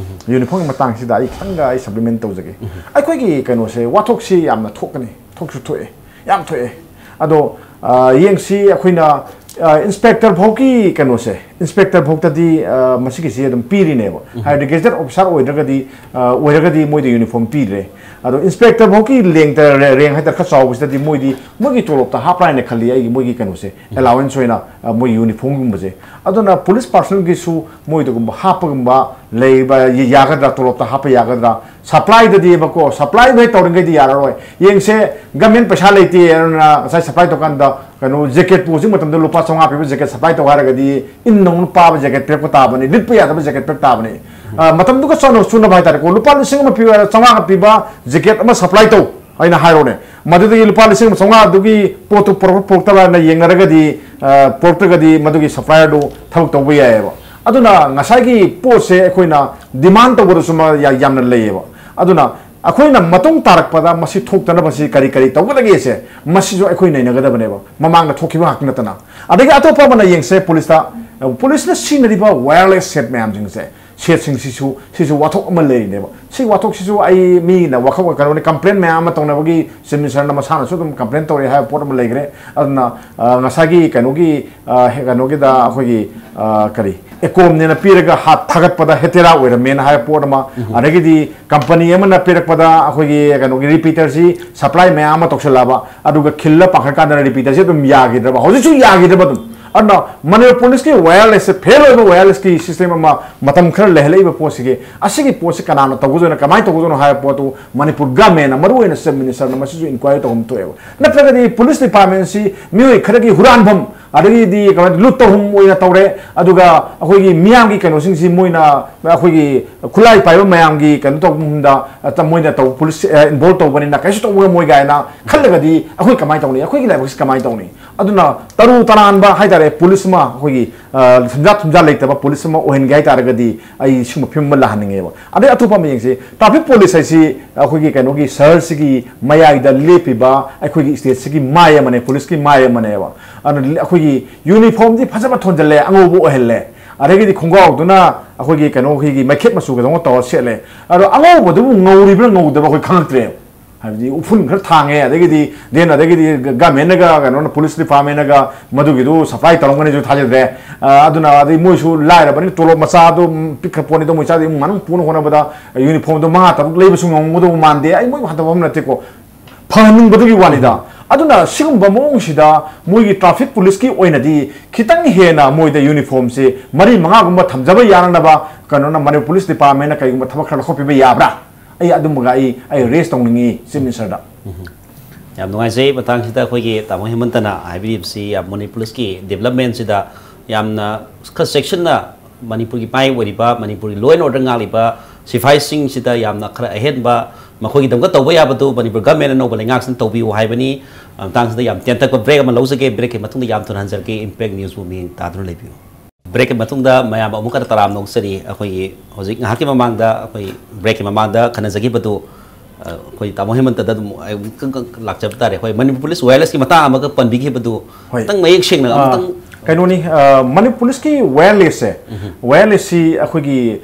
ꯌꯨꯅꯤꯐꯣꯔꯝꯒꯤ ꯃꯇꯥꯡꯁꯤꯗ ꯑꯩ ꯈꯤꯇꯪꯒ ꯑꯩ ꯁꯄ꯭ꯂꯤꯃꯦꯟ ꯇꯧꯖꯒꯦ꯫ ꯑꯩꯈꯣꯏꯒꯤ ꯀꯩꯅꯣꯁꯦ, ꯋꯥꯊꯣꯛꯁꯤ ꯌꯥꯝꯅ ꯊꯣꯛꯀꯅꯤ, ꯊꯣꯛꯁꯨ ꯊꯣꯛꯑꯦ, ꯌꯥꯝ ꯊꯣꯛꯑꯦ꯫ ꯑꯗꯣ, ꯑ, ꯌꯦꯡꯁꯤ, ꯑꯩꯈꯣꯏꯅ, ꯑ, ꯏꯟꯁꯄꯦꯛꯇꯔ ꯐꯥꯎꯒꯤ ꯀꯩꯅꯣꯁꯦ, ꯏꯟꯁꯄꯦꯛꯇꯔ ꯐꯥꯎꯇꯗꯤ, ꯑ, ꯃꯁꯤꯒꯤꯁꯤ ꯑꯗꯨꯝ ꯄꯤꯔꯤꯅꯦꯕ꯫ ꯍꯥꯏꯕꯗꯤ ꯒꯦꯖꯦꯇꯦꯠ ꯑꯣꯐꯤꯁꯥꯔ ꯑꯣꯏꯗ꯭ꯔꯒꯗꯤ, ꯑ, ꯑꯣꯏꯔꯒꯗꯤ ꯃꯣꯏꯗ ꯌꯨꯅꯤꯐꯣꯔꯝ ꯄꯤꯗ꯭ꯔꯦ꯫ ꯑꯗꯣ ꯏꯟꯁꯄꯦꯛꯇꯔ ꯐꯥꯎꯒꯤ ꯂꯦꯡꯇ ꯔꯦ-, ꯔꯦꯡ ꯍꯥꯏꯇꯥꯔꯦ, ꯈꯔ ꯆꯥꯎꯕꯁꯤꯗꯗꯤ ꯃꯣꯏꯗꯤ ꯃꯣꯏꯒꯤ ꯇꯣꯂꯣꯞꯇ ꯍꯥꯞꯄ꯭ꯔꯥ ꯍꯥꯏꯅ ꯈꯜꯂꯤ ꯑꯩꯒꯤ, ꯃꯣꯏꯒꯤ ꯀꯩꯅꯣꯁꯦ, ꯑꯦꯂꯥꯋꯦꯟꯁ ꯑꯣꯏꯅ, ꯑ, ꯃꯣꯏꯒꯤ ꯌꯨꯅꯤꯐꯣꯔꯝꯒꯨꯝꯕꯁꯦ꯫ ꯑꯗꯨꯅ ꯄꯨꯂꯤꯁ ꯄꯥꯔꯁꯣꯅꯦꯜꯒꯤꯁꯨ ꯃꯣꯏꯗꯨꯒꯨꯝꯕ ꯍꯥꯞꯄꯒꯨꯝꯕ ꯂꯩꯕ ꯌꯥꯒꯗ꯭ꯔꯥ, ꯇꯣꯂꯣꯞꯇ ꯍꯥꯞꯄ ꯌꯥꯒꯗ꯭ꯔꯥ? ꯁꯄ꯭ꯂꯥꯏꯗꯗꯤꯕꯀꯣ, ꯁꯄ꯭ꯂꯥꯏꯗꯣ ꯍꯦꯛ ꯇꯧꯔꯤꯉꯩꯗꯤ ꯌꯥꯔꯔꯣꯏ꯫ ꯌꯦꯡꯁꯦ, ꯒꯃꯦꯟ ꯄꯩꯁꯥ ꯂꯩꯇꯦ, ꯑꯗꯨꯅ ꯉꯁꯥꯏ ꯁꯄ꯭ꯂꯥꯏ ꯇꯧꯀꯥꯟꯗ ꯀꯩꯅꯣ, ꯖꯦꯀꯦꯠꯄꯨ ꯍꯧꯖꯤꯛ ꯃꯇꯝꯗ ꯂꯨꯄꯥ ꯆꯥꯝꯃꯉꯥ ꯄꯤꯕ ꯖꯦꯀꯦꯠ ꯁꯄ꯭ꯂꯥꯏ ꯇꯧ ꯍꯥꯏꯔꯒꯗꯤ ꯏꯟ ꯅꯧꯅ ꯄꯥꯕ ꯖꯦꯀꯦꯠ ꯄꯤꯔꯛꯄ ꯇꯥꯕꯅꯤ, ꯂꯤꯠꯄ ꯌꯥꯗꯕ ꯖꯦꯀꯦꯠ ꯄꯤꯔꯛ ꯇꯥꯕꯅꯤ꯫ ꯑ, ꯃꯇꯝꯗꯨꯒ ꯆꯥꯟꯅ ꯆꯨꯅꯕ ꯍꯥꯏꯇꯥꯔꯦꯀꯣ, ꯂꯨꯄꯥ ꯂꯤꯁꯤꯡ ꯑꯃ ꯄꯤꯕ, ꯆꯥꯝꯃꯉꯥꯒ ꯄꯤꯕ ꯖꯦꯀꯦꯠ ꯑꯃ ꯁꯄ꯭ꯂꯥꯏ ꯇꯧ ꯍꯥꯏꯅ ꯍꯥꯏꯔꯣꯅꯦ꯫ ꯃꯗꯨꯗꯒꯤ ꯂꯨꯄꯥ ꯂꯤꯁꯤꯡ ꯑꯃ ꯆꯥꯝꯃꯉꯥ ꯑꯗꯨꯒꯤ ꯄꯣꯠꯇꯨ ꯄꯨꯔꯛꯄ ꯄꯨꯔꯛꯇꯕ꯭ꯔꯥ ꯍꯥꯏꯅ ꯌꯦꯡꯅꯔꯒꯗꯤ, ꯑ, ꯄꯨꯔꯛꯇ꯭ꯔꯒꯗꯤ ꯃꯗꯨꯒꯤ ꯁꯄ꯭ꯂꯥꯏꯌꯔꯗꯨ ꯊꯕꯛ ꯇꯧꯕ ꯌꯥꯏꯑꯕ꯫ ꯑꯗꯨꯅ ꯉꯁꯥꯏꯒꯤ ꯄꯣꯠꯁꯦ ꯑꯩꯈꯣꯏꯅ ꯗꯤꯃꯥꯟ ꯇꯧꯕꯗꯁꯨ ꯃ-, ꯌꯥ-, ꯌꯥꯝꯅ ꯂꯩꯌꯦꯕ꯫ ꯑꯗꯨꯅ ꯑꯩꯈꯣꯏꯅ ꯃꯇꯨꯡ ꯇꯥꯔꯛꯄꯗ ꯃꯁꯤ ꯊꯣꯛꯇꯅꯕꯁꯤ ꯀꯔꯤ ꯀꯔꯤ ꯇꯧꯒꯗꯒꯦꯁꯦ, ꯃꯁꯤꯁꯨ ꯑꯩꯈꯣꯏ ꯅꯩꯅꯒꯗꯕꯅꯦꯕ, ꯃꯃꯥꯡꯗ ꯊꯣꯛꯈꯤꯕ ꯉꯥꯛꯇ ꯅꯠꯇꯅ꯫ ꯑꯗꯒꯤ ꯑꯇꯣꯞꯄ ꯑꯃꯅ ꯌꯦꯡꯁꯦ, ꯄꯨꯂꯤꯁꯇ, ꯄꯨꯂꯤꯁꯅ ꯁꯤꯖꯤꯟꯅꯔꯤꯕ ꯋꯥꯌꯔꯂꯦꯁ ꯁꯦꯠ ꯃꯌꯥꯝꯁꯤꯡꯁꯦ, ꯁꯦꯠꯁꯤꯡꯁꯤꯁꯨ, ꯁꯤꯁꯨ ꯋꯥꯊꯣꯛ ꯑꯃ ꯂꯩꯔꯤꯅꯦꯕ꯫ ꯁꯤ ꯋꯥꯊꯣꯛꯁꯤꯁꯨ ꯑꯩ ꯃꯤꯅ ꯋꯥꯈꯜ, ꯀꯩꯅꯣꯅꯤ, ꯀꯝꯄ꯭ꯂꯦꯟ ꯃꯌꯥꯝ ꯑꯃ ꯇꯧꯅꯕꯒꯤ, ꯆꯤꯐ ꯃꯤꯅꯤꯁꯇꯔꯅ ꯃꯁꯥꯅꯁꯨ ꯑꯗꯨꯝ ꯀꯝꯄ꯭ꯂꯦꯟ ꯇꯧꯔꯛꯑꯦ ꯍꯥꯏꯕ ꯄꯣꯠ ꯑꯃ ꯂꯩꯈ꯭ꯔꯦ꯫ ꯑꯗꯨꯅ, ꯑ, ꯉꯁꯥꯏꯒꯤ ꯀꯩꯅꯣꯒꯤ, ꯑ, ꯍꯦ-, ꯀꯩꯅꯣꯒꯤꯗ ꯑꯩꯈꯣꯏꯒꯤ, ꯑ, ꯀꯔꯤ, ꯑꯦꯀꯣꯝꯅꯦꯅ ꯄꯤꯔꯒ ꯍꯥꯠ ꯊꯥꯒꯠꯄꯗ ꯍꯦꯇꯦꯔꯥ ꯑꯣꯏꯔꯝꯃꯦꯅ ꯍꯥꯏꯕ ꯄꯣꯠ ꯑꯃ, ꯑꯗꯒꯤꯗꯤ ꯀꯝꯄꯅꯤ ꯑꯃꯅ ꯄꯤꯔꯛꯄꯗ ꯑꯩꯈꯣꯏꯒꯤ ꯀꯩꯅꯣꯒꯤ ꯔꯤꯄꯤꯇꯔꯁꯤ ꯁꯄ꯭ꯂꯥꯏ ꯃꯌꯥꯝ ꯑꯃ ꯇꯧꯁꯜꯂꯛꯑꯕ, ꯑꯗꯨꯒ ꯈꯤꯜꯂ ꯄꯥꯡꯈꯠꯀꯥꯟꯗ ꯔꯤꯄꯤꯇꯔꯁꯤ ꯑꯗꯨꯝ ꯌꯥꯈꯤꯗ꯭ꯔꯕ, ꯍꯧꯖꯤꯛꯁꯨ ꯌꯥꯈꯤꯗ꯭ꯔꯕ ꯑꯗꯨꯝ꯫ ꯑꯗꯨꯅ ꯃꯅꯤꯄꯨꯔ ꯄꯨꯂꯤꯁꯀꯤ ꯋꯥꯌꯔꯂꯦꯁꯁꯦ ꯐꯦꯜ ꯑꯣꯏꯕ ꯋꯥꯌꯔꯂꯦꯁꯀꯤ ꯁꯤꯁꯇꯦꯝ ꯑꯃ ꯃꯇꯝ ꯈꯔ ꯂꯩꯍꯜꯂꯛꯏꯕ ꯄꯣꯠꯁꯤꯒꯤ, ꯑꯁꯤꯒꯤ ꯄꯣꯠꯁꯤ ꯀꯅꯥꯅ ꯇꯧꯒꯗꯣꯏꯅꯣ, ꯀꯃꯥꯏꯅ ꯇꯧꯒꯗꯣꯏꯅꯣ ꯍꯥꯏꯕ ꯄꯣꯠꯇꯨ ꯃꯅꯤꯄꯨꯔ ꯒꯃꯦꯟꯅ, ꯃꯔꯨꯑꯣꯏꯅ ꯆꯤꯐ ꯃꯤꯅꯤꯁꯇꯔꯅ ꯃꯁꯤꯁꯨ ꯏꯟꯀ꯭ꯋꯥꯏꯔꯤ ꯇꯧꯐꯝ ꯊꯣꯛꯑꯦꯕ꯫ ꯅꯠꯇ꯭ꯔꯒꯗꯤ ꯄꯨꯂꯤꯁ ꯗꯤꯄꯥꯔꯠꯃꯦꯟꯁꯤ ꯃꯤꯑꯣꯏ ꯈꯔꯒꯤ ꯍꯨꯔꯥꯟꯐꯝ, ꯑꯗꯒꯤꯗꯤ ꯀꯃꯥꯏꯅ ꯂꯨꯠ ꯇꯧꯐꯝ ꯑꯣꯏꯅ ꯇꯧꯔꯦ꯫ ꯑꯗꯨꯒ ꯑꯩꯈꯣꯏꯒꯤ ꯃꯤꯌꯥꯝꯒꯤ ꯀꯩꯅꯣꯁꯤꯡꯁꯤ ꯃꯣꯏꯅ, ꯑꯩꯈꯣꯏꯒꯤ ꯈꯨꯠꯂꯥꯏ ꯄꯥꯏꯕ ꯃꯌꯥꯝꯒꯤ ꯀꯩꯅꯣ ꯇꯧꯐꯝꯗ, ꯑ, ꯃꯣꯏꯅ ꯇꯧ, ꯄꯨꯂꯤꯁ, ꯑ, ꯏꯟꯚꯣꯜꯕ ꯇꯧꯕꯅꯤꯅ ꯀꯩꯁꯨ ꯇꯧꯕ ꯉꯝꯃꯣꯏ ꯀꯥꯏꯅ ꯈꯜꯂꯒꯗꯤ ꯑꯩꯈꯣꯏ ꯀꯃꯥꯏꯅ ꯇꯧꯅꯤ? ꯑꯩꯈꯣꯏꯒꯤ ꯂꯥꯏꯕꯛꯁꯤ ꯀꯃꯥꯏꯅ ꯇꯧꯅꯤ? ꯑꯗꯨꯅ ꯇꯔꯨ ꯇꯅꯥꯟꯕ ꯍꯥꯏꯇꯥꯔꯦ, ꯄꯨꯂꯤꯁ ꯑꯃ, ꯑꯩꯈꯣꯏꯒꯤ, ꯑ, ꯁꯦꯟꯖꯥ ꯊꯨꯝꯖꯥ ꯂꯩꯇꯕ ꯄꯨꯂꯤꯁ ꯑꯃ ꯑꯣꯏꯍꯟꯒꯦ ꯍꯥꯏꯇꯥꯔꯒꯗꯤ ꯑꯩ ꯁꯤꯒꯨꯝꯕ ꯐꯤꯕꯝ ꯑꯃ ꯂꯥꯛꯍꯟꯅꯤꯡꯉꯦꯕ꯫ ꯑꯗꯩ ꯑꯇꯣꯞꯄ ꯑꯃ ꯌꯦꯡꯁꯤ, ꯇ꯭ꯔꯥꯐꯤꯛ ꯄꯨꯂꯤꯁ ꯍꯥꯏꯁꯤ ꯑꯩꯈꯣꯏꯒꯤ ꯀꯩꯅꯣꯒꯤ ꯁꯍꯔꯁꯤꯒꯤ ꯃꯌꯥꯏꯗ ꯂꯦꯞꯄꯤꯕ ꯑꯩꯈꯣꯏꯒꯤ ꯁ꯭ꯇꯦꯠꯁꯤꯒꯤ ꯃꯥꯏ ꯑꯃꯅꯦ, ꯄꯨꯂꯤꯁꯀꯤ ꯃꯥꯏ ꯑꯃꯅꯦꯕ꯫ ꯑꯗꯨꯅ ꯑꯩꯈꯣꯏꯒꯤ ꯌꯨꯅꯤꯐꯣꯔꯝꯗꯤ ꯐꯖꯕ ꯊꯣꯟꯖꯜꯂꯦ, ꯑꯉꯧꯕ ꯑꯣꯏꯍꯜꯂꯦ, ꯑꯗꯒꯤꯗꯤ ꯈꯣꯡꯒ꯭ꯔꯥꯎꯗꯨꯅ ꯑꯩꯈꯣꯏꯒꯤ ꯀꯩꯅꯣ, ꯑꯩꯈꯣꯏꯒꯤ ꯃꯩꯈꯦꯠ ꯃꯆꯨꯒꯗꯧꯅ ꯇꯧꯔ ꯁꯦꯠꯂꯦ꯫ ꯑꯗꯣ ꯑꯉꯧꯕꯗꯨꯕꯨ ꯉꯧꯔꯤꯕ꯭ꯔꯥ ꯉꯧꯗꯕ꯭ꯔꯥ ꯑꯩꯈꯣꯏ ꯈꯪꯉꯛꯇ꯭ꯔꯦꯕ꯫ ꯍꯥꯏꯕꯗꯤ ꯎꯐꯨꯟ ꯈꯔ ꯊꯥꯡꯉꯦ, ꯑꯗꯒꯤꯗꯤ then ꯑꯗꯒꯤꯗꯤ ꯒꯃꯦꯟꯅꯒ ꯀꯩꯅꯣꯅ, ꯄꯨꯂꯤꯁ ꯗꯤꯄꯥꯔꯠꯃꯦꯟꯅꯒ ꯃꯗꯨꯒꯤꯗꯨ ꯁꯄ꯭ꯂꯥꯏ ꯇꯧꯔꯝꯒꯅꯤꯁꯨ ꯊꯥꯖꯗ꯭ꯔꯦ꯫ ꯑ, ꯑꯗꯨꯅ ꯑꯗꯩ ꯃꯣꯏꯁꯨ ꯂꯥꯏꯔꯕꯅꯤꯅ ꯇꯣꯂꯣꯞ ꯃꯆꯥꯗꯣ, ꯎꯝ, ꯄꯤꯛꯈ꯭ꯔ ꯄꯣꯠꯅꯤꯗꯣ, ꯃꯣꯏ ꯆꯥꯗ ꯏꯃꯨꯡ ꯃꯅꯨꯡ ꯄꯨꯅ ꯍꯣꯠꯅꯕꯗ ꯌꯨꯅꯤꯐꯣꯔꯝꯗꯣ ꯃꯉꯥ ꯇꯔꯨꯛ ꯂꯩꯕꯁꯨ ꯉꯝꯒꯗꯧꯕ ꯃꯥꯟꯗꯦ꯫ ꯑꯩ ꯃꯣꯏ ꯍꯟꯊꯕ ꯑꯃ ꯅꯠꯇꯦꯀꯣ, ꯐꯍꯟꯅꯤꯡꯕꯗꯨꯒꯤ ꯋꯥꯅꯤꯗ꯫ ꯑꯗꯨꯅ ꯁꯤꯒꯨꯝꯕ ꯃꯑꯣꯡꯁꯤꯗ ꯃꯣꯏꯒꯤ ꯇ꯭ꯔꯥꯐꯤꯛ ꯄꯨꯂꯤꯁꯀꯤ ꯑꯣꯏꯅꯗꯤ ꯈꯤꯇꯪ ꯍꯦꯟꯅ ꯃꯣꯏꯗ ꯌꯨꯅꯤꯐꯣꯔꯝꯁꯦ ꯃꯔꯤ ꯃꯉꯥꯒꯨꯝꯕ ꯊꯝꯖꯕ ꯌꯥꯅꯅꯕ ꯀꯩꯅꯣꯅ, ꯃꯅꯤꯄꯨꯔ ꯄꯨꯂꯤꯁ ꯗꯤꯄꯥꯔꯠꯃꯦꯟꯅ ꯀꯩꯒꯨꯝꯕ ꯊꯕꯛ ꯈꯔ ꯂꯧꯈꯠꯄꯤꯕ ꯌꯥꯕ꯭ꯔꯥ? ꯑꯩ ꯑꯗꯨꯝꯕꯒ ꯑꯩ, ꯑꯩ ꯔꯦꯁ ꯇꯧꯅꯤꯡꯉꯤ ꯆꯤꯐ ꯃꯤꯅꯤꯁꯇꯔꯗ꯫ ꯎꯝ꯫ ꯌꯥꯝ ꯅꯨꯡꯉꯥꯏꯖꯩ ꯃꯇꯥꯡꯁꯤꯗ ꯑꯩꯈꯣꯏꯒꯤ ꯇꯥꯃꯣ ꯍꯦꯃꯟꯇꯅ ꯍꯥꯏꯕꯤꯔꯤꯕꯁꯤ, ꯌꯥꯝ ꯃꯅꯤꯄꯨꯔ ꯄꯨꯂꯤꯁꯀꯤ ꯗꯤꯕꯂꯞꯃꯦꯟꯁꯤꯗ ꯌꯥꯝꯅ ꯈꯔ ꯆꯦꯛꯁꯤꯟꯅ ꯃꯅꯤꯄꯨꯔꯒꯤ ꯃꯥꯏ ꯑꯣꯏꯔꯤꯕ, ꯃꯅꯤꯄꯨꯔꯒꯤ law and order ꯉꯥꯛꯂꯤꯕ ꯁꯤꯐꯥꯏꯁꯤꯡꯁꯤꯗ ꯌꯥꯝꯅ ꯈꯔ ꯑꯍꯦꯟꯕ ꯃꯈꯣꯏꯒꯤꯗꯃꯛꯇ ꯇꯧꯕ ꯌꯥꯕꯗꯨ ꯃꯅꯤꯄꯨꯔ ꯒꯃꯦꯟ ꯑꯅꯧꯕ ꯂꯩꯉꯥꯛꯁꯤꯅ ꯇꯧꯕꯤꯌꯨ ꯍꯥꯏꯕꯅꯤ꯫ ꯃꯇꯥꯡꯁꯤꯗ ꯌꯥꯝ ꯇꯦꯟꯇꯛꯄ ꯕ꯭ꯔꯦꯛ ꯑꯃ ꯂꯧꯖꯒꯦ꯫ ꯕ꯭ꯔꯦꯛꯀꯤ ꯃꯇꯨꯡꯗ ꯌꯥꯝ ꯊꯨꯅ ꯍꯟꯖꯔꯛꯀꯦ꯫ ꯏꯝꯄꯦꯛ ꯅ꯭ꯌꯨꯁꯄꯨ ꯃꯤꯠꯌꯦꯡ ꯇꯥꯗꯨꯅ ꯂꯩꯕꯤꯌꯨ꯫ ꯕ꯭ꯔꯦꯛꯀꯤ ꯃꯇꯨꯡꯗ ꯃꯌꯥꯝ ꯑꯃꯨꯛ ꯍꯟꯅ ꯇꯔꯥꯝꯅ ꯑꯣꯛꯆꯔꯤ꯫ ꯑꯩꯈꯣꯏꯒꯤ ꯍꯧꯖꯤꯛ ꯉꯥꯏꯍꯥꯛꯀꯤ ꯃꯃꯥꯡꯗ, ꯑꯩꯈꯣꯏ ꯕ꯭ꯔꯦꯛꯀꯤ ꯃꯃꯥꯡꯗ ꯈꯟꯅꯖꯈꯤꯕꯗꯨ ꯑꯩꯈꯣꯏ ꯇꯥꯃꯣ ꯍꯦꯃꯟꯇꯗ ꯑꯗꯨꯝ ꯑꯩ ꯑꯃꯨꯛꯇꯪ ꯂꯥꯛꯆꯕ ꯇꯥꯔꯦ꯫ ꯑꯩꯈꯣꯏ ꯃꯅꯤꯄꯨꯔ ꯄꯨꯂꯤꯁ ꯋꯥꯌꯔꯂꯦꯁꯀꯤ ꯃꯇꯥꯡ ꯑꯃꯒ ꯄꯟꯕꯤꯈꯤꯕꯗꯨ ꯍꯣꯏ꯫ ꯈꯤꯇꯪ ꯃꯌꯦꯛ ꯁꯦꯡꯅ ꯑꯃꯨꯛꯇꯪ ꯀꯩꯅꯣꯅꯤ, ꯃꯅꯤꯄꯨꯔ ꯄꯨꯂꯤꯁꯀꯤ ꯋꯥꯌꯔꯂꯦꯁꯁꯦ, ꯋꯥꯌꯔꯂꯦꯁꯁꯤ ꯑꯩꯈꯣꯏꯒꯤ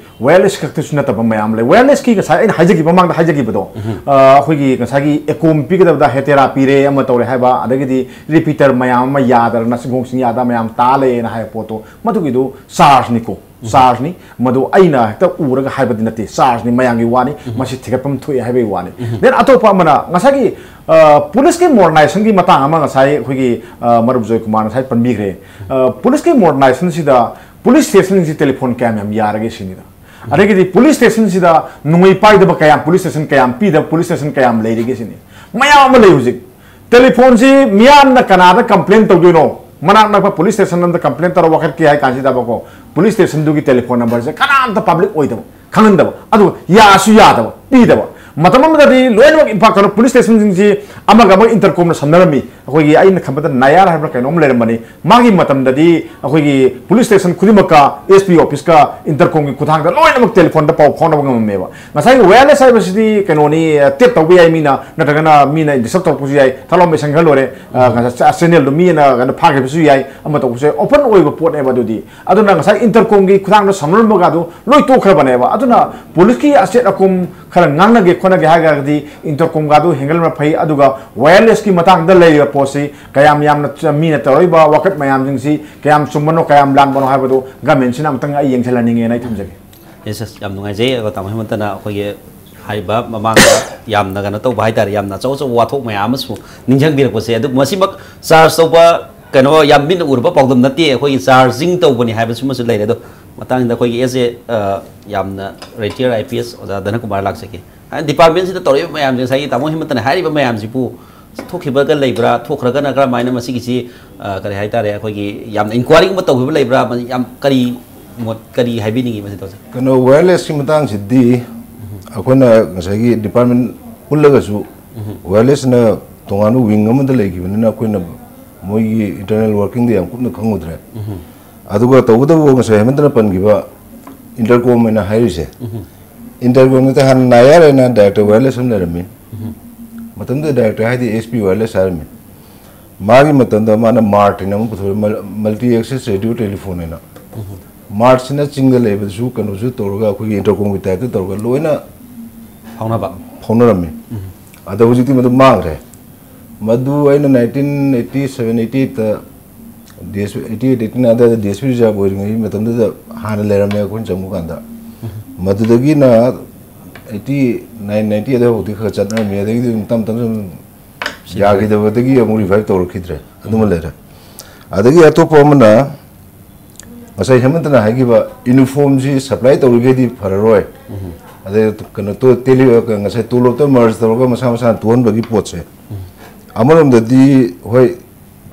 ꯋꯥꯌꯔꯂꯦꯁ ꯈꯛꯇꯁꯨ ꯅꯠꯇꯕ ꯃꯌꯥꯝ ꯂꯩ꯫ ꯋꯥꯌꯔꯂꯦꯁꯀꯤ ꯉꯁꯥꯏ ꯑꯩꯅ ꯍꯥꯏꯖꯈꯤꯕ, ꯃꯃꯥꯡꯗ ꯍꯥꯏꯖꯈꯤꯕꯗꯣ, ꯑꯩꯈꯣꯏꯒꯤ ꯉꯁꯥꯏꯒꯤ ꯑꯦꯀꯣꯝ ꯄꯤꯒꯗꯕꯗ ꯍꯦꯇꯦꯔꯥ ꯄꯤꯔꯦ, ꯑꯃ ꯇꯧꯔꯦ ꯍꯥꯏꯕ, ꯑꯗꯒꯤꯗꯤ ꯔꯤꯄꯤꯇꯔ ꯃꯌꯥꯝ ꯑꯃ ꯌꯥꯗꯗꯅ ꯁꯤꯡꯒꯣꯡꯁꯤꯡ ꯌꯥꯗ ꯃꯌꯥꯝ ꯇꯥ ꯂꯩꯌꯦꯅ ꯍꯥꯏꯕ ꯄꯣꯠꯇꯣ, ꯃꯗꯨꯒꯤꯗꯨ ꯆꯥꯔꯖꯅꯤꯀꯣ꯫ ꯆꯥꯔꯖꯅꯤ꯫ ꯃꯗꯨ ꯑꯩꯅ ꯍꯦꯛꯇ ꯎꯔꯒ ꯍꯥꯏꯕꯗꯤ ꯅꯠꯇꯦ, ꯆꯥꯔꯖꯅꯤ, ꯃꯌꯥꯝꯒꯤ ꯋꯥꯅꯤ꯫ ꯃꯁꯤ ꯊꯤꯒꯠꯐꯝ ꯊꯣꯛꯑꯦ ꯍꯥꯏꯕꯒꯤ ꯋꯥꯅꯤ꯫ ꯗꯦꯟ ꯑꯇꯣꯞꯄ ꯑꯃꯅ ꯉꯁꯥꯏꯒꯤ ꯄꯨꯂꯤꯁꯀꯤ ꯃꯣꯗꯔꯅꯥꯏꯖꯦꯁꯟꯒꯤ ꯃꯇꯥꯡ ꯑꯃ ꯉꯁꯥꯏ ꯑꯩꯈꯣꯏꯒꯤ ꯃꯔꯨꯞ ꯖꯣꯏꯀꯨꯃꯥꯔꯅ ꯉꯁꯥꯏ ꯄꯟꯕꯤꯈ꯭ꯔꯦ꯫ ꯄꯨꯂꯤꯁꯀꯤ ꯃꯣꯗꯔꯅꯥꯏꯖꯦꯁꯟꯁꯤꯗ ꯄꯨꯂꯤꯁ ꯁ꯭ꯇꯦꯁꯟꯁꯤ ꯇꯦꯂꯤꯐꯣꯟ ꯀꯌꯥꯝ ꯌꯥꯝ ꯌꯥꯔꯒꯦ ꯁꯤꯅꯤꯗ꯫ ꯑꯗꯒꯤꯗꯤ ꯄꯨꯂꯤꯁ ꯁ꯭ꯇꯦꯁꯟꯁꯤꯗ ꯅꯣꯡꯃꯩ ꯄꯥꯏꯗꯕ ꯀꯌꯥꯝ, ꯄꯨꯂꯤꯁ ꯁ꯭ꯇꯦꯁꯟ ꯀꯌꯥꯝ ꯄꯤꯗꯕ ꯄꯨꯂꯤꯁ ꯁ꯭ꯇꯦꯁꯟ ꯀꯌꯥꯝ ꯂꯩꯔꯤꯒꯦ ꯁꯤꯅꯤ꯫ ꯃꯌꯥꯝ ꯑꯃ ꯂꯩ ꯍꯧꯖꯤꯛ꯫ ꯇꯦꯂꯤꯐꯣꯟꯁꯤ ꯃꯤꯌꯥꯝꯅ ꯀꯅꯥꯗ ꯀꯝꯄ꯭ꯂꯦꯟ ꯇꯧꯗꯣꯏꯅꯣ? ꯃꯅꯥꯛ ꯅꯛꯄ ꯄꯨꯂꯤꯁ ꯁ꯭ꯇꯦꯁꯟ ꯑꯃꯗ ꯀꯝꯄ꯭ꯂꯦꯟ ꯇꯧꯔ ꯋꯥꯀꯠꯀꯦ ꯍꯥꯏ ꯀꯥꯟꯁꯤꯗꯕꯀꯣ, ꯄꯨꯂꯤꯁ ꯁ꯭ꯇꯦꯁꯟꯗꯨꯒꯤ ꯇꯦꯂꯤꯐꯣꯟ ꯅꯝꯕꯔꯁꯦ ꯀꯅꯥꯝꯇ ꯄꯕ꯭ꯂꯤꯛ ꯑꯣꯏꯗꯕ, ꯈꯪꯍꯟꯗꯕ, ꯑꯗꯨꯒ ꯌꯥꯁꯨ ꯌꯥꯗꯕ, ꯄꯤꯗꯕ꯫ ꯃꯇꯝ ꯑꯃꯗꯗꯤ ꯂꯣꯏꯅꯃꯛ ꯏꯝꯐꯥꯜ ꯀꯩꯅꯣ ꯄꯨꯂꯤꯁ ꯁ꯭ꯇꯦꯁꯟꯁꯤꯡꯁꯤ ꯑꯃꯒ ꯑꯃꯒ ꯏꯟꯇꯔꯀꯣꯝꯅ ꯁꯝꯅꯔꯝꯃꯤ꯫ ꯑꯩꯈꯣꯏꯒꯤ ꯑꯩꯅ ꯈꯟꯕꯗ ꯅꯥꯌꯥꯔ ꯍꯥꯏꯕ꯭ꯔꯥ ꯀꯩꯅꯣꯝ ꯂꯩꯔꯝꯕꯅꯤ꯫ ꯃꯥꯒꯤ ꯃꯇꯝꯗꯗꯤ ꯑꯩꯈꯣꯏꯒꯤ ꯄꯨꯂꯤꯁ ꯁ꯭ꯇꯦꯁꯟ ꯈꯨꯗꯤꯡꯃꯛꯀ ꯑꯦꯁ ꯄꯤ ꯑꯣꯐꯤꯁꯀ ꯏꯟꯇꯔꯀꯣꯝꯒꯤ ꯈꯨꯠꯊꯥꯡꯗ ꯂꯣꯏꯅꯃꯛ ꯇꯦꯂꯤꯐꯣꯟꯗ ꯄꯥꯎ ꯐꯥꯎꯅꯕ ꯉꯝꯃꯝꯃꯦꯕ꯫ ꯉꯁꯥꯏꯒꯤ ꯋꯥꯌꯔꯂꯦꯁ ꯍꯥꯏꯕꯁꯤꯗꯤ ꯀꯩꯅꯣꯅꯤ, ꯇꯦꯞ ꯇꯧꯕ ꯌꯥꯏ ꯃꯤꯅ, ꯅꯠꯇ꯭ꯔꯒꯅ ꯃꯤꯅ ꯗꯤꯁꯇꯔꯕ ꯇꯧꯔꯛꯄꯁꯨ ꯌꯥꯏ, ꯊꯥꯂꯣꯝ ꯃꯩꯁꯪ ꯈꯔ ꯂꯣꯏꯔꯦ, ꯆꯦꯅꯦꯜꯗꯣ ꯃꯤ ꯑꯃꯅ ꯀꯩꯅꯣ ꯐꯥꯈꯤꯕꯁꯨ ꯌꯥꯏ, ꯑꯃ ꯇꯧꯕꯁꯨ ꯌꯥꯏ, ꯑꯣꯄꯟ ꯑꯣꯏꯕ ꯄꯣꯠꯅꯦꯕ꯫ ꯑꯗꯨꯗꯤ ꯑꯗꯨꯅ ꯉꯁꯥꯏ ꯏꯟꯇꯔꯀꯣꯝꯒꯤ ꯈꯨꯠꯊꯥꯡꯗ ꯁꯝꯅꯔꯝꯕꯒ ꯑꯗꯨ ꯂꯣꯏ ꯇꯣꯛꯈ꯭ꯔꯕꯅꯦꯕ꯫ ꯑꯗꯨꯅ ꯄꯨꯂꯤꯁꯀꯤ ꯑꯆꯦꯠ ꯑꯀꯣꯝ ꯈꯔ ꯉꯥꯡꯅꯒꯦ ꯈꯣꯠꯅꯒꯦ ꯍꯥꯏꯔꯒꯗꯤ ꯏꯟꯇꯔꯀꯣꯝꯒ ꯑꯗꯨ ꯍꯦꯟꯒꯠꯂꯝꯕꯅ ꯐꯩ꯫ ꯑꯗꯨꯒ ꯋꯥꯌꯔꯂꯦꯁꯀꯤ ꯃꯇꯥꯡꯗ ꯂꯩꯔꯤꯕ ꯄꯣꯠꯁꯤ ꯀꯌꯥꯝ ꯌꯥꯝꯅ ꯆ-, ꯃꯤꯅ ꯇꯧꯔꯛꯏꯕ ꯋꯥꯀꯠ ꯃꯌꯥꯝꯁꯤꯡꯁꯤ ꯀꯌꯥꯝ ꯆꯨꯝꯕꯅꯣ, ꯀꯌꯥꯝ ꯂꯥꯟꯕꯅꯣ ꯍꯥꯏꯕꯗꯨ ꯒꯃꯦꯟꯁꯤꯅ ꯑꯃꯨꯛꯇꯪ ꯑꯩ ꯌꯦꯡꯁꯤꯜꯍꯟꯅꯤꯡꯉꯦꯅ ꯑꯩ ꯊꯝꯖꯒꯦ꯫ ꯌꯦꯁ, ꯌꯦꯁ, ꯌꯥꯝ ꯅꯨꯡꯉꯥꯏꯖꯩ꯫ ꯑꯗꯣ ꯇꯥꯃꯣ ꯍꯦꯃꯟꯇꯅ ꯑꯩꯈꯣꯏꯒꯤ ꯍꯥꯏꯔꯤꯕ ꯃꯃꯥꯡꯗ ꯌꯥꯝꯅ ꯀꯩꯅꯣ ꯇꯧꯕ ꯍꯥꯏꯇꯥꯔꯦ, ꯌꯥꯝꯅ ꯑꯆꯧ ꯑꯆꯧꯕ ꯋꯥꯊꯣꯛ ꯃꯌꯥꯝ ꯑꯃꯁꯨ ꯅꯤꯡꯁꯤꯡꯕꯤꯔꯛꯄꯁꯦ꯫ ꯑꯗꯨ ꯃꯁꯤꯃꯛ ꯆꯥꯔꯖ ꯇꯧꯕ ꯀꯩꯅꯣ ꯌꯥꯝ ꯃꯤꯠꯅ ꯎꯔꯕ ꯄꯥꯎꯗꯝ ꯅꯠꯇꯦ, ꯑꯩꯈꯣꯏꯒꯤ ꯆꯥꯔꯖꯤꯡ ꯇꯧꯕꯅꯤ ꯍꯥꯏꯕꯁꯤꯃꯁꯨ ꯂꯩꯔꯦ꯫ ꯑꯗꯣ ꯃꯇꯥꯡꯁꯤꯗ ꯑꯩꯈꯣꯏꯒꯤ ꯑꯦꯁ ꯑꯦ, ꯑ, ꯌꯥꯝꯅ ꯔꯤꯇꯤꯌꯔ ꯑꯥꯏ ꯄꯤ ꯑꯦꯁ ꯑꯣꯖꯥ ꯙꯅꯀꯨꯃꯥꯔ ꯂꯥꯛꯆꯒꯦ꯫ ꯍꯥꯏꯗꯤ ꯗꯤꯄꯥꯔꯠꯃꯦꯟꯁꯤꯗ ꯇꯧꯔꯛꯏꯕ ꯃꯌꯥꯝꯁꯦ, ꯉꯁꯥꯏꯒꯤ ꯇꯥꯃꯣ ꯍꯦꯃꯟꯇꯅ ꯍꯥꯏꯔꯤꯕ ꯃꯌꯥꯝꯁꯤꯕꯨ ꯊꯣꯛꯈꯤꯕꯒ ꯂꯩꯕ꯭ꯔꯥ? ꯊꯣꯛꯈ꯭ꯔꯒꯅ ꯀꯔꯝꯍꯥꯏꯅ ꯃꯁꯤꯒꯤꯁꯤ, ꯑ, ꯀꯔꯤ ꯍꯥꯏꯇꯥꯔꯦ, ꯑꯩꯈꯣꯏꯒꯤ ꯌꯥꯝꯅ ꯏꯟꯀ꯭ꯋꯥꯏꯔꯤꯒꯨꯝꯕ ꯇꯧꯈꯤꯕ ꯂꯩꯕ꯭ꯔꯥ? ꯌꯥꯝ ꯀꯔꯤ ꯃꯣꯠ, ꯀꯔꯤ ꯍꯥꯏꯕꯤꯅꯤꯡꯉꯤ ꯃꯁꯤ ꯇꯧꯁꯦ? ꯀꯩꯅꯣ, ꯋꯥꯌꯔꯂꯦꯁꯀꯤ ꯃꯇꯥꯡꯁꯤꯗꯤ ꯑꯩꯈꯣꯏꯅ ꯉꯁꯥꯏꯒꯤ ꯗꯤꯄꯥꯔꯠꯃꯦꯟ ꯄꯨꯜꯂꯒꯁꯨ ꯋꯥꯌꯔꯂꯦꯁꯅ ꯇꯣꯉꯥꯟꯕ ꯋꯤꯡ ꯑꯃꯗ ꯂꯩꯈꯤꯕꯅꯤꯅ ꯑꯩꯈꯣꯏꯅ ꯃꯣꯏꯒꯤ ꯏꯟꯇꯔꯅꯦꯜ ꯋꯥꯔꯀꯤꯡꯗ ꯌꯥꯝ ꯀꯨꯞꯅ ꯈꯪꯉꯨꯗ꯭ꯔꯦ꯫ ꯑꯗꯨꯒ ꯇꯧꯕꯇꯕꯨ ꯉꯁꯥꯏ ꯍꯦꯃꯟꯇꯅ ꯄꯟꯈꯤꯕ ꯏꯟꯇꯔꯀꯣꯝ ꯍꯥꯏꯅ ꯍꯥꯏꯔꯤꯁꯦ, ꯏꯟꯇꯔꯀꯣꯝꯒꯤꯗ ꯍꯥꯟꯅ ꯅꯥꯌꯥꯔ ꯍꯥꯏꯅ ꯗꯥꯏꯔꯦꯛꯇꯔ ꯋꯥꯌꯔꯂꯦꯁ ꯑꯃ ꯂꯩꯔꯝꯃꯤ꯫ ꯃꯇꯝꯗꯨꯗ ꯗꯥꯏꯔꯦꯛꯇꯔ ꯍꯥꯏꯗꯤ ꯑꯦꯁ ꯄꯤ ꯋꯥꯌꯔꯂꯦꯁ ꯍꯥꯏꯔꯝꯃꯤ꯫ ꯃꯥꯒꯤ ꯃꯇꯝꯗ ꯃꯥꯅ ꯃꯥꯔꯠ ꯍꯥꯏꯅ ꯑꯃ ꯄꯨꯊꯣꯛꯑꯦ, ꯃꯜ-, ꯃꯜꯇꯤ ꯑꯦꯛꯁꯦꯁ ꯔꯦꯗꯤꯑꯣ ꯇꯦꯂꯤꯐꯣꯟ ꯍꯥꯏꯅ꯫ ꯃꯥꯔꯠꯁꯤꯅ ꯆꯤꯡꯗ ꯂꯩꯕꯗꯁꯨ ꯀꯩꯅꯣꯁꯨ ꯇꯧꯔꯒ ꯑꯩꯈꯣꯏꯒꯤ ꯏꯟꯇꯔꯀꯣꯝꯒꯤ ꯇꯥꯏꯞꯇ ꯇꯧꯔꯒ ꯂꯣꯏꯅ ꯐꯥꯎꯅꯕ꯫ ꯐꯥꯎꯅꯔꯝꯃꯤ꯫ ꯑꯗꯣ ꯍꯧꯖꯤꯛꯇꯤ ꯃꯗꯨ ꯃꯥꯡꯈ꯭ꯔꯦ꯫ ꯃꯗꯨ ꯑꯩꯅ ꯅꯥꯏꯟꯇꯤꯟ ꯑꯩꯠꯇꯤ ꯁꯚꯦꯟ ꯑꯩꯠꯇꯤ ꯑꯩꯠꯇ D S P, eighty eight eighty nine ꯑꯗꯨꯋꯥꯏꯗ ꯗꯤ ꯑꯦꯁ ꯄꯤ ꯔꯤꯖꯥꯔꯚ ꯑꯣꯏꯔꯤꯉꯩ ꯃꯇꯝꯗꯨꯗ ꯍꯥꯟꯅ ꯂꯩꯔꯝꯃꯦ ꯑꯩꯈꯣꯏꯅ ꯆꯪꯕ ꯀꯥꯟꯗ꯫ ꯃꯗꯨꯗꯒꯤꯅ ꯑꯩꯠꯇꯤ ꯅꯥꯏꯟ ꯅꯥꯏꯟꯇꯤ ꯑꯗꯨꯋꯥꯏꯐꯥꯎꯗꯤ ꯈꯔ ꯆꯠꯅꯔꯝꯃꯤ꯫ ꯑꯗꯒꯤꯗꯤ ꯑꯗꯨꯝ ꯇꯞ ꯇꯞꯅ ꯁꯨꯝ ꯌꯥꯈꯤꯗꯕꯗꯒꯤ ꯑꯃꯨꯛ ꯔꯤꯚꯥꯏꯚ ꯇꯧꯔꯛꯈꯤꯗ꯭ꯔꯦ꯫ ꯑꯗꯨꯃ ꯂꯩꯔꯦ꯫ ꯑꯗꯒꯤ ꯑꯇꯣꯞꯄ ꯑꯃꯅ ꯉꯁꯥꯏ ꯍꯦꯃꯟꯇꯅ ꯍꯥꯏꯈꯤꯕ ꯌꯨꯅꯤꯐꯣꯔꯝꯁꯤ ꯁꯄ꯭ꯂꯥꯏ ꯇꯧꯔꯤꯈꯩꯗꯤ ꯐꯔꯔꯣꯏ꯫ ꯑꯗꯩ ꯀꯩꯅꯣ ꯇꯣ-, ꯇꯦꯂꯤ-, ꯉꯁꯥꯏ ꯇꯣꯂꯣꯞꯇ ꯃꯔꯖ ꯇꯧꯔꯒ ꯃꯁꯥ ꯃꯁꯥꯅ ꯇꯨꯍꯟꯕꯒꯤ ꯄꯣꯠꯁꯦ꯫ ꯑꯃꯔꯣꯝꯗꯗꯤ ꯍꯣꯏ,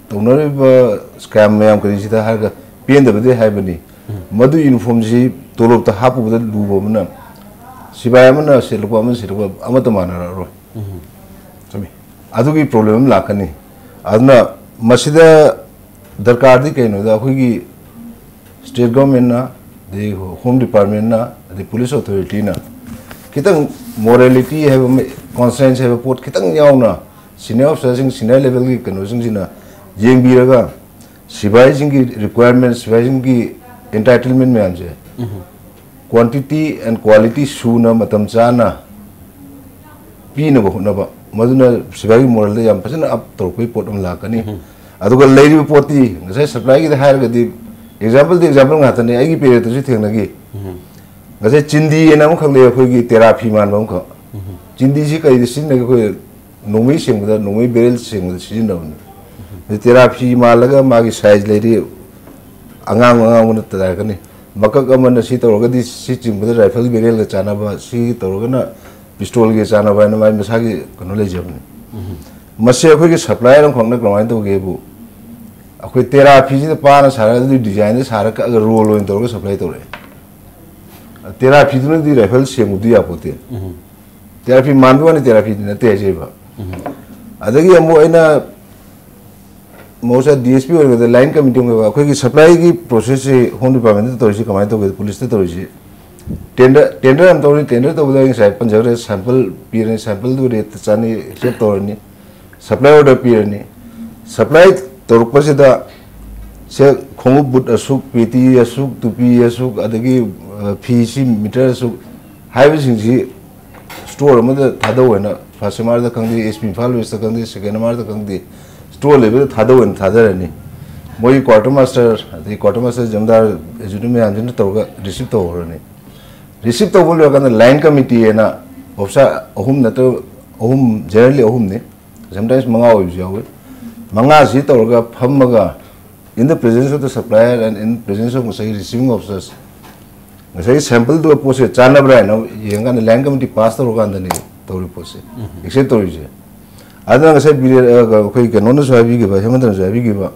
ꯇꯧꯅꯔꯤꯕ ꯁ꯭ꯀꯦꯝ ꯃꯌꯥꯝ ꯀꯔꯤꯁꯤꯗ ꯍꯥꯏꯔꯒ ꯄꯦꯟꯗꯕꯗꯤ ꯍꯥꯏꯕꯅꯤ꯫ ꯃꯗꯨ ꯌꯨꯅꯤꯐꯣꯔꯝꯁꯤ ꯇꯣꯂꯣꯞꯇ ꯍꯥꯞꯄꯨꯕꯗ ꯂꯨꯕ ꯑꯃꯅ ꯁꯤꯐꯥꯏ ꯑꯃꯅ ꯁꯦꯠꯂꯛꯄ, ꯑꯃꯅ ꯁꯦꯠꯂꯛꯄ ꯑꯃꯠꯇ ꯃꯥꯟꯅꯔꯛꯑꯔꯣꯏ꯫ ꯆꯨꯝꯃꯤ꯫ ꯑꯗꯨꯒꯤ ꯄ꯭ꯔꯣꯕ꯭ꯂꯦꯝ ꯑꯃ ꯂꯥꯛꯀꯅꯤ꯫ ꯑꯗꯨꯅ ꯃꯁꯤꯗ ꯗꯔꯀꯥꯔꯗꯤ ꯀꯩꯅꯣꯗ ꯑꯩꯈꯣꯏꯒꯤ ꯁ꯭ꯇꯦꯠ ꯒꯣꯔꯃꯦꯟꯅ, ꯑꯗꯩ ꯍꯣꯝ ꯗꯤꯄꯥꯔꯠꯃꯦꯟꯅ, ꯑꯗꯩ ꯄꯨꯂꯤꯁ ꯑꯣꯊꯣꯔꯤꯇꯤꯅ ꯈꯤꯇꯪ ꯃꯣꯔꯦꯂꯤꯇꯤ ꯍꯥꯏꯕ ꯑꯃ, ꯀꯣꯟꯁꯥꯏꯟꯁ ꯍꯥꯏꯕ ꯄꯣꯠ ꯈꯤꯇꯪ ꯌꯥꯎꯅ ꯁꯤꯅꯤꯌꯔ ꯑꯣꯐꯤꯁꯥꯔꯁꯤꯡ, ꯁꯤꯅꯤꯌꯔ ꯂꯦꯚꯦꯜꯒꯤ ꯀꯩꯅꯣꯁꯤꯡꯁꯤꯅ ꯌꯦꯡꯕꯤꯔꯒ ꯁꯤꯐꯥꯏꯁꯤꯡꯒꯤ ꯔꯤꯀ꯭ꯋꯥꯏꯔꯃꯦꯟ, ꯁꯤꯐꯥꯏꯁꯤꯡꯒꯤ ꯑꯦꯟꯇꯥꯏꯇꯜꯃꯦꯟ ꯃꯌꯥꯝꯁꯦ ꯎꯝ꯫ ꯀ꯭ꯋꯥꯟꯇꯤꯇꯤ ꯑꯦꯟ ꯀ꯭ꯋꯥꯂꯤꯇꯤ ꯁꯨꯅ ꯃꯇꯝ ꯆꯥꯅ ꯄꯤꯅꯕ ꯍꯣꯠꯅꯕ, ꯃꯗꯨꯅ ꯁꯤꯐꯥꯏꯒꯤ ꯃꯣꯔꯦꯜꯗ ꯌꯥꯝ ꯐꯖꯅ ꯑꯞ ꯇꯧꯔꯛꯄꯒꯤ ꯄꯣꯠ ꯑꯃ ꯂꯥꯛꯀꯅꯤ꯫ ꯎꯝ꯫ ꯑꯗꯨꯒ ꯂꯩꯔꯤꯕ ꯄꯣꯠꯇꯤ ꯉꯁꯥꯏ ꯁꯄ꯭ꯂꯥꯏꯒꯤꯗ ꯍꯥꯏꯔꯒꯗꯤ, ꯑꯦꯛꯖꯥꯝꯄꯜꯗꯤ ꯑꯦꯛꯖꯥꯝꯄꯜ ꯉꯥꯛꯇꯅꯦ, ꯑꯩꯒꯤ ꯄꯦꯔꯦꯠꯇꯁꯨ ꯊꯦꯡꯅꯈꯤ꯫ ꯎꯝ꯫ ꯉꯁꯥꯏ ꯆꯤꯟꯗꯤ ꯍꯥꯏꯅ ꯑꯃꯈꯛ ꯂꯩ, ꯑꯩꯈꯣꯏꯒꯤ ꯇꯦꯔꯥ ꯐꯤ ꯃꯥꯟꯕ ꯑꯃꯈꯛ꯫ ꯎꯝ꯫ ꯆꯤꯟꯗꯤꯁꯤ ꯀꯔꯤꯗ ꯁꯤꯖꯤꯟꯅꯒꯦ? ꯑꯩꯈꯣꯏ ꯅꯣꯡꯃꯩ ꯁꯦꯡꯕꯗ, ꯅꯣꯡꯃꯩ ꯕꯦꯔꯦꯜ ꯁꯦꯡꯕꯗ ꯁꯤꯖꯤꯟꯅꯕꯅꯤ꯫ ꯑꯗꯨ ꯇꯦꯔꯥ ꯐꯤ ꯃꯥꯜꯂꯒ ꯃꯥꯒꯤ ꯁꯥꯏꯖ ꯂꯩꯔꯤ, ꯑꯉꯥꯡꯕ ꯑꯉꯥꯡꯕꯅ ꯇꯥꯔꯛꯀꯅꯤ꯫ ꯃꯀꯛ ꯑꯃꯅ ꯁꯤ ꯇꯧꯔꯒꯗꯤ ꯁꯤ ꯆꯤꯡꯕꯗ ꯔꯥꯏꯐꯜ ꯕꯦꯔꯦꯜꯒ ꯆꯥꯟꯅꯕ, ꯁꯤ ꯇꯧꯔꯒꯅ ꯄꯤꯁꯇꯣꯜꯒꯤ ꯆꯥꯟꯅꯕ ꯍꯥꯏꯅ ꯃꯥꯏ ꯃꯁꯥꯒꯤ ꯀꯩꯅꯣ ꯂꯩꯖꯕꯅꯤ꯫ ꯎꯝ꯫ ꯃꯁꯤ ꯑꯩꯈꯣꯏꯒꯤ ꯁꯄ꯭ꯂꯥꯏꯌꯔ ꯑꯃꯈꯛꯅ ꯀꯃꯥꯏꯅ ꯇꯧꯒꯦꯕꯨ, ꯑꯩꯈꯣꯏ ꯇꯦꯔꯥ ꯐꯤꯁꯤꯗ ꯄꯥꯅ ꯁꯥꯔꯒ ꯑꯗꯨꯒꯤ ꯗꯤꯖꯥꯏꯟꯗ ꯁꯥꯔꯒ ꯀꯛꯑꯒ ꯔꯣꯜ ꯑꯣꯏꯅ ꯇꯧꯔꯒ ꯁꯄ꯭ꯂꯥꯏ ꯇꯧꯔꯛꯑꯦ꯫ ꯇꯦꯔꯥ ꯐꯤꯗꯨꯅꯗꯤ ꯔꯥꯏꯐꯜ ꯁꯦꯡꯕꯗꯤ ꯌꯥꯄꯣꯠꯇꯦ꯫ ꯎꯝ꯫ ꯇꯦꯔꯥ ꯐꯤ ꯃꯥꯟꯕ ꯋꯥꯅꯤ, ꯇꯦꯔꯥ ꯐꯤꯗꯤ ꯅꯠꯇꯦ ꯍꯥꯏꯖꯔꯤꯕ꯫ ꯎꯝ꯫ ꯑꯗꯒꯤ ꯑꯃꯨꯛ ꯑꯩꯅ ꯃꯍꯧꯁꯥ ꯗꯤ ꯑꯦꯁ ꯄꯤ ꯑꯣꯏꯔꯒꯗꯤ ꯂꯥꯏꯟ ꯀꯃꯤꯇꯤ ꯑꯃ ꯑꯣꯏꯕ, ꯑꯩꯈꯣꯏꯒꯤ ꯁꯄ꯭ꯂꯥꯏꯒꯤ ꯄ꯭ꯔꯣꯁꯦꯁꯁꯤ ꯍꯣꯝ ꯗꯤꯄꯥꯔꯠꯃꯦꯟꯇ ꯇꯧꯔꯤꯁꯤ ꯀꯃꯥꯏꯅ ꯇꯧꯒꯦ, ꯄꯨꯂꯤꯁꯇ ꯇꯧꯔꯤꯁꯤ? ꯇꯦꯟꯗꯔ ꯇꯦꯟꯗꯔ ꯑꯃ ꯇꯧꯔꯅꯤ꯫ ꯇꯦꯟꯗꯔ ꯇꯧꯕꯗ ꯑꯩ ꯉꯁꯥꯏ ꯄꯟꯖꯈ꯭ꯔꯦ, ꯁꯦꯝꯄꯜ ꯄꯤꯔꯅꯤ, ꯁꯦꯝꯄꯜꯗꯨ ꯔꯦꯠꯇ ꯆꯥꯅꯤ ꯑꯦꯛꯁꯦꯞ ꯇꯧꯔꯅꯤ, ꯁꯄ꯭ꯂꯥꯏ ꯑꯣꯔꯗꯔ ꯄꯤꯔꯅꯤ꯫ ꯁꯄ꯭ꯂꯥꯏ ꯇꯧꯔꯛꯄꯁꯤꯗ ꯁꯦ ꯈꯣꯡꯎꯞ ꯕꯨꯠ ꯑꯁꯨꯛ, ꯄꯦꯇꯤ ꯑꯁꯨꯛ, ꯇꯨꯄꯤ ꯑꯁꯨꯛ, ꯑꯗꯒꯤ ꯐꯤꯁꯤ ꯃꯤꯇꯔ ꯑꯁꯨꯛ ꯍꯥꯏꯕꯁꯤꯡꯁꯤ ꯁ꯭ꯇꯣꯔ ꯑꯃꯗ ꯊꯥꯗꯧ ꯍꯥꯏꯅ ꯐꯥꯔꯁ ꯑꯦꯝ ꯑꯥꯔꯗ ꯈꯪꯗꯦ, ꯑꯦꯁ ꯄꯤ ꯏꯝꯐꯥꯜ ꯋꯦꯁꯇ ꯈꯪꯗꯦ, ꯁꯦꯀꯦꯟ ꯑꯦꯝ ꯑꯥꯔꯗ ꯈꯪꯗꯦ, ꯁ꯭ꯇꯣꯔ ꯂꯩꯕꯗ ꯊꯥꯗꯧ ꯍꯥꯏꯅ ꯊꯥꯗꯔꯅꯤ꯫ ꯃꯣꯏꯒꯤ ꯀ꯭ꯋꯥꯔꯇꯔ ꯃꯥꯁꯇꯔ, ꯑꯗꯩ ꯀ꯭ꯋꯥꯔꯇꯔ ꯃꯥꯁꯇꯔ, ꯖꯃꯤꯟꯗꯥꯔ, ꯑꯦꯖꯨꯗꯤꯟ ꯃꯌꯥꯝꯁꯤꯅ ꯇꯧꯔꯒ ꯔꯤꯁꯤꯞ ꯇꯧꯍꯧꯔꯅꯤ꯫ ꯔꯤꯁꯤꯞ ꯇꯧꯕ ꯂꯣꯏꯔꯀꯥꯟꯗ ꯂꯥꯏꯟ ꯀꯃꯤꯇꯤ ꯍꯥꯏꯅ ꯑꯣꯐꯤꯁꯥꯔ ꯑꯍꯨꯝ ꯅꯠꯇ꯭ꯔꯒ ꯑꯍꯨꯝ, ꯖꯦꯅꯔꯦꯜꯂꯤ ꯑꯍꯨꯝꯅꯤ, ꯁꯝꯇꯥꯏꯝꯁ ꯃꯉꯥ ꯑꯣꯏꯕꯁꯨ ꯌꯥꯎꯋꯤ꯫ ꯃꯉꯥꯁꯤ ꯇꯧꯔꯒ ꯐꯝꯃꯒ, in the presence of the supplier and in presence of ꯉꯁꯥꯏꯒꯤ receiving officers, ꯉꯁꯥꯏꯒꯤ ꯁꯦꯝꯄꯜꯗꯨꯒ ꯄꯣꯠꯁꯦ ꯆꯥꯟꯅꯕ꯭ꯔꯥ ꯍꯥꯏꯅ ꯌꯦꯡꯀꯥꯟꯗ ꯂꯥꯏꯟ ꯀꯃꯤꯇꯤ ꯄꯥꯁ ꯇꯧꯔꯀꯥꯟꯗꯅꯤ ꯇꯧꯔꯤ ꯄꯣꯠꯁꯦ, ꯑꯦꯛꯁꯦꯞ ꯇꯧꯔꯤꯁꯦ꯫ ꯑꯗꯨꯅ ꯉꯁꯥꯏ ꯕꯤꯔꯦꯟ, ꯑ, ꯑꯩꯈꯣꯏ ꯀꯩꯅꯣꯅꯁꯨ ꯍꯥꯏꯕꯤꯈꯤꯕ, ꯍꯦꯃꯟꯇꯅꯁꯨ ꯍꯥꯏꯕꯤꯈꯤꯕ,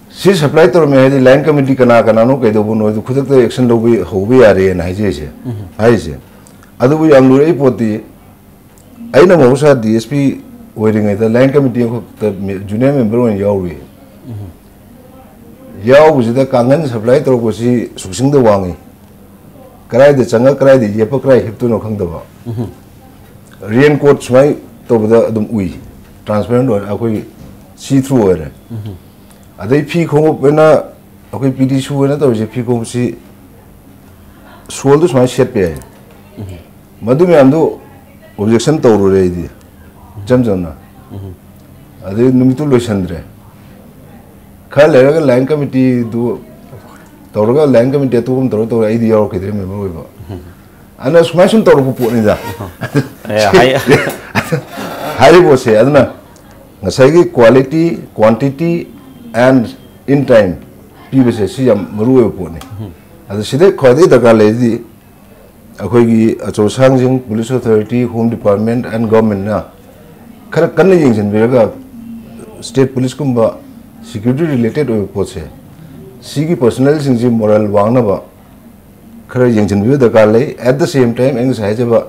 ꯁꯤ ꯁꯄ꯭ꯂꯥꯏ ꯇꯧꯔꯝꯃꯦ ꯍꯥꯏꯗꯤ ꯂꯥꯏꯟ ꯀꯃꯤꯇꯤ ꯀꯅꯥ ꯀꯅꯥꯅꯣ, ꯀꯩꯗꯧꯕꯅꯣ ꯍꯥꯏꯗꯣ ꯈꯨꯗꯛꯇ ꯑꯦꯛꯁꯟ ꯂꯧꯕ ꯍꯧꯕ ꯌꯥꯔꯦꯅ ꯍꯥꯏꯖꯔꯤꯁꯦ, ꯍꯥꯏꯔꯤꯁꯦ꯫ ꯑꯗꯨꯕꯨ ꯌꯥꯝ ꯂꯨꯔꯛꯏ ꯄꯣꯠꯇꯤ, ꯑꯩꯅ ꯃꯍꯧꯁꯥ ꯗꯤ ꯑꯦꯁ ꯄꯤ ꯑꯣꯏꯔꯤꯉꯩꯗ ꯂꯥꯏꯟ ꯀꯃꯤꯇꯤ ꯑꯃꯈꯛꯇ ꯃꯦ-, ꯖꯨꯅꯤꯌꯔ ꯃꯦꯝꯕꯔ ꯑꯣꯏꯅ ꯌꯥꯎꯔꯨꯏ꯫ ꯌꯥꯎꯕꯁꯤꯗ ꯀꯥꯡꯈꯟ ꯁꯄ꯭ꯂꯥꯏ ꯇꯧꯔꯛꯄꯁꯤ ꯁꯨꯛꯁꯤꯡꯗ ꯋꯥꯡꯉꯤ꯫ ꯀꯗꯥꯏꯗ ꯆꯪꯉ, ꯀꯗꯥꯏꯗ ꯌꯦꯞꯄ, ꯀꯗꯥꯏ ꯍꯤꯞꯇꯣꯏꯅꯣ ꯈꯪꯗꯕ꯫ ꯔꯦꯟ ꯀꯣꯠ ꯁꯨꯃꯥꯏꯅ ꯇꯧꯕꯗ ꯑꯗꯨꯝ ꯎꯏ, ꯇ꯭ꯔꯥꯟꯁꯄꯦꯔꯦꯟ ꯑꯣꯏꯔꯦ, ꯑꯩꯈꯣꯏꯒꯤ ꯁꯤ ꯊ꯭ꯔꯨ ꯑꯣꯏꯔꯦ꯫ ꯑꯗꯩ ꯐꯤ ꯈꯣꯡꯎꯞ ꯑꯣꯏꯅ, ꯑꯩꯈꯣꯏ ꯄꯤ ꯗꯤ ꯁꯨ ꯑꯣꯏꯅ ꯇꯧꯔꯤꯁꯦ, ꯐꯤ ꯈꯣꯡꯎꯞꯁꯤ ꯁꯣꯜꯗ ꯁꯨꯃꯥꯏꯅ ꯁꯦꯠꯄ ꯌꯥꯏ꯫ ꯃꯗꯨ ꯃꯌꯥꯝꯗꯨ ꯑꯣꯕꯖꯦꯛꯁꯟ ꯇꯧꯔꯨꯔꯦ ꯑꯩꯗꯤ, ꯏꯆꯝ ꯆꯝꯅ꯫ ꯑꯗꯩ ꯅꯨꯃꯤꯠꯇꯨ ꯂꯣꯏꯁꯟꯗ꯭ꯔꯦ꯫ ꯈꯔ ꯂꯩꯔꯒ ꯂꯥꯏꯟ ꯀꯃꯤꯇꯤꯗꯨ ꯇꯧꯔꯒ, ꯂꯥꯏꯟ ꯀꯃꯤꯇꯤ ꯑꯇꯣꯞꯄ ꯑꯃ ꯇꯧꯔ ꯇꯧꯔꯦ, ꯑꯩꯗꯤ ꯌꯥꯎꯔꯛꯈꯤꯗ꯭ꯔꯦ ꯃꯦꯝꯕꯔ ꯑꯣꯏꯕ꯫ ꯑꯗꯨꯅ ꯁꯨꯃꯥꯏ ꯁꯨꯝ ꯇꯧꯔꯛꯄ ꯄꯣꯠꯅꯤꯗ꯫ ꯑꯦ, ꯍꯥꯏ-, ꯍꯥꯏꯔꯤꯕ ꯄꯣꯠꯁꯦ, ꯑꯗꯨꯅ ꯉꯁꯥꯏꯒꯤ quality, quantity and in time ꯄꯤꯕꯁꯦ, ꯁꯤ ꯌꯥꯝ ꯃꯔꯨ ꯑꯣꯏꯕ ꯄꯣꯠꯅꯤ꯫ ꯑꯗꯣ ꯁꯤꯗ ꯈ꯭ꯋꯥꯏꯗꯒꯤ ꯗꯔꯀꯥꯔ ꯂꯩꯔꯤꯗꯤ ꯑꯩꯈꯣꯏꯒꯤ ꯑꯆꯧ ꯑꯁꯥꯡꯁꯤꯡ, police authority, home department and government ꯅ ꯈꯔ ꯀꯟꯅ ꯌꯦꯡꯁꯤꯟꯕꯤꯔꯒ, state police ꯀꯨꯝꯕ security related ꯑꯣꯏꯕ ꯄꯣꯠꯁꯦ, ꯁꯤꯒꯤ personnel ꯁꯤꯡꯁꯤ morale ꯋꯥꯡꯅꯕ ꯈꯔ ꯌꯦꯡꯁꯤꯟꯕꯤꯕ ꯗꯔꯀꯥꯔ ꯂꯩ꯫ At the same time, ꯑꯩꯅ ꯉꯁꯥꯏ ꯍꯥꯏꯖꯕ,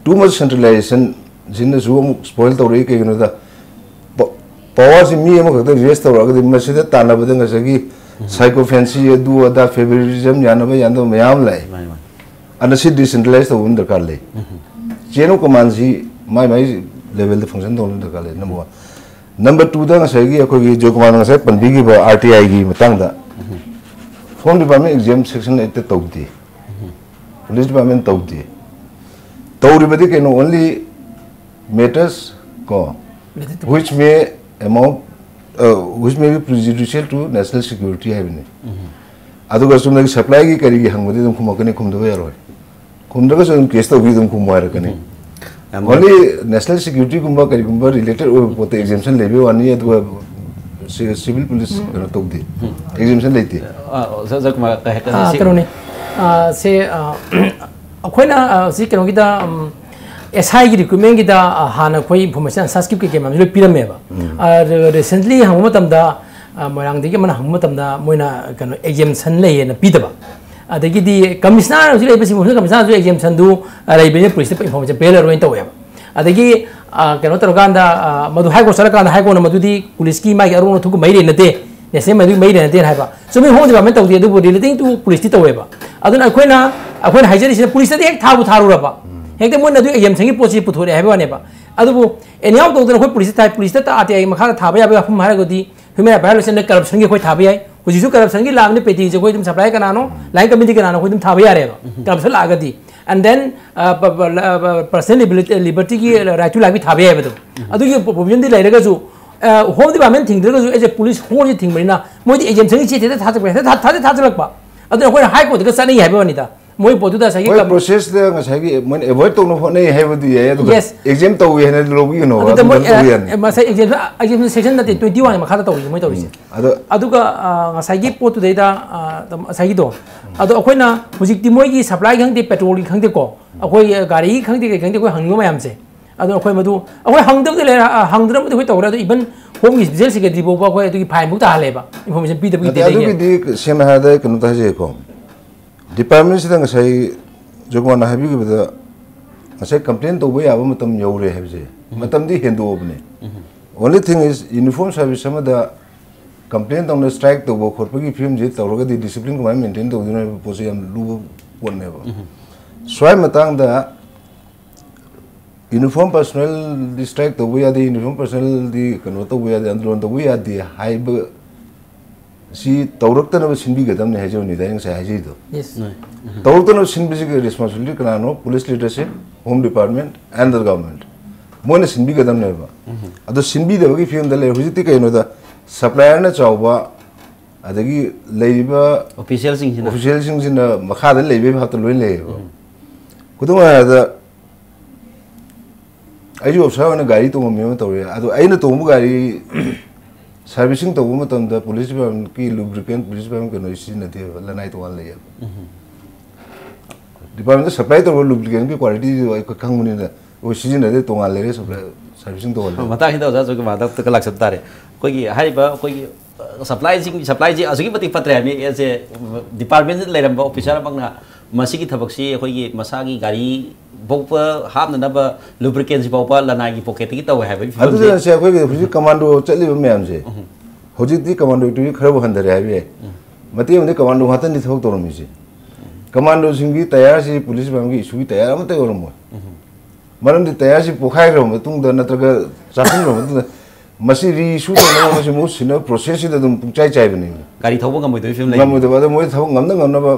too much centralization ꯁꯤꯅꯁꯨ ꯑꯃꯨꯛ spoil ꯇꯧꯔꯛꯏ꯫ ꯀꯩꯒꯤꯅꯣꯗ, ꯄ-, power ꯁꯤ ꯃꯤ ꯑꯃꯈꯛꯇ rest ꯇꯧꯔꯛꯑꯒꯗꯤ, ꯃꯁꯤꯗ ꯇꯥꯟꯅꯕꯗ ꯉꯁꯥꯏꯒꯤ ꯁꯥꯏꯀꯣ ꯐꯦꯟꯁꯤ ꯑꯗꯨ ꯑꯗꯥ ꯐꯦꯕꯔꯤꯖꯝ ꯌꯥꯅꯕ ꯌꯥꯅꯗꯕ ꯃꯌꯥꯝ ꯂꯩ꯫ ꯑꯗꯨꯅ ꯁꯤ ꯗꯤꯁꯦꯟꯇ꯭ꯔꯦꯂꯥꯏꯁ ꯇꯧꯕ ꯑꯃ ꯗꯔꯀꯥꯔ ꯂꯩ꯫ ꯆꯦꯟ ꯑꯣꯐ ꯀꯃꯥꯟꯁꯤ ꯃꯥꯏ ꯃꯥꯏ ꯂꯦꯚꯦꯜꯗ ꯐꯪꯁꯟ ꯇꯧꯕ ꯑꯃ ꯗꯔꯀꯥꯔ ꯂꯩ, ꯅꯝꯕꯔ ꯋꯥꯟ꯫ ꯅꯝꯕꯔ ꯇꯨꯗ ꯉꯁꯥꯏꯒꯤ ꯑꯩꯈꯣꯏꯒꯤ ꯖꯣꯏꯀꯨꯃꯥꯔꯅ ꯉꯁꯥꯏ ꯄꯟꯕꯤꯈꯤꯕ ꯑꯥꯔ ꯇꯤ ꯑꯥꯏꯒꯤ ꯃꯇꯥꯡꯗ, ꯍꯣꯝ ꯗꯤꯄꯥꯔꯠꯃꯦꯟ ꯑꯦꯛꯖꯥꯝ ꯁꯦꯛꯁꯟ ꯑꯩꯠꯇ ꯇꯧꯗꯦ, ꯄꯨꯂꯤꯁ ꯗꯤꯄꯥꯔꯠꯃꯦꯟ ꯇꯧꯗꯦ꯫ ꯇꯧꯔꯤꯕꯗꯤ ꯀꯩꯅꯣ, ꯑꯣꯟꯂꯤ ꯃꯦꯇꯔꯁ ꯀꯣ, which may amount, uh, which may be prejudicial to national security ꯍꯥꯏꯕꯅꯤ꯫ ꯑꯗꯨꯒ ꯆꯨꯝꯅꯒꯤ ꯁꯄ꯭ꯂꯥꯏꯒꯤ ꯀꯔꯤꯒꯤ ꯍꯪꯕꯗꯤ ꯑꯗꯨꯝ ꯈꯨꯝꯃꯛꯀꯅꯤ, ꯈꯨꯝꯗꯕ ꯌꯥꯔꯣꯏ꯫ ꯈꯨꯝꯗ꯭ꯔꯒꯁꯨ ꯑꯗꯨꯝ ꯀꯦꯁ ꯇꯧꯕꯤ ꯑꯗꯨꯝ ꯈꯨꯝꯃꯨ ꯍꯥꯏꯔꯛꯀꯅꯤ꯫ ꯌꯥꯝ ꯑꯣꯟꯂꯤ ꯅꯦꯁꯅꯦꯜ ꯁꯦꯀ꯭ꯌꯨꯔꯤꯇꯤꯒꯨꯝꯕ ꯀꯔꯤꯒꯨꯝꯕ ꯔꯤꯂꯦꯇꯦꯗ ꯑꯣꯏꯕ ꯄꯣꯠꯇ ꯑꯦꯛꯖꯦꯝꯁꯟ ꯂꯩꯕꯒꯤ ꯋꯥꯅꯤ, ꯑꯗꯨꯒ ꯁꯤ-, ꯁꯤꯚꯤꯜ ꯄꯨꯂꯤꯁ ꯀꯩꯅꯣ ꯇꯧꯗꯦ, ꯑꯦꯛꯖꯦꯝꯁꯟ ꯂꯩꯇꯦ꯫ ꯑ, ꯑꯣꯖꯥ ꯖꯣꯏꯀꯨꯃꯥꯔ, ꯀꯩ ꯍꯥꯏ-, ꯑ, ꯁꯤ ꯀꯩꯅꯣꯅꯤ꯫ ꯑ, ꯁꯦ, ꯑ, ꯑꯩꯈꯣꯏꯅ, ꯑ, ꯁꯤ ꯀꯩꯅꯣꯒꯤꯗ, ꯎꯝ, ꯑꯦꯁ ꯑꯥꯏꯒꯤ ꯔꯤꯀ꯭ꯔꯨꯠꯃꯦꯟꯒꯤꯗ, ꯑ, ꯍꯥꯟꯅ ꯑꯩꯈꯣꯏ ꯏꯟꯐꯣꯔꯃꯦꯁꯟ ꯁꯟꯁꯀ꯭ꯔꯤꯞꯀꯤ ꯀꯩꯀꯩ ꯃꯌꯥꯝꯁꯨ ꯂꯣꯏ ꯄꯤꯔꯝꯃꯦꯕ꯫ ꯑ, ꯔꯤꯁꯦꯟꯠꯂꯤ ꯍꯪꯕ ꯃꯇꯝꯗ, ꯑ, ꯃꯣꯏꯔꯥꯡꯗꯒꯤ ꯑꯃꯅ ꯍꯪꯕ ꯃꯇꯝꯗ ꯃꯣꯏꯅ ꯀꯩꯅꯣ ꯑꯦꯛꯖꯦꯝꯁꯟ ꯂꯩꯌꯦꯅ ꯄꯤꯗꯕ꯫ ꯑꯗꯒꯤꯗꯤ ꯀꯃꯤꯁꯅꯔ ꯍꯧꯖꯤꯛ ꯂꯩꯔꯤꯕꯁꯤ, ꯃꯨꯁꯂꯤꯝ ꯀꯃꯤꯁꯅꯔꯁꯨ ꯑꯦꯛꯖꯦꯝꯁꯟꯗꯨ, ꯑ, ꯂꯩꯕꯅꯤꯅ ꯄꯨꯂꯤꯁꯇ ꯏꯟꯐꯣꯔꯃꯦꯁꯟ ꯄꯤꯍꯜꯂꯔꯣꯏꯅ ꯇꯧꯋꯦꯕ꯫ ꯑꯗꯒꯤ, ꯑ, ꯀꯩꯅꯣ ꯇꯧꯔꯀꯥꯟꯗ, ꯑ, ꯃꯗꯨ ꯍꯥꯏ ꯀꯣꯔꯠ ꯆꯠꯂꯀꯥꯟꯗ ꯍꯥꯏ ꯀꯣꯔꯠꯅ ꯃꯗꯨꯗꯤ ꯄꯨꯂꯤꯁꯀꯤ ꯃꯥꯒꯤ ꯑꯔꯣꯟ ꯑꯊꯨꯞꯀ ꯃꯔꯤ ꯂꯩꯅꯗꯦ, ꯅꯦꯁꯅꯦꯜ ꯃꯗꯨꯒꯤ ꯃꯔꯤ ꯂꯩꯅꯗꯦꯅ ꯍꯥꯏꯕ꯫ ꯆꯨꯝꯃꯤ, ꯍꯣꯝ ꯗꯤꯄꯥꯔꯠꯃꯦꯟ ꯇꯧꯗꯦ, ꯑꯗꯨꯕꯨ ꯔꯤꯂꯦꯇꯤꯡ ꯇꯨ ꯄꯨꯂꯤꯁꯇꯤ ꯇꯧꯋꯦꯕ꯫ ꯑꯗꯨꯅ ꯑꯩꯈꯣꯏꯅ, ꯑꯩꯈꯣꯏꯅ ꯍꯥꯏꯖꯔꯤꯁꯤꯅ ꯄꯨꯂꯤꯁꯇꯗꯤ ꯍꯦꯛ ꯊꯥꯕꯨ ꯊꯥꯔꯨꯔꯕ, ꯍꯦꯛꯇ ꯃꯣꯏꯅ ꯑꯗꯨ ꯑꯦꯛꯖꯦꯝꯁꯟꯒꯤ ꯄꯣꯠꯁꯤ ꯄꯨꯊꯣꯔꯛꯑꯦ ꯍꯥꯏꯕ ꯋꯥꯅꯦꯕ꯫ ꯑꯗꯨꯕꯨ ꯑꯦꯅꯤꯍꯥꯎ ꯇꯧꯗꯅ ꯑꯩꯈꯣꯏ ꯄꯨꯂꯤꯁꯇ ꯊꯥꯏ, ꯄꯨꯂꯤꯁꯇ ꯇꯥ-, ꯑꯥꯔ ꯇꯤ ꯑꯥꯏꯒꯤ ꯃꯈꯥꯗ ꯊꯥꯕ ꯌꯥꯕ ꯋꯥꯐꯝ ꯍꯥꯏꯔꯒꯗꯤ ꯍ꯭ꯌꯨꯃꯦꯟ ꯔꯥꯏꯠ ꯚꯥꯏꯑꯣꯂꯦꯁꯟꯗ ꯀꯔꯞꯁꯟꯒꯤ ꯑꯩꯈꯣꯏ ꯊꯥꯕ ꯌꯥꯏ, ꯍꯧꯖꯤꯛꯁꯨ ꯀꯔꯞꯁꯟꯒꯤ ꯂꯥꯛꯑꯕꯅꯤ, ꯄꯦꯇꯤꯁꯦ ꯑꯩꯈꯣꯏ ꯑꯗꯨꯝ ꯁꯄ꯭ꯂꯥꯏ ꯀꯅꯥꯅꯣ, ꯂꯥꯏꯟ ꯀꯃꯤꯇꯤ ꯀꯅꯥꯅꯣ, ꯑꯩꯈꯣꯏ ꯑꯗꯨꯝ ꯊꯥꯕ ꯌꯥꯔꯦꯕ, ꯀꯔꯞꯁꯟ ꯂꯥꯛꯑꯒꯗꯤ꯫ ꯑꯦꯟ ꯗꯦꯟ ꯄꯔꯁꯅꯦꯜ ꯂꯤꯕꯔꯇꯤꯒꯤ ꯔꯥꯏꯠꯁꯨ ꯂꯥꯛꯄꯤ ꯊꯥꯕ ꯌꯥꯏꯕ ꯑꯗꯨꯝ꯫ ꯑꯗꯨꯒꯤ ꯄ꯭ꯔꯣꯕꯤꯖꯟꯗꯤ ꯂꯩꯔꯒꯁꯨ, ꯍꯣꯝ ꯗꯤꯄꯥꯔꯠꯃꯦꯟ ꯊꯤꯡꯗ꯭ꯔꯒꯁꯨ ꯑꯦꯁ ꯑꯦ ꯄꯨꯂꯤꯁ ꯐꯣꯔꯁꯁꯤ ꯊꯤꯡꯕꯅꯤꯅ ꯃꯣꯏꯗꯤ ꯑꯦꯛꯖꯦꯝꯁꯟꯒꯤ ꯆꯦ ꯊꯥꯖꯤꯜꯂꯛꯄ, ꯍꯦꯛꯇ ꯊꯥ-, ꯊꯥꯖꯤꯜ ꯊꯥꯖꯤꯜꯂꯛꯄ꯫ ꯑꯗꯨꯅ ꯑꯩꯈꯣꯏꯅ ꯍꯥꯏ ꯀꯣꯔꯠꯇꯒ ꯆꯠꯅꯩ ꯍꯥꯏꯕ ꯋꯥꯅꯤꯗ꯫ ꯃꯣꯏ ꯄꯣꯠꯇꯨꯗ ꯉꯁꯥꯏꯒꯤ ꯃꯣꯏ ꯀꯝ-, ꯄ꯭ꯔꯣꯁꯦꯁꯇ ꯉꯁꯥꯏꯒꯤ ꯃꯣꯏꯅ ꯑꯦꯚꯣꯏꯗ ꯇꯧꯅꯕ ꯍꯣꯠꯅꯩ ꯍꯥꯏꯕꯗꯤ ꯌꯥꯏ, ꯑꯗꯨꯒ ꯌꯦꯁ꯫ ꯑꯦꯛꯖꯦꯝ ꯇꯧꯏ ꯍꯥꯏꯅ ꯂꯧꯕꯤꯒꯅꯣꯕ, ꯑꯗꯨꯗ ꯑꯗꯨꯝ ꯃꯣꯏ, ꯂꯧꯕ ꯑ, ꯌꯥꯅꯤ꯫ ꯉꯁꯥꯏ ꯑꯦꯛꯖꯦꯝ, ꯑꯦꯛꯖꯦꯝ ꯁꯦꯛꯁꯟ ꯅꯠꯇꯦ, ꯇ꯭ꯋꯦꯟꯇꯤ ꯋꯥꯟꯒꯤ ꯃꯈꯥꯗ ꯇꯧꯔꯤꯁꯦ ꯃꯣꯏ ꯇꯧꯔꯤꯁꯦ꯫ ꯎꯝ꯫ ꯑꯗꯣ ꯑꯗꯨꯒ, ꯑ, ꯉꯁꯥꯏꯒꯤ ꯄꯣꯠꯇꯨꯗꯩꯗ, ꯑ, ꯉꯁꯥꯏꯒꯤꯗꯣ, ꯑꯗꯣ ꯑꯩꯈꯣꯏꯅ ꯍꯧꯖꯤꯛꯇꯤ ꯃꯣꯏꯒꯤ ꯁꯄ꯭ꯂꯥꯏ ꯈꯪꯗꯦ, ꯄꯦꯇ꯭ꯔꯣꯜꯒꯤ ꯈꯪꯗꯦꯀꯣ, ꯑꯩꯈꯣꯏ ꯒꯥꯔꯤꯒꯤ ꯈꯪꯗꯦ, ꯀꯩ ꯈꯪꯗꯦ, ꯑꯩꯈꯣꯏ ꯍꯪꯅꯤꯡꯕ ꯃꯌꯥꯝꯁꯦ, ꯑꯗꯣ ꯑꯩꯈꯣꯏ ꯃꯗꯨ, ꯑꯩꯈꯣꯏ ꯍꯪꯗꯕꯗꯤ ꯂꯩꯔꯦ, ꯑ, ꯍꯪꯗꯅꯕꯗꯤ ꯑꯩꯈꯣꯏ ꯇꯧꯔꯦ, ꯑꯗꯣ ꯏꯚꯟ ꯍꯣꯝꯒꯤ ꯏꯁꯄꯤꯁꯦꯜ ꯁꯦꯀ꯭ꯔꯦꯇꯔꯤ ꯐꯥꯎꯕ ꯑꯩꯈꯣꯏ ꯑꯗꯨꯒꯤ ꯐꯥꯏꯟ ꯐꯥꯎ ꯇꯥꯍꯜꯂꯦꯕ, ꯏꯟꯐꯣꯔꯃꯦꯁꯟ ꯄꯤꯗꯕꯒꯤ ꯅꯠꯇꯦ, ꯇꯦꯟꯗꯒꯤ꯫ ꯑꯗꯨꯒꯤꯗꯤ ꯁꯦꯡꯅ ꯍꯥꯏꯔꯕꯗ ꯑꯩ ꯀꯩꯅꯣꯝꯇ ꯍꯥꯏꯖꯒꯦꯀꯣ, ꯗꯤꯄꯥꯔꯠꯃꯦꯟꯁꯤꯗ ꯉꯁꯥꯏ ꯖꯣꯏꯀꯨꯃꯥꯔꯅ ꯍꯥꯏꯕꯤꯈꯤꯕꯗ ꯉꯁꯥꯏ ꯀꯝꯄ꯭ꯂꯦꯟ ꯇꯧꯕ ꯌꯥꯕ ꯃꯇꯝ ꯌꯧꯔꯦ ꯍꯥꯏꯕꯁꯦ, ꯎꯝ꯫ ꯃꯇꯝꯗꯤ ꯍꯦꯟꯗꯣꯛꯑꯕꯅꯦ꯫ ꯎꯝ꯫ Only thing is, uniform service ꯑꯃꯗ ꯀꯝꯄ꯭ꯂꯦꯟ ꯇꯧꯅ ꯁ꯭ꯇ꯭ꯔꯥꯏꯛ ꯇꯧꯕ ꯈꯣꯠꯄꯒꯤ ꯐꯤꯕꯝꯁꯤ ꯇꯧꯔꯒꯗꯤ ꯗꯤꯁꯤꯄ꯭ꯂꯤꯟ ꯀꯃꯥꯏꯅ ꯃꯦꯟꯇꯦꯟ ꯇꯧꯗꯣꯏꯅꯣ ꯍꯥꯏꯕ ꯄꯣꯠꯁꯤ ꯌꯥꯝ ꯂꯨꯕ ꯄꯣꯠꯅꯦꯕ꯫ ꯁ꯭ꯋꯥꯏ ꯃꯇꯥꯡꯗ ꯌꯨꯅꯤꯐꯣꯔꯝ ꯄꯔꯁꯣꯅꯦꯜꯗꯤ ꯁ꯭ꯇ꯭ꯔꯥꯏꯛ ꯇꯧꯕ ꯌꯥꯗꯦ, ꯌꯨꯅꯤꯐꯣꯔꯝ ꯄꯔꯁꯣꯅꯦꯜꯗꯤ ꯀꯩꯅꯣ ꯇꯧꯕ ꯌꯥꯗꯦ, ꯑꯟꯗꯣꯂꯟ ꯇꯧꯕ ꯌꯥꯗꯦ ꯍꯥꯏꯕ ꯁꯤ ꯇꯧꯔꯛꯇꯅꯕ ꯁꯤꯟꯕꯤꯒꯗꯕꯅꯤ ꯍꯥꯏꯖꯕꯅꯤꯗ ꯑꯩ ꯉꯁꯥꯏ ꯍꯥꯏꯖꯩꯗꯣ꯫ ꯇꯧꯔꯛꯇꯅꯕ ꯁꯤꯟꯕꯁꯤꯒꯤ ꯔꯦꯁꯄꯣꯟꯁꯤꯕꯤꯂꯤꯇꯤ ꯀꯅꯥꯅꯣ? Police leadership, home department and the government꯫ ꯃꯣꯏꯅ ꯁꯤꯟꯕꯤꯒꯗꯕꯅꯦꯕ꯫ ꯑꯗꯣ ꯁꯤꯟꯕꯤꯗꯕꯒꯤ ꯐꯤꯕꯝꯗ ꯂꯩꯔꯦ꯫ ꯍꯧꯖꯤꯛꯇꯤ ꯀꯩꯅꯣꯗ ꯁꯄ꯭ꯂꯥꯏꯌꯔꯅ ꯆꯥꯎꯕ, ꯑꯗꯒꯤ ꯂꯩꯔꯤꯕ ꯑꯣꯐꯤꯁꯤꯌꯦꯜꯁꯤꯡꯁꯤꯅ ꯑꯣꯐꯤꯁꯤꯌꯦꯜꯁꯤꯡꯁꯤꯅ ꯃꯈꯥꯗ ꯂꯩꯕꯒꯤ ꯚꯥꯞꯇ ꯂꯣꯏ ꯂꯩꯌꯦꯕ꯫ ꯈꯨꯗꯝ ꯑꯣꯏꯅ ꯍꯥꯏꯔꯕꯗ, ꯑꯩꯁꯨ ꯑꯣꯐꯤꯁꯥꯔ ꯑꯣꯏꯅ ꯒꯥꯔꯤ ꯇꯣꯡꯉꯝꯃꯤ ꯑꯃ ꯇꯧꯔꯦ꯫ ꯑꯗꯣ ꯑꯩꯅ ꯇꯣꯡꯕ ꯒꯥꯔꯤ ꯁꯥꯔꯚꯤꯁꯤꯡ ꯇꯧꯕ ꯃꯇꯝꯗ ꯄꯨꯂꯤꯁ ꯗꯤꯄꯥꯔꯠꯃꯦꯟꯀꯤ ꯂꯨꯕ꯭ꯔꯤꯀꯦꯟ, ꯄꯨꯂꯤꯁ ꯗꯤꯄꯥꯔꯠꯃꯦꯟ ꯀꯩꯅꯣ ꯁꯤꯖꯤꯟꯅꯗꯦꯕ, ꯂꯅꯥꯏ ꯇꯣꯉꯥꯟꯅ ꯂꯩꯌꯦꯕ꯫ ꯗꯤꯄꯥꯔꯠꯃꯦꯟꯗ ꯁꯄ꯭ꯂꯥꯏ ꯇꯧꯕ ꯂꯨꯕ꯭ꯔꯤꯀꯦꯟꯒꯤ ꯀ꯭ꯋꯥꯂꯤꯇꯤꯗꯨ ꯑꯩꯈꯣꯏ ꯈꯪꯕꯅꯤꯅ, ꯑꯩꯈꯣꯏ ꯁꯤꯖꯤꯟꯅꯗꯦ, ꯇꯣꯉꯥꯟ ꯂꯩꯔꯦ ꯁꯄ꯭ꯂꯥꯏ, ꯁꯥꯔꯚꯤꯁꯤꯡ ꯇꯧꯍꯜꯂꯦ꯫ ꯃꯇꯥꯡꯁꯤꯗ ꯑꯣꯖꯥ ꯖꯣꯏꯀꯨꯃꯥꯔꯗ ꯑꯝꯇꯒ ꯂꯥꯛꯆꯕ ꯇꯥꯔꯦ꯫ ꯑꯩꯈꯣꯏꯒꯤ ꯍꯥꯏꯔꯤꯕ ꯑꯩꯈꯣꯏꯒꯤ ꯁꯄ꯭ꯂꯥꯏꯁꯤꯡ, ꯁꯄ꯭ꯂꯥꯏꯁꯤ ꯑꯁꯨꯛꯀꯤ ꯃꯇꯤꯛ ꯐꯠꯇ꯭ꯔꯦ ꯍꯥꯏꯕꯅꯤ꯫ ꯑꯦꯁ ꯑꯦ ꯗꯤꯄꯥꯔꯠꯃꯦꯟꯁꯤꯗ ꯂꯩꯔꯝꯕ ꯑꯣꯐꯤꯁꯥꯔ ꯑꯃꯅ ꯃꯁꯤꯒꯤ ꯊꯕꯛꯁꯤ ꯑꯩꯈꯣꯏꯒꯤ ꯃꯁꯥꯒꯤ ꯒꯥꯔꯤ ꯐꯥꯎꯕ ꯍꯥꯞꯅꯅꯕ ꯂꯨꯕ꯭ꯔꯤꯀꯦꯟꯁꯤ ꯐꯥꯎꯕ ꯂꯅꯥꯏꯒꯤ ꯄꯣꯀꯦꯠꯇꯒꯤ ꯇꯧꯋꯦ ꯍꯥꯏꯕꯒꯤ ꯐꯤꯕꯝꯁꯦ꯫ ꯑꯗꯨꯗ ꯁꯦ ꯑꯩꯈꯣꯏꯒꯤ ꯍꯧꯖꯤꯛ ꯀꯃꯥꯟꯗꯣ ꯆꯠꯂꯤꯕ ꯃꯌꯥꯝꯁꯦ, ꯍꯧꯖꯤꯛꯇꯤ ꯀꯃꯥꯟꯗꯣ ꯑꯦꯛꯇꯤꯚꯤꯇꯤ ꯈꯔꯕꯨ ꯍꯟꯊꯔꯦ ꯍꯥꯏꯕ ꯌꯥꯏ꯫ ꯃꯇꯦꯛ ꯑꯃꯗꯤ ꯀꯃꯥꯟꯗꯣ ꯉꯥꯛꯇꯅꯤ ꯊꯕꯛ ꯇꯧꯔꯝꯃꯤꯁꯦ꯫ ꯀꯃꯥꯟꯗꯣꯁꯤꯡꯒꯤ ꯇꯌꯥꯔꯁꯤ ꯄꯨꯂꯤꯁ ꯃꯌꯥꯝꯒꯤ ꯏꯁꯨꯒꯤ ꯇꯌꯥꯔ ꯑꯃꯠꯇ ꯑꯣꯏꯔꯝꯃꯣꯏ꯫ ꯃꯔꯝꯗꯤ ꯇꯌꯥꯔꯁꯤ ꯄꯣꯈꯥꯏꯈ꯭ꯔꯕ ꯃꯇꯨꯡꯗ ꯅꯠꯇ꯭ꯔꯒ ꯆꯥꯁꯤꯟꯈ꯭ꯔꯕ ꯃꯇꯨꯡꯗ ꯃꯁꯤ ꯔꯤꯏꯁꯨ ꯇꯧꯅꯕ, ꯃꯁꯤ ꯃꯍꯨꯠ ꯁꯤꯟꯅꯕ ꯄ꯭ꯔꯣꯁꯦꯁꯁꯤꯗ ꯑꯗꯨꯝ ꯄꯨꯡꯆꯥꯏ ꯆꯥꯏꯕꯅꯦꯕ꯫ ꯒꯥꯔꯤ ꯊꯧꯕ ꯉꯝꯃꯣꯏꯗꯕꯒꯤ ꯐꯤꯕꯝ ꯂꯩ꯫ ꯉꯝꯃꯣꯏꯗꯕ꯫ ꯑꯗꯣ ꯃꯣꯏ ꯊꯕꯛ ꯉꯝꯅ ꯉꯝꯅꯕ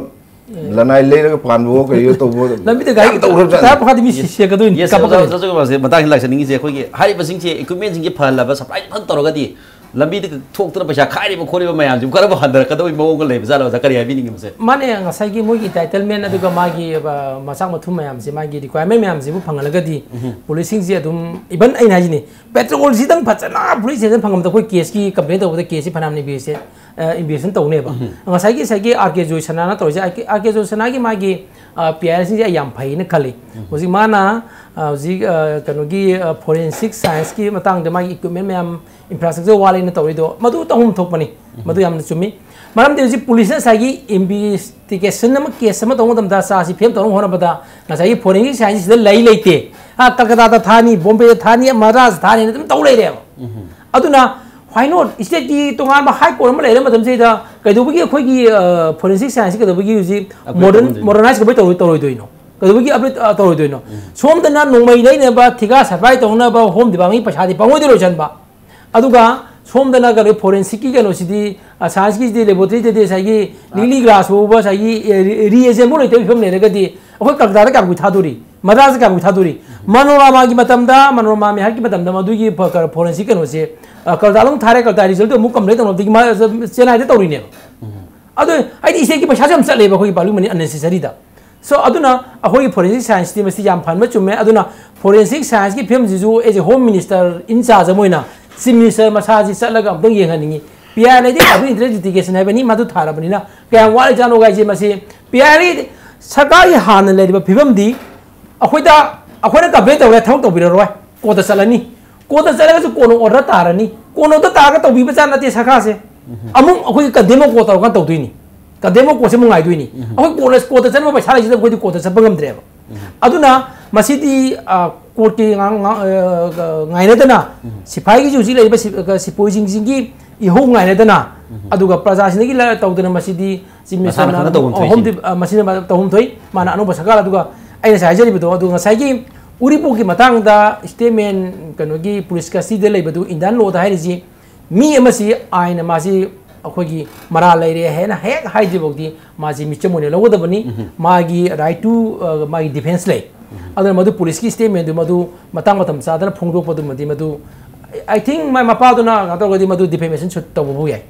ꯂꯅꯥꯏ ꯂꯩꯔꯒ ꯄꯥꯟꯕꯋꯣ ꯀꯔꯤꯌꯣ ꯇꯧꯕ ꯂꯝꯕꯤꯗ ꯒꯥꯔꯤ ꯌꯥꯝ ꯇꯧꯈ꯭ꯔꯕꯖꯥꯠꯅꯤ꯫ ꯇꯌꯥꯔ ꯄꯣꯈꯥꯏꯗꯤ ꯃꯤ ꯁꯤ-, ꯁꯤꯔꯛꯀꯗꯣꯏꯅꯤ, ꯌꯦꯁ, ꯀꯥꯞꯄꯛꯀꯗꯣꯏꯅꯤ꯫ ꯑꯣꯖꯥ, ꯑꯣꯖꯥ ꯖꯣꯏꯀꯨꯃꯥꯔꯁꯦ ꯃꯇꯥꯡꯁꯤꯗ ꯂꯥꯛꯆꯅꯤꯡꯉꯤꯁꯦ, ꯑꯩꯈꯣꯏꯒꯤ ꯍꯥꯏꯔꯤꯕꯁꯤꯡꯁꯦ, ꯏꯀ꯭ꯋꯤꯞꯃꯦꯟꯁꯤꯡꯁꯦ ꯐꯍꯜꯂꯕ, ꯁꯄ꯭ꯂꯥꯏ ꯐꯖꯅ ꯇꯧꯔꯒꯗꯤ ꯂꯝꯕꯤꯗ ꯊꯣꯛꯇꯅ ꯄꯩꯁꯥ ꯈꯥꯏꯔꯤꯕ ꯈꯣꯠꯂꯤꯕ ꯃꯌꯥꯝꯁꯤꯕꯨ ꯈꯔꯕꯨ ꯍꯟꯊꯔꯛꯀꯗꯕꯒꯤ ꯃꯑꯣꯡꯒ ꯂꯩꯕꯖꯥꯠꯂꯣ, ꯑꯣꯖꯥ? ꯀꯔꯤ ꯍꯥꯏꯕꯤꯅꯤꯡꯉꯤ ꯃꯁꯦ? ꯃꯥꯅꯦ, ꯉꯁꯥꯏꯒꯤ ꯃꯣꯏꯒꯤ ꯏꯟꯇꯥꯏꯇꯜꯃꯦꯟ ꯑꯗꯨꯒ ꯃꯥꯒꯤ, ꯑ, ꯃꯆꯥꯛ ꯃꯊꯨꯝ ꯃꯌꯥꯝꯁꯦ, ꯃꯥꯒꯤ ꯔꯤꯀ꯭ꯋꯥꯏꯔꯃꯦꯟ ꯃꯌꯥꯝꯁꯤꯕꯨ ꯐꯪꯍꯜꯂꯒꯗꯤ ꯄꯨꯂꯤꯁꯁꯤꯡꯁꯦ ꯑꯗꯨꯝ, ꯏꯚꯟ ꯑꯩꯅ ꯍꯥꯏꯁꯤꯅꯤ, ꯄꯦꯇ꯭ꯔꯣꯜꯁꯤꯗꯪ ꯐꯖꯅ ꯄꯨꯂꯤꯁ ꯁ꯭ꯇꯦꯁꯟ ꯐꯪꯉꯝꯗ ꯑꯩꯈꯣꯏ ꯀꯦꯁꯀꯤ ꯀꯝꯄ꯭ꯂꯦꯟ ꯇꯧꯕꯗ ꯀꯦꯁꯁꯤ ꯐꯅꯌꯥꯝꯅ ꯏꯟꯚꯦꯁꯇꯦꯠ, ꯑ, ꯏꯟꯚꯦꯁꯇꯤꯒꯦꯁꯟ ꯇꯧꯅꯦꯕ꯫ ꯉꯁꯥꯏꯒꯤ, ꯉꯁꯥꯏꯒꯤ ꯑꯥꯔ ꯀꯦ ꯖꯣꯏꯁꯅꯥꯅ ꯇꯧꯔꯤꯁꯦ, ꯑꯥꯔ ꯀꯦ, ꯑꯥꯔ ꯀꯦ ꯖꯣꯏꯁꯅꯥꯒꯤ ꯃꯥꯒꯤ, ꯑ, ꯄꯤ ꯑꯥꯏ ꯑꯦꯜꯁꯤꯡꯁꯦ ꯑꯩ ꯌꯥꯝ ꯐꯩꯅ ꯈꯜꯂꯤ꯫ ꯍꯧꯖꯤꯛ ꯃꯥꯅ, ꯑ, ꯍꯧꯖꯤꯛ, ꯑ, ꯀꯩꯅꯣꯒꯤ, ꯑ, ꯐꯣꯔꯦꯟꯁꯤꯛ ꯁꯥꯏꯟꯁꯀꯤ ꯃꯇꯥꯡꯗ ꯃꯥꯒꯤ ꯏꯀ꯭ꯋꯤꯞꯃꯦꯟ ꯃꯌꯥꯝ, ꯏꯟꯐ꯭ꯔꯥꯁ꯭ꯇ꯭ꯔꯛꯆꯔ ꯋꯥꯠꯂꯦꯅ ꯇꯧꯔꯤꯗꯣ, ꯃꯗꯨ ꯇꯧꯐꯝ ꯊꯣꯛꯄꯅꯤ꯫ ꯃꯗꯨ ꯌꯥꯝꯅ ꯆꯨꯝꯃꯤ꯫ ꯃꯔꯝꯗꯤ ꯍꯧꯖꯤꯛ ꯄꯨꯂꯤꯁꯅ ꯉꯁꯥꯏꯒꯤ ꯏꯟꯚꯦꯁꯇꯤꯒꯦꯁꯟ ꯑꯃ, ꯀꯦꯁ ꯑꯃ ꯇꯧꯕ ꯃꯇꯝꯗ ꯆꯥꯁꯤ ꯐꯦꯝ ꯇꯧꯅꯕ ꯍꯣꯠꯅꯕꯗ ꯉꯁꯥꯏꯒꯤ ꯐꯣꯔꯦꯟꯁꯤꯛ ꯁꯥꯏꯟꯁꯁꯤꯗ ꯂꯩ ꯂꯩꯇꯦ, ꯑ, ꯀꯜꯀꯇꯥꯗ ꯊꯥꯅꯤ, ꯕꯣꯝꯕꯦꯗ ꯊꯥꯅꯤ, ꯃꯗ꯭ꯔꯥꯁꯇ ꯊꯥꯅꯤꯅ ꯑꯗꯨꯝ ꯇꯧ ꯂꯩꯔꯦꯕ꯫ ꯑꯗꯨꯅ Why not? Stateꯀꯤ ꯇꯣꯉꯥꯟꯕ high court ꯑꯃ ꯂꯩꯔ ꯃꯇꯝꯁꯤꯗ ꯀꯩꯗꯧꯕꯒꯤ ꯑꯩꯈꯣꯏꯒꯤ forensic scienceꯁꯤ ꯀꯩꯗꯧꯕꯒꯤ ꯍꯧꯖꯤꯛ modern modernize ꯀꯩꯗꯧꯕꯩ ꯇꯧꯔꯣꯏ ꯇꯧꯔꯣꯏꯗꯣꯏꯅꯣ? ꯀꯩꯗꯧꯕꯒꯤ update ꯇꯧꯔꯣꯏꯗꯣꯏꯅꯣ? ꯁꯣꯝꯗꯅ ꯅꯣꯡꯃꯩ ꯂꯩꯅꯕ ꯊꯤꯀꯥ supply ꯇꯧꯅꯕ home departmentꯀꯤ ꯄꯩꯁꯥꯗꯤ ꯄꯪꯉꯣꯏꯗ ꯂꯣꯏꯁꯤꯟꯕ꯫ ꯑꯗꯨꯒ ꯁꯣꯝꯗꯅ ꯀꯩꯅꯣ forensicꯀꯤ ꯀꯩꯅꯣꯁꯤꯗꯤ, scienceꯀꯤꯁꯤꯗꯤ laboratoryꯗꯗꯤ ꯉꯁꯥꯏꯒꯤ ꯂꯤꯛꯂꯤ ꯒ꯭ꯂꯥꯁ ꯐꯥꯎꯕ ꯉꯁꯥꯏꯒꯤ reagent ꯐꯥꯎ ꯂꯩꯇꯕ ꯐꯤꯕꯝ ꯂꯩꯔꯒꯗꯤ ꯑꯩꯈꯣꯏ ꯀꯜꯀꯇꯥꯗ ꯀꯌꯥꯝ ꯀꯨꯏ ꯊꯥꯗꯣꯔꯤ? ꯃꯗ꯭ꯔꯥꯁꯇ ꯀꯌꯥꯝ ꯀꯨꯏ ꯊꯥꯗꯣꯔꯤ? ꯃꯅꯣꯔꯃꯥꯒꯤ ꯃꯇꯝꯗ, ꯃꯅꯣꯔꯃꯥ ꯃꯤꯍꯥꯠꯀꯤ ꯃꯇꯝꯗ ꯃꯗꯨꯒꯤ forensic ꯀꯩꯅꯣꯁꯦ ꯀꯜꯀꯇꯥꯗ ꯑꯃꯨꯛ ꯊꯥꯔꯦ, ꯀꯜꯀꯇꯥ resultꯇ ꯑꯃꯨꯛ complain ꯇꯧꯅꯕꯗꯒꯤ ꯆꯦꯟꯅꯥꯏꯗ ꯇꯧꯔꯤꯅꯦꯕ꯫ ꯑꯗꯨ ꯍꯥꯏꯗꯤ stateꯀꯤ ꯄꯩꯁꯥꯁꯨ ꯌꯥꯝ ꯆꯠꯂꯦꯕ ꯑꯩꯈꯣꯏꯒꯤ public money unnecessaryꯗ꯫ So ꯑꯗꯨꯅ ꯑꯩꯈꯣꯏꯒꯤ forensic scienceꯇꯤ ꯃꯁꯤ ꯌꯥꯝ ꯐꯍꯟꯕ ꯆꯨꯝꯃꯦ꯫ ꯑꯗꯨꯅ forensic scienceꯀꯤ ꯐꯤꯕꯝꯁꯤꯁꯨ as a home minister in charge ꯑꯃ ꯑꯣꯏꯅ chief minister ꯃꯁꯥꯁꯤ ꯆꯠꯂꯒ ꯑꯃꯨꯛꯇꯪ ꯌꯦꯡꯍꯟꯅꯤꯡꯉꯤ꯫ PIL ꯗꯤ public interest litigation ꯍꯥꯏꯕꯅꯤ, ꯃꯗꯨ ꯊꯥꯔꯕꯅꯤꯅ ꯀꯌꯥꯝ ꯋꯥꯠꯂꯤꯖꯥꯠꯅꯣ ꯍꯥꯏꯁꯦ꯫ ꯃꯁꯤ PIL ꯁꯔꯀꯥꯔꯒꯤ ꯍꯥꯟꯅ ꯂꯩꯔꯤꯕ ꯐꯤꯕꯝꯗꯤ ꯑꯩꯈꯣꯏꯗ, ꯑꯩꯈꯣꯏꯅ complain ꯇꯧꯔꯦ, ꯊꯕꯛ ꯇꯧꯕꯤꯔꯔꯣꯏ, courtꯇ ꯆꯠꯂꯅꯤ꯫ Courtꯇ ꯆꯠꯂꯒꯁꯨ ꯀꯣꯟꯅ order ꯇꯥꯔꯅꯤ꯫ ꯀꯣꯟꯅ order ꯇꯥꯔꯒ ꯇꯧꯕꯤꯕ ꯖꯥꯠ ꯅꯠꯇꯦ ꯁꯔꯀꯥꯔꯁꯦ꯫ ꯑꯃꯨꯛ ꯑꯩꯈꯣꯏꯒꯤ contempt of court ꯇꯧꯔꯀꯥꯟꯗ ꯇꯧꯗꯣꯏꯅꯤ꯫ Contempt of courtꯁꯦ ꯑꯃꯨꯛ ꯉꯥꯏꯗꯣꯏꯅꯤ꯫ ꯑꯩꯈꯣꯏ ꯀꯣꯟꯅ courtꯇ ꯆꯠꯅꯕ ꯄꯩꯁꯥ ꯂꯩꯖꯗꯕ ꯑꯩꯈꯣꯏꯗꯤ courtꯇ ꯆꯠꯄ ꯉꯝꯗ꯭ꯔꯦꯕ꯫ ꯑꯗꯨꯅ ꯃꯁꯤꯗꯤ courtꯀꯤ ꯉꯥꯏꯅꯗꯅ, ꯁꯤꯐꯥꯏꯒꯤꯁꯨ ꯍꯧꯖꯤꯛ ꯂꯩꯔꯤꯕ ꯁꯤꯄꯣꯏꯁꯤꯡꯁꯤꯒꯤ ꯏꯍꯧ ꯉꯥꯏꯅꯗꯅ, ꯑꯗꯨꯒ ꯄ꯭ꯔꯖꯥꯁꯤꯡꯗꯒꯤ ꯇꯧꯗꯅ ꯃꯁꯤꯗꯤ chief ministerꯅ ꯍꯣꯝ ꯗꯤ-, ꯑ, ꯃꯁꯤꯅ ꯃꯥ ꯇꯧꯐꯝ ꯊꯣꯛꯏ꯫ ꯃꯥꯅ ꯑꯅꯧꯕ ꯁꯔꯀꯥꯔ, ꯑꯗꯨꯒ ꯑꯩꯅ ꯉꯁꯥꯏ ꯍꯥꯏꯖꯔꯤꯕꯗꯣ, ꯑꯗꯨꯒ ꯉꯁꯥꯏꯒꯤ ꯎꯔꯤꯄꯣꯛꯀꯤ ꯃꯇꯥꯡꯗ statement, ꯀꯩꯅꯣꯒꯤ police custodyꯗ ꯂꯩꯕꯗꯨ Indian lawꯗ ꯍꯥꯏꯔꯤꯁꯤ ꯃꯤ ꯑꯃꯁꯤ ꯑꯥꯏꯟꯅ ꯃꯥꯁꯤ ꯑꯩꯈꯣꯏꯒꯤ ꯃꯔꯥꯜ ꯂꯩꯔꯦ ꯍꯥꯏꯅ ꯍꯦꯛ ꯍꯥꯏꯗ꯭ꯔꯤꯐꯥꯎꯗꯤ ꯃꯥꯁꯤ ꯃꯤꯆꯝ ꯑꯣꯏꯅ ꯂꯧꯒꯗꯕꯅꯤ꯫ ꯃꯥꯒꯤ right to, ꯑ, ꯃꯥꯒꯤ defence ꯂꯩ꯫ ꯑꯗꯨꯅ ꯃꯗꯨ policeꯀꯤ statementꯗꯨ ꯃꯗꯨ ꯃꯇꯥꯡ ꯃꯇꯝ ꯆꯥꯗꯅ ꯐꯣꯡꯗꯣꯛꯄꯗꯨꯃꯗꯤ ꯃꯗꯨ, I think ꯃꯥꯏ ꯃꯄꯥꯗꯨꯅ ꯀꯩꯅꯣ ꯇꯧꯔꯒꯗꯤ ꯃꯗꯨ defamation suit ꯇꯧꯕꯕꯨ ꯌꯥꯏ꯫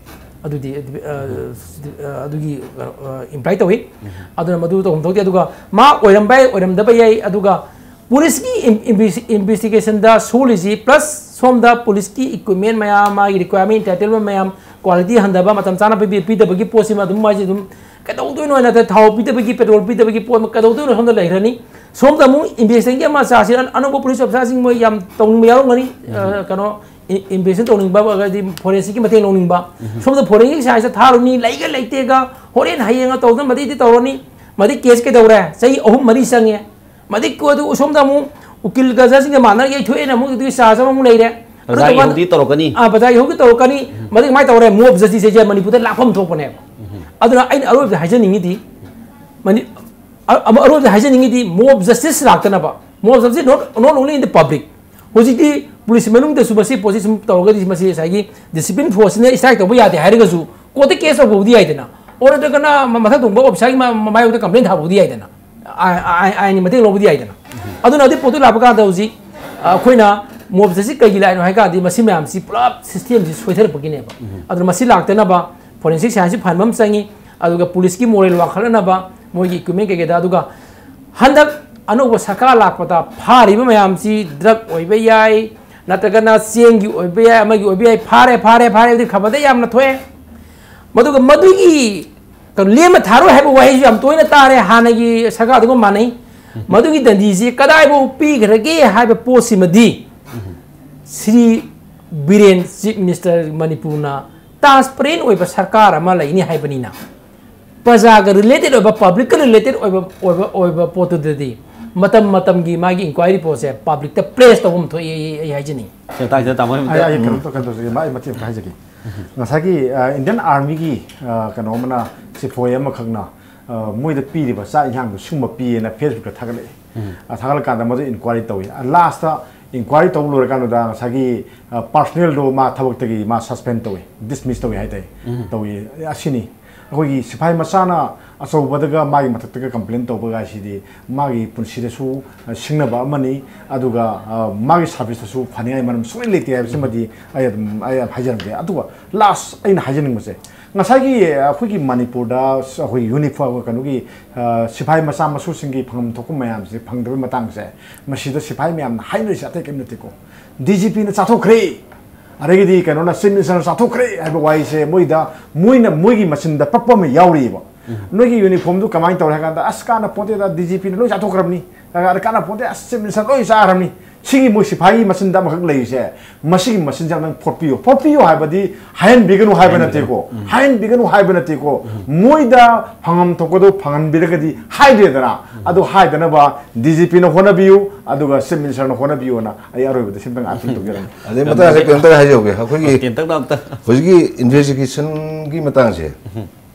ꯑꯗꯨꯗꯤ, ꯑ, ꯑ, ꯑꯗꯨꯒꯤ, ꯑ, ꯑ, imply ꯇꯧꯏ꯫ ꯑꯗꯨꯅ ꯃꯗꯨ ꯇꯧꯐꯝ ꯊꯣꯛꯇꯦ꯫ ꯑꯗꯨꯒ ꯃꯥ ꯑꯣꯏꯔꯝꯕ ꯌꯥꯏ, ꯑꯣꯏꯔꯝꯗꯕ ꯌꯥꯏ꯫ ꯑꯗꯨꯒ policeꯀꯤ ꯏꯟ-, ꯏꯟꯚꯦꯁ-, investigationꯗ ꯁꯣꯜꯂꯤꯁꯤ, plus ꯁꯣꯝꯗ policeꯀꯤ equipment, ꯃꯌꯥꯝ, ꯃꯥꯒꯤ requirement, entitlement ꯃꯌꯥꯝ quality ꯍꯟꯊꯕ, ꯃꯇꯝ ꯆꯥꯅ ꯄꯤꯕꯤ-, ꯄꯤꯗꯕꯒꯤ ꯄꯣꯠꯁꯤꯃ ꯑꯗꯨꯝ ꯃꯥꯏꯁꯦ ꯑꯗꯨꯝ ꯀꯩꯗꯧꯗꯣꯏꯅꯣ ꯍꯥꯏꯅ ꯊꯥꯎ ꯄꯤꯗꯕꯒꯤ, petrol ꯄꯤꯗꯕꯒꯤ ꯄꯣꯠ ꯑꯃ ꯀꯩꯗꯧꯗꯣꯏꯅꯣ ꯁꯣꯝꯗ ꯂꯩꯈ꯭ꯔꯅꯤ꯫ ꯁꯣꯝꯗ ꯑꯃꯨꯛ investigationꯒꯤ ꯑꯃ ꯆꯥꯁꯤ, ꯑꯅꯧꯕ police officerꯁꯤꯡ ꯃꯣꯏ ꯌꯥꯝ ꯇꯧꯅꯤꯡꯕ ꯌꯥꯎꯔꯝꯒꯅꯤ꯫ ꯑ, ꯀꯩꯅꯣ, ꯏ-, investigation ꯇꯧꯅꯤꯡꯕ, ꯍꯥꯏꯗꯤ forensicꯀꯤ ꯃꯇꯦꯡ ꯂꯧꯅꯤꯡꯕ꯫ ꯁꯣꯝꯗ forensicꯀꯤ scienceꯇ ꯊꯥꯔꯨꯅꯤ, ꯂꯩꯒ ꯂꯩꯇꯦꯒ, ꯍꯣꯔꯦꯟ ꯍꯌꯦꯡꯒ ꯇꯧꯗꯅ ꯃꯗꯩꯗꯤ ꯇꯧꯔꯅꯤ꯫ ꯃꯗꯩ case ꯀꯩꯗꯧꯔꯦ? ꯆꯍꯤ ꯑꯍꯨꯝ ꯃꯔꯤ ꯆꯪꯉꯦ꯫ ꯃꯗꯩ ꯀꯣ-, ꯑꯗꯨ ꯁꯣꯝꯗ ꯑꯃꯨꯛ ꯎꯀꯤꯜ ꯒꯖꯔꯁꯤꯡꯒ ꯃꯥꯟꯅꯔ ꯌꯩꯊꯣꯛꯑꯦꯅ ꯑꯃꯨꯛ ꯑꯗꯨꯒꯤ charge ꯑꯃꯃꯨꯛ ꯂꯩꯔꯦ꯫ ꯄ꯭ꯔꯖꯥꯒꯤ ꯍꯧꯗꯤ ꯇꯧꯔꯛꯀꯅꯤ꯫ ꯑꯥ, ꯄ꯭ꯔꯖꯥꯒꯤ ꯍꯧꯗꯤ ꯇꯧꯔꯛꯀꯅꯤ꯫ ꯃꯗꯨꯒꯤ ꯀꯃꯥꯏꯅ ꯇꯧꯔꯦ? ꯃꯣꯕ ꯖꯁꯇꯤꯁ ꯍꯥꯏꯁꯦ ꯃꯅꯤꯄꯨꯔꯗ ꯂꯥꯛꯐꯝ ꯊꯣꯛꯄꯅꯦꯕ꯫ ꯑꯗꯨꯅ ꯑꯩꯅ ꯑꯔꯣꯏꯕꯗ ꯍꯥꯏꯖꯅꯤꯡꯉꯤꯗꯤ, ꯃꯅꯤ-, ꯑ-, ꯑꯃ ꯑꯔꯣꯏꯕꯗ ꯍꯥꯏꯖꯅꯤꯡꯉꯤꯗꯤ, ꯃꯣꯕ ꯖꯁꯇꯤꯁ ꯂꯥꯛꯇꯅꯕ, mob justice not, not only in the public, ꯍꯧꯖꯤꯛꯇꯤ ꯄꯨꯂꯤꯁ ꯃꯅꯨꯡꯗꯁꯨ ꯃꯁꯤ ꯄꯣꯠꯁꯤ ꯁꯨꯝ ꯇꯧꯔꯒꯗꯤ, ꯃꯁꯤ ꯉꯁꯥꯏꯒꯤ ꯗꯤꯁꯤꯄ꯭ꯂꯤꯟ ꯐꯣꯔꯁꯁꯤꯅ ꯏꯁꯇ꯭ꯔꯥꯏꯛ ꯇꯧꯕ ꯌꯥꯗꯦ ꯍꯥꯏꯔꯒꯁꯨ, ꯀꯣꯔꯠꯇ ꯀꯦꯁ ꯇꯧꯕꯕꯨꯗꯤ ꯌꯥꯏꯗꯅ, ꯑꯣꯔ ꯅꯠꯇ꯭ꯔꯒꯅ ꯃ-, ꯃꯊꯛ ꯊꯣꯡꯕ ꯑꯣꯐꯤꯁꯥꯔꯒꯤ ꯃ-, ꯃ-, ꯃꯥꯌꯣꯛꯇ ꯀꯝꯄ꯭ꯂꯦꯟ ꯊꯥꯕꯕꯨꯗꯤ ꯌꯥꯏꯗꯅ, ꯑꯥꯏ-, ꯑꯥꯏ-, ꯑꯥꯏꯟꯒꯤ ꯃꯇꯦꯡ ꯂꯧꯕꯗꯤ ꯌꯥꯏꯗꯅ꯫ ꯑꯗꯨꯅ ꯑꯗꯨꯏ ꯄꯣꯠꯇꯨ ꯂꯥꯛꯄ ꯀꯥꯟꯗ ꯍꯧꯖꯤꯛ, ꯑ, ꯑꯩꯈꯣꯏꯅ ꯃꯣꯕ ꯖꯁꯇꯤꯁ ꯀꯩꯒꯤ ꯂꯥꯛꯏꯅꯣ ꯍꯥꯏ ꯀꯥꯟꯗꯗꯤ, ꯃꯁꯤ ꯃꯌꯥꯝꯁꯤ ꯄꯨꯂꯞ ꯁꯤꯁꯇꯦꯝꯁꯤ ꯁꯣꯏꯊꯔꯛꯄꯒꯤꯅꯦꯕ꯫ ꯑꯗꯨꯅ ꯃꯁꯤ ꯂꯥꯛꯇꯅꯕ ꯐꯣꯔꯦꯟꯁꯤꯛ ꯁꯥꯏꯟꯁꯁꯤ ꯐꯍꯟꯕ ꯑꯃ ꯆꯪꯉꯤ, ꯑꯗꯨꯒ ꯄꯨꯂꯤꯁꯀꯤ ꯃꯣꯔꯦꯜ ꯋꯥꯡꯈꯠꯅꯅꯕ, ꯃꯣꯏꯒꯤ ꯏꯀ꯭ꯋꯤꯞꯃꯦꯟ ꯀꯩꯀꯩꯗ, ꯑꯗꯨꯒ ꯍꯟꯗꯛ ꯑꯅꯧꯕ ꯁꯔꯀꯥꯔ ꯂꯥꯛꯄꯗ ꯐꯥꯔꯤꯕ ꯃꯌꯥꯝꯁꯤ ꯗ꯭ꯔꯒ ꯑꯣꯏꯕ ꯌꯥꯏ, ꯅꯠꯇ꯭ꯔꯒꯅ ꯆꯦꯡꯒꯤ ꯑꯣꯏꯕ ꯌꯥꯏ, ꯑꯃꯒꯤ ꯑꯣꯏꯕ ꯌꯥꯏ, ꯐꯥꯔꯦ, ꯐꯥꯔꯦ, ꯐꯥꯔꯦ, ꯑꯗꯨꯗꯤ ꯈꯕꯔꯗ ꯌꯥꯝꯅ ꯊꯣꯛꯑꯦ꯫ ꯃꯗꯨꯒ ꯃꯗꯨꯒꯤ ꯀꯩꯅꯣ, ꯂꯦꯝꯅ ꯊꯥꯔꯣꯏ ꯍꯥꯏꯕ ꯋꯥꯍꯩꯁꯨ ꯌꯥꯝ ꯇꯣꯏꯅ ꯇꯥꯔꯦ, ꯍꯥꯟꯅꯒꯤ ꯁꯔꯀꯥꯔꯗꯨꯒ ꯃꯥꯟꯅꯩ꯫ ꯃꯗꯨꯒꯤ ꯗꯟꯗꯤꯁꯤ ꯀꯗꯥꯏꯐꯥꯎ ꯄꯤꯈ꯭ꯔꯒꯦ ꯍꯥꯏꯕ ꯄꯣꯠꯁꯤꯃꯗꯤ ꯁ꯭ꯔꯤ ꯕꯤꯔꯦꯟ, ꯆꯤꯐ ꯃꯤꯅꯤꯁꯇꯔ ꯃꯅꯤꯄꯨꯔꯅ, ꯇ꯭ꯔꯥꯟꯁꯄꯔꯦꯟ ꯑꯣꯏꯕ ꯁꯔꯀꯥꯔ ꯑꯃ ꯂꯩꯅꯤ ꯍꯥꯏꯕꯅꯤꯅ, ꯄ꯭ꯔꯖꯥꯒ ꯔꯤꯂꯦꯇꯦꯠ ꯑꯣꯏꯕ, ꯄꯕ꯭ꯂꯤꯛꯀ ꯔꯤꯂꯦꯇꯦꯠ ꯑꯣꯏꯕ, ꯑꯣꯏꯕ, ꯑꯣꯏꯕ ꯄꯣꯠꯇꯨꯗꯗꯤ ꯃꯇꯝ ꯃꯇꯝꯒꯤ ꯃꯥꯒꯤ ꯏꯟꯀ꯭ꯋꯥꯏꯔꯤ ꯄꯣꯠꯁꯦ ꯄꯕ꯭ꯂꯤꯛꯇ ꯄ꯭ꯂꯦꯁ ꯇꯧꯕ ꯑꯃ ꯊꯣꯛꯑꯦ, ꯑꯩ, ꯑꯩ ꯍꯥꯏꯖꯅꯤꯡꯉꯤ꯫ ꯁꯦ, ꯇꯥꯏ, ꯁꯦ, ꯇꯥꯃꯣ, ꯑꯩ, ꯑꯩ, ꯑꯩ ꯀꯩꯅꯣꯝꯇ, ꯀꯩꯅꯣ ꯇꯧꯖꯒꯦ, ꯃꯥ-, ꯑꯩ ꯃꯇꯦꯛ ꯑꯃꯇ ꯍꯥꯏꯖꯒꯦ꯫ ꯉꯁꯥꯏꯒꯤ, ꯑ, ꯏꯟꯗꯤꯌꯟ ꯑꯥꯔꯃꯤꯒꯤ, ꯑ, ꯀꯩꯅꯣ ꯑꯃꯅ, ꯁꯤꯐꯣꯏ ꯑꯃꯈꯛꯅ, ꯑ, ꯃꯣꯏꯗ ꯄꯤꯔꯤꯕ ꯆꯥꯛ ꯏꯟꯁꯥꯡꯗꯣ ꯁꯤꯒꯨꯝꯕ ꯄꯤꯌꯦꯅ ꯐꯦꯁꯕꯨꯛꯇ ꯊꯥꯒꯠꯂꯛꯑꯦ꯫ ꯑ, ꯊꯥꯒꯠꯂꯀꯥꯟꯗ ꯃꯗꯨ ꯏꯟꯀ꯭ꯋꯥꯏꯔꯤ ꯇꯧꯏ꯫ ꯑ, ꯂꯥꯁꯇ ꯏꯟꯀ꯭ꯋꯥꯏꯔꯤ ꯇꯧꯕ ꯂꯣꯏꯔꯀꯥꯟꯗꯨꯗ ꯉꯁꯥꯏꯒꯤ, ꯑ, ꯄꯥꯔꯁꯣꯅꯦꯜꯗꯣ ꯃꯥ ꯊꯕꯛꯇꯒꯤ ꯃꯥ ꯁꯁꯄꯦꯟ ꯇꯧꯏ, ꯗꯤꯁꯃꯤꯁ ꯇꯧꯏ ꯍꯥꯏ ꯇꯥꯏ꯫ ꯇꯧꯏ꯫ ꯑꯁꯤꯅꯤ꯫ ꯑꯩꯈꯣꯏꯒꯤ ꯁꯤꯐꯥꯏ ꯃꯆꯥꯅ ꯑꯆꯧꯕꯗꯒ ꯃꯥꯒꯤ ꯃꯊꯛꯇꯒ ꯀꯝꯄ꯭ꯂꯦꯟ ꯇꯧꯕꯒ ꯍꯥꯏꯁꯤꯗꯤ ꯃꯥꯒꯤ ꯄꯨꯟꯁꯤꯗꯁꯨ, ꯑ, ꯁꯤꯡꯅꯕ ꯑꯃꯅꯤ, ꯑꯗꯨꯒ, ꯑ, ꯃꯥꯒꯤ ꯁꯥꯔꯚꯤꯁꯇꯁꯨ ꯐꯅꯤꯡꯉꯥꯏ ꯃꯔꯝ ꯁꯨꯡꯂꯩ ꯂꯩꯇꯦ ꯍꯥꯏꯕꯁꯤꯃꯗꯤ ꯑꯩ ꯑꯗꯨꯝ, ꯑꯩ ꯌꯥꯝ ꯍꯥꯏꯖꯔꯝꯒꯦ꯫ ꯑꯗꯨꯒ ꯂꯥꯁ ꯑꯩꯅ ꯍꯥꯏꯖꯅꯤꯡꯕꯁꯦ, ꯉꯁꯥꯏꯒꯤ ꯑꯩꯈꯣꯏꯒꯤ ꯃꯅꯤꯄꯨꯔꯗ ꯑꯩꯈꯣꯏ ꯌꯨꯅꯤꯐꯣꯔꯝ, ꯀꯩꯅꯣꯒꯤ, ꯑ, ꯁꯤꯐꯥꯏ ꯃꯆꯥ ꯃꯁꯨꯁꯤꯡꯒꯤ ꯐꯪꯐꯝ ꯊꯣꯛꯄ ꯃꯌꯥꯝꯁꯦ ꯐꯪꯗꯕꯒꯤ ꯃꯇꯥꯡꯁꯦ, ꯃꯁꯤꯗ ꯁꯤꯐꯥꯏ ꯃꯌꯥꯝꯅ ꯍꯥꯏꯅꯔꯤꯁꯦ ꯑꯇꯩ ꯀꯔꯤꯝ ꯅꯠꯇꯦꯀꯣ꯫ ꯗꯤ ꯖꯤ ꯄꯤꯅ ꯆꯥꯊꯣꯛꯈ꯭ꯔꯦ, ꯑꯗꯒꯤꯗꯤ ꯀꯩꯅꯣꯅ, ꯆꯤꯐ ꯃꯤꯅꯤꯁꯇꯔꯅ ꯆꯥꯊꯣꯛꯈ꯭ꯔꯦ ꯍꯥꯏꯕ ꯋꯥꯍꯩꯁꯦ ꯃꯣꯏꯗ, ꯃꯣꯏꯅ, ꯃꯣꯏꯒꯤ ꯃꯆꯤꯟꯗ ꯄꯛꯄ ꯑꯃ ꯌꯥꯎꯔꯤꯑꯕ꯫ ꯅꯣꯏꯒꯤ ꯌꯨꯅꯤꯐꯣꯔꯝꯗꯨ ꯀꯃꯥꯏꯅ ꯇꯧꯔꯦ ꯍꯥꯏ ꯀꯥꯟꯗ, "ꯑꯁ, ꯀꯥꯟꯅ ꯄꯣꯠꯇꯦꯗ, ꯗꯤ ꯖꯤ ꯄꯤꯅ ꯂꯣꯏ ꯆꯥꯊꯣꯛꯈ꯭ꯔꯕꯅꯤ, ꯀꯥꯟꯅ ꯄꯣꯠꯇꯦ, ꯑꯁ, ꯆꯤꯞ ꯃꯤꯅꯤꯁꯇꯔ ꯂꯣꯏ ꯆꯥꯈ꯭ꯔꯕꯅꯤ"꯫ ꯁꯤꯒꯤ ꯃꯣꯏ ꯁꯤꯐꯥꯏꯒꯤ ꯃꯆꯤꯟꯗ ꯑꯃꯈꯛ ꯂꯩꯔꯤꯁꯦ, ꯃꯁꯤꯒꯤ ꯃꯆꯤꯟꯁꯦ ꯑꯝꯇꯪ ꯐꯣꯠꯄꯤꯌꯨ꯫ ꯐꯣꯠꯄꯤꯌꯨ ꯍꯥꯏꯕꯗꯤ ꯍꯥꯏꯍꯟꯕꯤꯒꯅꯨ ꯍꯥꯏꯕ ꯅꯠꯇꯦꯀꯣ, ꯍꯥꯏꯍꯟꯕꯤꯒꯅꯨ ꯍꯥꯏꯕ ꯅꯠꯇꯦꯀꯣ꯫ ꯃꯣꯏꯗ ꯐꯪꯐꯝ ꯊꯣꯛꯄꯗꯣ ꯐꯪꯍꯟꯕꯤꯔꯒꯗꯤ ꯍꯥꯏꯗ꯭ꯔꯦꯗꯅ꯫ ꯑꯗꯨ ꯍꯥꯏꯗꯅꯕ ꯗꯤ ꯖꯤ ꯄꯤꯅ ꯍꯣꯠꯅꯕꯤꯌꯨ, ꯑꯗꯨꯒ ꯆꯤꯞ ꯃꯤꯅꯤꯁꯇꯔꯅ ꯍꯣꯠꯅꯕꯤꯌꯨꯅ ꯑꯩ ꯑꯔꯣꯏꯕꯗ ꯁꯤꯝꯇꯪ ꯑꯥꯄꯤꯜ ꯇꯧꯖꯔꯝꯃꯤ꯫ ꯑꯗꯩ ꯃꯇꯥꯡꯁꯤꯗ ꯀꯩꯅꯣꯝꯇ ꯍꯥꯏꯖꯍꯧꯒꯦ꯫ ꯑꯩꯈꯣꯏꯒꯤ ꯇꯦꯟꯇꯛꯅ ꯑꯝꯇ꯫ ꯍꯧꯖꯤꯛꯀꯤ ꯏꯟꯚꯦꯁꯇꯤꯒꯦꯁꯟꯒꯤ ꯃꯇꯥꯡꯁꯦ,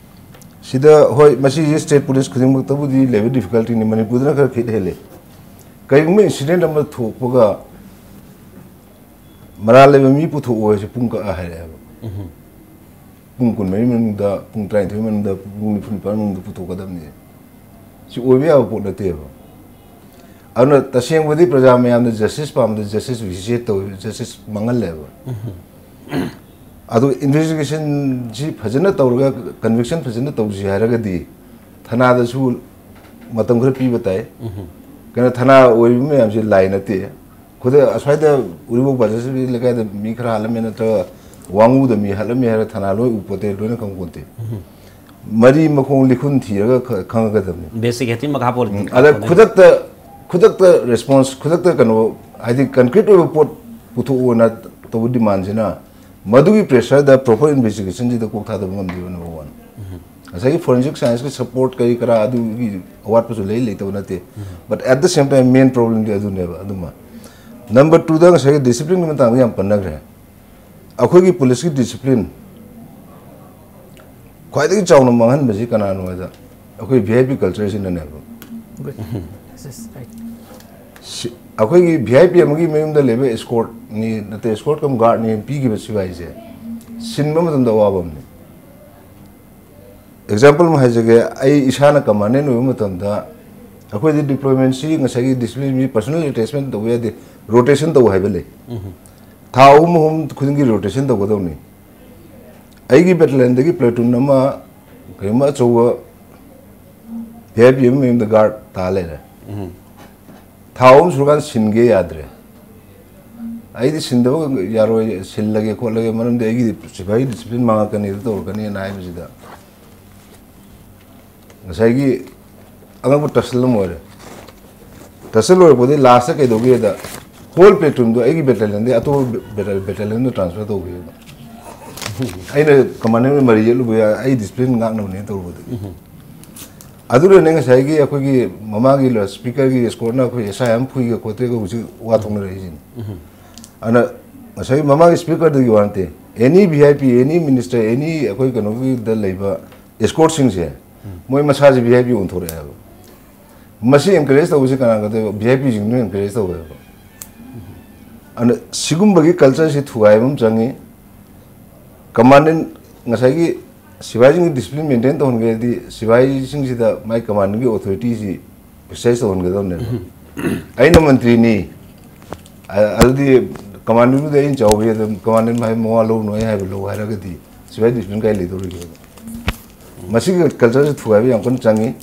ꯁꯤꯗ ꯍꯣꯏ, ꯃꯁꯤꯁꯦ ꯁ꯭ꯇꯦꯠ ꯄꯨꯂꯤꯁ ꯈꯨꯗꯤꯡꯃꯛꯇꯕꯨꯗꯤ ꯂꯩꯕ ꯗꯤꯐꯤꯀꯜꯇꯤꯅꯤ, ꯃꯅꯤꯄꯨꯔꯗꯅ ꯈꯔ ꯈꯤꯠ ꯍꯦꯜꯂꯦ꯫ ꯀꯔꯤꯒꯨꯝꯕ ꯏꯟꯁꯤꯗꯦꯟ ꯑꯃ ꯊꯣꯛꯄꯒ ꯃꯔꯥꯜ ꯂꯩꯕ ꯃꯤ ꯄꯨꯊꯣꯛꯑꯣ ꯍꯥꯏꯁꯦ ꯄꯨꯡ ꯀꯛꯑ ꯍꯥꯏꯔꯛꯑꯦꯕ꯫ ꯄꯨꯡ ꯀꯨꯟꯃꯔꯤ ꯃꯅꯨꯡꯗ, ꯄꯨꯡ ꯇꯔꯥꯅꯤꯊꯣꯏ ꯃꯅꯨꯡꯗ, ꯄꯨꯡ ꯅꯤꯐꯨ ꯅꯤꯄꯥꯟ ꯃꯅꯨꯡꯗ ꯄꯨꯊꯣꯛꯀꯗꯕꯅꯤ꯫ ꯁꯤ ꯑꯣꯏꯕ ꯌꯥꯕ ꯄꯣꯠ ꯅꯠꯇꯦꯕ꯫ ꯑꯗꯨꯅ ꯇꯁꯦꯡꯕꯗꯤ ꯄ꯭ꯔꯖꯥ ꯃꯌꯥꯝꯅ ꯖꯁꯇꯤꯁ ꯄꯥꯝꯕꯗ ꯖꯁꯇꯤꯁ ꯚꯤꯁꯦꯠ ꯇꯧꯋꯤ, ꯖꯁꯇꯤꯁ ꯃꯥꯡꯍꯜꯂꯦꯕ꯫ ꯑꯗꯨ ꯏꯟꯚꯦꯁꯇꯤꯒꯦꯁꯟꯁꯤ ꯐꯖꯅ ꯇꯧꯔꯒ, ꯀꯟꯚꯤꯛꯁꯟ ꯐꯖꯅ ꯇꯧꯁꯤ ꯍꯥꯏꯔꯒꯗꯤ ꯊꯅꯥꯗꯁꯨ ꯃꯇꯝ ꯈꯔ ꯄꯤꯕ ꯇꯥꯏ꯫ ꯀꯩꯅꯣ, ꯊꯅꯥ ꯑꯣꯏꯔꯤꯕ ꯃꯌꯥꯝꯁꯤ ꯂꯥꯏ ꯅꯠꯇꯦ꯫ ꯈꯨꯗꯛ ꯑꯁ꯭ꯋꯥꯏꯗ ꯎꯔꯤꯄꯣꯛ ꯕꯥꯖꯥꯔ ꯂꯩꯀꯥꯏꯗ ꯃꯤ ꯈꯔ ꯍꯥꯠꯂꯝꯃꯦ ꯅꯠꯇ꯭ꯔꯒ ꯋꯥꯡꯉꯨꯗ ꯃꯤ ꯍꯥꯠꯂꯝꯃꯦ ꯍꯥꯏꯔ ꯊꯅꯥ ꯂꯣꯏ ꯎꯄꯣꯠꯇꯦ, ꯂꯣꯏꯅ ꯈꯪꯄꯣꯠꯇꯦ꯫ ꯃꯔꯤ ꯃꯈꯣꯡ ꯂꯤꯈꯨꯟ ꯊꯤꯔꯒ ꯈ-, ꯈꯪꯉꯛꯀꯗꯕꯅꯤ꯫ ꯏꯟꯚꯦꯁꯇꯤꯒꯦꯇꯤꯡ ꯃꯈꯥ ꯄꯣꯜꯂꯤ꯫ ꯎꯝ, ꯑꯗ ꯈꯨꯗꯛꯇ, ꯈꯨꯗꯛꯇ ꯔꯦꯁꯄꯣꯟꯁ, ꯈꯨꯗꯛꯇ ꯀꯩꯅꯣ, ꯍꯥꯏꯗꯤ ꯀꯟꯀ꯭ꯔꯤꯠ ꯑꯣꯏꯕ ꯄꯣꯠ ꯄꯨꯊꯣꯛꯑꯣꯅ ꯇꯧꯕ ꯗꯤꯃꯥꯟꯁꯤꯅ ꯃꯗꯨꯒꯤ ꯄ꯭ꯔꯦꯁꯔꯗ ꯄ꯭ꯔꯣꯄꯔ ꯏꯟꯚꯦꯁꯇꯤꯒꯦꯁꯟꯁꯤꯗ ꯀꯣꯛ ꯊꯥꯗꯕ ꯉꯝꯗꯦꯕ, ꯅꯝꯕꯔ ꯋꯥꯟ꯫ ꯉꯁꯥꯏꯒꯤ ꯐꯣꯔꯦꯟꯁꯤꯛ ꯁꯥꯏꯟꯁꯀꯤ ꯁꯄꯣꯔꯠ ꯀꯔꯤ ꯀꯔꯥ ꯑꯗꯨꯒꯤ ꯑꯋꯥꯠꯄꯁꯨ ꯂꯩ, ꯂꯩꯇꯕ ꯅꯠꯇꯦ꯫ But at the same time, main problemꯗꯤ ꯑꯗꯨꯅꯦꯕ꯫ ꯑꯗꯨꯃ ꯅꯝꯕꯔ ꯇꯨꯗ ꯉꯁꯥꯏꯒꯤ ꯗꯤꯁꯤꯄ꯭ꯂꯤꯟꯒꯤ ꯃꯇꯥꯡꯗ ꯌꯥꯝ ꯄꯟꯅꯈ꯭ꯔꯦ꯫ ꯑꯩꯈꯣꯏꯒꯤ ꯄꯨꯂꯤꯁꯀꯤ ꯗꯤꯁꯤꯄ꯭ꯂꯤꯟ ꯈ꯭ꯋꯥꯏꯗꯒꯤ ꯆꯥꯎꯅ ꯃꯥꯡꯍꯟꯕꯁꯤ ꯀꯅꯥꯅꯣ ꯍꯥꯏꯗ ꯑꯩꯈꯣꯏ ꯚꯤ ꯑꯥꯏ ꯄꯤ ꯀꯜꯆꯔꯁꯤꯅꯅꯦꯕ꯫ Good. Yes, yes, right. ꯁꯤ-, ꯑꯩꯈꯣꯏꯒꯤ ꯚꯤ ꯑꯥꯏ ꯄꯤ ꯑꯃꯒꯤ ꯃꯌꯨꯝꯗ ꯂꯩꯕ ꯑꯦꯁꯀꯣꯔꯠꯅꯤ, ꯅꯠꯇꯦ, ꯑꯦꯁꯀꯣꯔꯠ ꯀꯝ ꯒꯥꯔꯗꯅꯤ ꯄꯤꯈꯤꯕ ꯁꯤꯕꯥꯏꯁꯦ ꯁꯤꯟꯕ ꯃꯇꯝꯗ ꯑꯋꯥꯕ ꯑꯃꯅꯤ꯫ ꯑꯦꯛꯖꯥꯝꯄꯜ ꯑꯃ ꯍꯥꯏꯖꯒꯦ, ꯑꯩ ꯏꯁꯥꯅ ꯀꯃꯥꯟꯗꯦꯟ ꯑꯣꯏꯕ ꯃꯇꯝꯗ ꯑꯩꯈꯣꯏꯗꯤ ꯗꯤꯄ꯭ꯂꯣꯏꯃꯦꯟꯁꯤ ꯉꯁꯥꯏꯒꯤ ꯗꯤꯁꯤꯄ꯭ꯂꯤꯟ, ꯃꯤ ꯄꯔꯁꯣꯅꯦꯜ ꯑꯦꯇꯦꯆꯃꯦꯟ ꯇꯧꯕ ꯌꯥꯗꯦ, ꯔꯣꯇꯦꯁꯟ ꯇꯧ ꯍꯥꯏꯕ ꯂꯩ꯫ ꯊꯥ ꯑꯍꯨꯝ ꯑꯍꯨꯝ ꯈꯨꯗꯤꯡꯒꯤ ꯔꯣꯇꯦꯁꯟ ꯇꯧꯒꯗꯧꯅꯤ꯫ ꯑꯩꯒꯤ ꯕꯦꯇꯥꯂꯤꯌꯟꯗꯒꯤ ꯄ꯭ꯂꯦꯇꯨꯟ ꯑꯃ, ꯀꯔꯤꯒꯨꯝꯕ ꯑꯆꯧꯕ ꯚꯤ ꯑꯥꯏ ꯄꯤ ꯑꯃ ꯃꯌꯨꯝꯗ ꯒꯥꯔꯗ ꯇꯥ ꯂꯩꯔꯦ꯫ ꯊꯥ ꯑꯍꯨꯝ ꯁꯨꯔꯀꯥꯟꯗ ꯁꯤꯟꯒꯦ ꯌꯥꯗ꯭ꯔꯦ꯫ ꯑꯩꯗꯤ ꯁꯤꯟꯗꯕ ꯌꯥꯔꯣꯏ, ꯁꯤꯜꯂꯒꯦ ꯈꯣꯠꯂꯒꯦ, ꯃꯔꯝꯗꯤ ꯑꯩꯒꯤ ꯁꯤꯐꯥꯏ ꯗꯤꯁꯤꯄ꯭ꯂꯤꯟ ꯃꯥꯡꯉꯛꯀꯅꯤ, ꯑꯗꯨ ꯇꯧꯔꯛꯀꯅꯤꯅ ꯍꯥꯏꯕꯁꯤꯗ, ꯉꯁꯥꯏꯒꯤ ꯑꯉꯛꯄ ꯇꯁꯜ ꯑꯃ ꯑꯣꯏꯔꯦ꯫ ꯇꯁꯜ ꯑꯣꯏꯔꯛꯄꯗꯒꯤ ꯂꯥꯁꯇ ꯀꯩꯗꯧꯒꯦꯗ, ꯍꯣꯜ ꯄ꯭ꯂꯦꯇꯨꯟꯗꯣ ꯑꯩꯒꯤ ꯕꯦꯇꯥꯂꯤꯌꯟꯗꯒꯤ ꯑꯇꯣꯞꯄ ꯕꯦꯇꯥ- ꯕꯦꯇꯥꯂꯤꯌꯟꯗ ꯇ꯭ꯔꯥꯟꯁꯐꯔ ꯇꯧꯈꯤꯕ꯫ ꯑꯩꯅ ꯀꯃꯥꯟꯗꯔ ꯃꯔꯤ ꯌꯦꯠꯂꯨꯕ ꯌꯥꯏ, ꯑꯩ ꯗꯤꯁꯤꯄ꯭ꯂꯤꯟ ꯉꯥꯛꯅꯕꯅꯦꯅ ꯇꯧꯕꯗꯒꯤ꯫ ꯑꯗꯨꯅꯅꯦ ꯉꯁꯥꯏꯒꯤ ꯑꯩꯈꯣꯏꯒꯤ ꯃꯃꯥꯡꯒꯤ ꯁ꯭ꯄꯤꯀꯔꯒꯤ ꯑꯦꯁꯀꯣꯔꯠꯅ ꯑꯩꯈꯣꯏ ꯑꯦꯁ ꯑꯥꯏ ꯑꯃ ꯐꯨꯏꯒ ꯈꯣꯠꯇꯦꯒ ꯍꯧꯖꯤꯛ ꯋꯥ ꯊꯣꯛꯅꯔꯛꯏꯁꯤꯅꯤ꯫ ꯑꯗꯨꯅ ꯉꯁꯥꯏꯒꯤ ꯃꯃꯥꯡꯒꯤ ꯁ꯭ꯄꯤꯀꯔꯗꯨꯒꯤ ꯋꯥ ꯅꯠꯇꯦ, ꯑꯦꯅꯤ V I P, any minister, ꯑꯦꯅꯤ ꯑꯩꯈꯣꯏ ꯀꯩꯅꯣꯒꯤꯗ ꯂꯩꯕ ꯑꯦꯁꯀꯣꯔꯠꯁꯤꯡꯁꯦ ꯃꯣꯏ ꯃꯁꯥꯁꯦ ꯚꯤ ꯑꯥꯏ ꯄꯤ ꯑꯣꯟꯊꯣꯔꯛꯑꯦꯕ꯫ ꯃꯁꯤ ꯑꯦꯟꯀꯔꯦꯖ ꯇꯧꯕꯁꯤ ꯀꯅꯥ ꯀꯗꯣꯏꯕ? ꯚꯤ ꯑꯥꯏ ꯄꯤꯁꯤꯡꯗꯨꯅ ꯑꯦꯟꯀꯔꯦꯖ ꯇꯧꯋꯦꯕ꯫ ꯑꯗꯨꯅ ꯁꯤꯒꯨꯝꯕꯒꯤ ꯀꯜꯆꯔꯁꯤ ꯊꯨꯒꯥꯏꯕ ꯑꯃ ꯆꯪꯉꯤ꯫ ꯀꯃꯥꯟꯗꯦꯟ ꯉꯁꯥꯏꯒꯤ ꯁꯤꯐꯥꯏꯁꯤꯡꯒꯤ ꯗꯤꯁꯤꯄ꯭ꯂꯤꯟ ꯃꯦꯟꯇꯦꯟ ꯇꯧꯍꯟꯒꯦ ꯍꯥꯏꯔꯗꯤ ꯁꯤꯐꯥꯏꯁꯤꯡꯁꯤꯗ ꯃꯥꯏ ꯀꯃꯥꯟꯗꯦꯟꯒꯤ ꯑꯣꯊꯣꯔꯤꯇꯤꯁꯤ ꯑꯦꯛꯁꯔꯁꯥꯏꯁ ꯇꯧꯍꯟꯒꯗꯕꯅꯦꯕ꯫ ꯑꯩꯅ ꯃꯟꯇ꯭ꯔꯤꯅꯤ, ꯑ- ꯑꯗꯨꯗꯤ ꯀꯃꯥꯟꯗꯦꯟꯗꯨꯗꯤ ꯑꯩꯅ ꯆꯥꯎꯕꯤ ꯑꯗꯨꯝ ꯀꯃꯥꯟꯗꯦꯟ ꯍꯥꯏ ꯃꯋꯥ ꯂꯧꯅꯨ, ꯑꯩ ꯍꯥꯏꯕ ꯂꯧ ꯍꯥꯏꯔꯒꯗꯤ ꯁꯤꯐꯥꯏ ꯗꯤꯁꯤꯄ꯭ꯂꯤꯟ ꯀꯥꯏ ꯂꯩꯗꯧꯔꯤꯒꯦꯕ? ꯃꯁꯤꯒꯤ ꯀꯜꯆꯔꯁꯤ ꯊꯨꯒꯥꯏꯕ ꯌꯥꯝ ꯀꯟꯅ ꯆꯪꯉꯤ꯫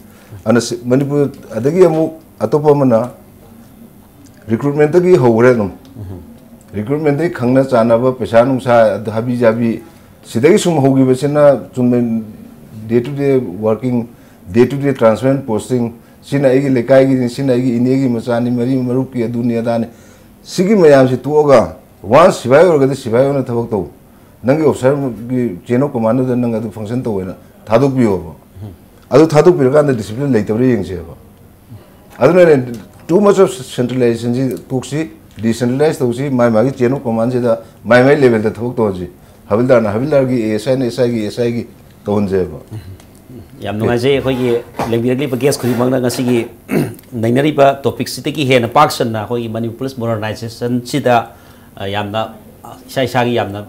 ꯑꯗꯨꯅ ꯁꯤ- ꯃꯅꯤꯄꯨꯔ ꯑꯗꯒꯤ ꯑꯃꯨꯛ ꯑꯇꯣꯞꯄ ꯑꯃꯅ ꯔꯤꯀ꯭ꯔꯨꯠꯃꯦꯟꯇꯒꯤ ꯍꯧꯈ꯭ꯔꯦ ꯑꯗꯨꯝ꯫ ꯔꯤꯀ꯭ꯔꯨꯠꯃꯦꯟꯇꯒꯤ ꯈꯪꯅ ꯆꯥꯟꯅꯕ, ꯄꯩꯁꯥ ꯅꯨꯡꯁꯥ, ꯑꯗꯨ ꯍꯥꯕꯤ ꯖꯥꯕꯤ, ꯁꯤꯗꯒꯤ ꯁꯨꯝ ꯍꯧꯈꯤꯕꯁꯤꯅ ꯆꯨꯝꯅ day to day working, day to day transfer and posting, ꯁꯤꯅ ꯑꯩꯒꯤ ꯂꯩꯀꯥꯏꯒꯤꯅꯤ, ꯁꯤꯅ ꯑꯩꯒꯤ ꯏꯅꯦꯒꯤ ꯃꯆꯥꯅꯤ, ꯃꯔꯤ ꯃꯔꯨꯞꯀꯤ ꯑꯗꯨꯅꯤ ꯑꯗꯥꯅꯤ, ꯁꯤꯒꯤ ꯃꯌꯥꯝꯁꯤ ꯇꯣꯛꯑꯒ, ꯋꯥꯟꯁ ꯁꯤꯐꯥꯏ ꯑꯣꯏꯔꯒꯗꯤ ꯁꯤꯐꯥꯏ ꯑꯣꯏꯅ ꯊꯕꯛ ꯇꯧ, ꯅꯪꯒꯤ ꯑꯣꯐꯤꯁꯔꯒꯤ ꯆꯦꯟ ꯑꯣꯐ ꯀꯃꯥꯟꯗꯨꯗ ꯅꯪ ꯑꯗꯨ ꯐꯪꯁꯟ ꯇꯧꯋꯦꯅ ꯊꯥꯗꯣꯛꯄꯤꯌꯣꯕ꯫ ꯑꯗꯨ ꯊꯥꯗꯣꯛꯄꯤꯔꯀꯥꯟꯗ ꯗꯤꯁꯤꯄ꯭ꯂꯤꯟ ꯂꯩꯇꯕ꯭ꯔꯥ ꯌꯦꯡꯁꯦꯕ꯫ ꯑꯗꯨꯅꯅꯦ, too much of centralization ꯁꯤ ꯇꯣꯛꯁꯤ, ꯗꯤꯁꯦꯟꯇ꯭ꯔꯦꯂꯥꯏꯁ ꯇꯧꯁꯤ, ꯃꯥꯏ ꯃꯥꯒꯤ ꯆꯦꯟ ꯑꯣꯐ ꯀꯃꯥꯟꯁꯤꯗ ꯃꯥꯏ ꯃꯥꯏ ꯂꯦꯚꯦꯜꯗ ꯊꯕꯛ ꯇꯧꯍꯟꯁꯤ꯫ ꯍꯕꯤꯜꯗꯥꯔꯅ ꯍꯕꯤꯜꯗꯥꯔꯒꯤ, ꯑꯦ ꯑꯦꯁ ꯑꯥꯏꯅ ꯑꯦꯁ ꯑꯥꯏꯒꯤ, ꯑꯦꯁ ꯑꯥꯏꯒꯤ ꯇꯧꯍꯟꯁꯦꯕ꯫ ꯌꯥꯝ ꯅꯨꯡꯉꯥꯏꯖꯩ꯫ ꯑꯩꯈꯣꯏꯒꯤ ꯂꯦꯡꯕꯤꯔꯛꯂꯤꯕ ꯒꯦꯁ ꯈꯨꯗꯤꯡꯃꯛꯅ ꯉꯁꯤꯒꯤ ꯅꯩꯅꯔꯤꯕ ꯇꯣꯄꯤꯛꯁꯤꯗꯒꯤ ꯍꯦꯟꯅ ꯄꯥꯛ ꯁꯟꯅ ꯑꯩꯈꯣꯏꯒꯤ ꯃꯅꯤꯄꯨꯔ ꯄꯨꯂꯤꯁ ꯃꯣꯗꯔꯅꯥꯏꯖꯦꯁꯟꯁꯤꯗ, ꯑ, ꯌꯥꯝꯅ, ꯑ, ꯏꯁꯥ ꯏꯁꯥꯒꯤ ꯌꯥꯝꯅ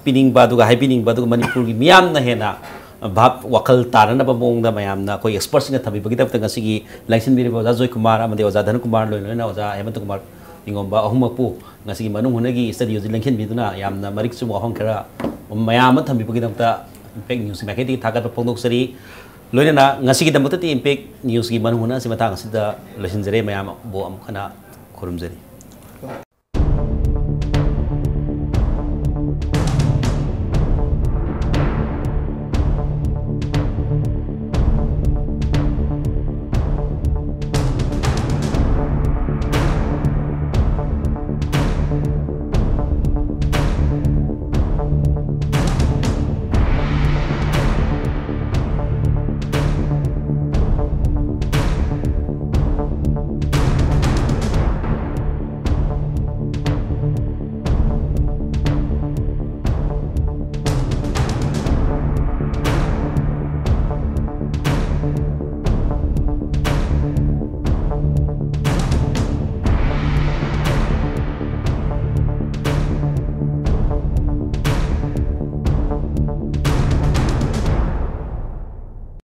ꯄꯤꯅꯤꯡꯕ, ꯑꯗꯨꯒ ꯍꯥꯏꯕꯤꯅꯤꯡꯕ, ꯑꯗꯨꯒ ꯃꯅꯤꯄꯨꯔꯒꯤ ꯃꯤꯌꯥꯝꯅ ꯍꯦꯟꯅ ꯚꯥꯞ ꯋꯥꯈꯜ ꯇꯥꯅꯅꯕ ꯃꯑꯣꯡꯗ ꯃꯌꯥꯝꯅ ꯑꯩꯈꯣꯏ ꯑꯦꯛꯁꯄꯔꯠꯁꯤꯡꯅ ꯊꯝꯕꯤꯕꯒꯤꯗꯃꯛꯇ ꯉꯁꯤꯒꯤ ꯂꯦꯡꯁꯤꯟꯕꯤꯔꯤꯕ ꯑꯣꯖꯥ ꯖꯣꯏ ꯀꯨꯃꯥꯔ ꯑꯃꯗꯤ ꯑꯣꯖꯥ ꯙꯅ ꯀꯨꯃꯥꯔ, ꯂꯣꯏꯅ ꯂꯣꯏꯅꯅ ꯑꯣꯖꯥ ꯍꯦꯃꯟꯇ ꯀꯨꯃꯥꯔ ꯅꯤꯉꯣꯝꯕ ꯑꯍꯨꯝꯃꯛꯄꯨ ꯉꯁꯤꯒꯤ ꯃꯅꯨꯡ ꯍꯨꯠꯅꯒꯤ ꯁ꯭ꯇꯗꯤꯑꯣꯁꯤ ꯂꯦꯡꯁꯤꯟꯕꯤꯗꯨꯅ ꯌꯥꯝꯅ ꯃꯔꯤꯛ ꯆꯨꯝꯕ ꯋꯥꯐꯝ ꯈꯔ ꯃꯌꯥꯝ ꯑꯃ ꯊꯝꯕꯤꯕꯒꯤꯗꯃꯛꯇ ꯏꯝꯄꯦꯛ ꯅ꯭ꯌꯨꯁꯀꯤ ꯃꯥꯏꯀꯩꯗꯒꯤ ꯊꯥꯒꯠꯄ ꯐꯣꯡꯗꯣꯛꯆꯔꯤ꯫ ꯂꯣꯏꯅꯅ ꯉꯁꯤꯒꯤꯗꯃꯛꯇꯗꯤ ꯏꯝꯄꯦꯛ ꯅ꯭ꯌꯨꯁꯀꯤ ꯃꯅꯨꯡ ꯍꯨꯠꯅ ꯑꯁꯤ ꯃꯇꯥꯡ ꯑꯁꯤꯗ ꯂꯣꯏꯁꯤꯟꯖꯔꯦ꯫ ꯃꯌꯥꯝꯕꯨ ꯑꯃꯨꯛ ꯍꯟꯅ ꯈꯨꯔꯨꯝꯖꯔꯤ꯫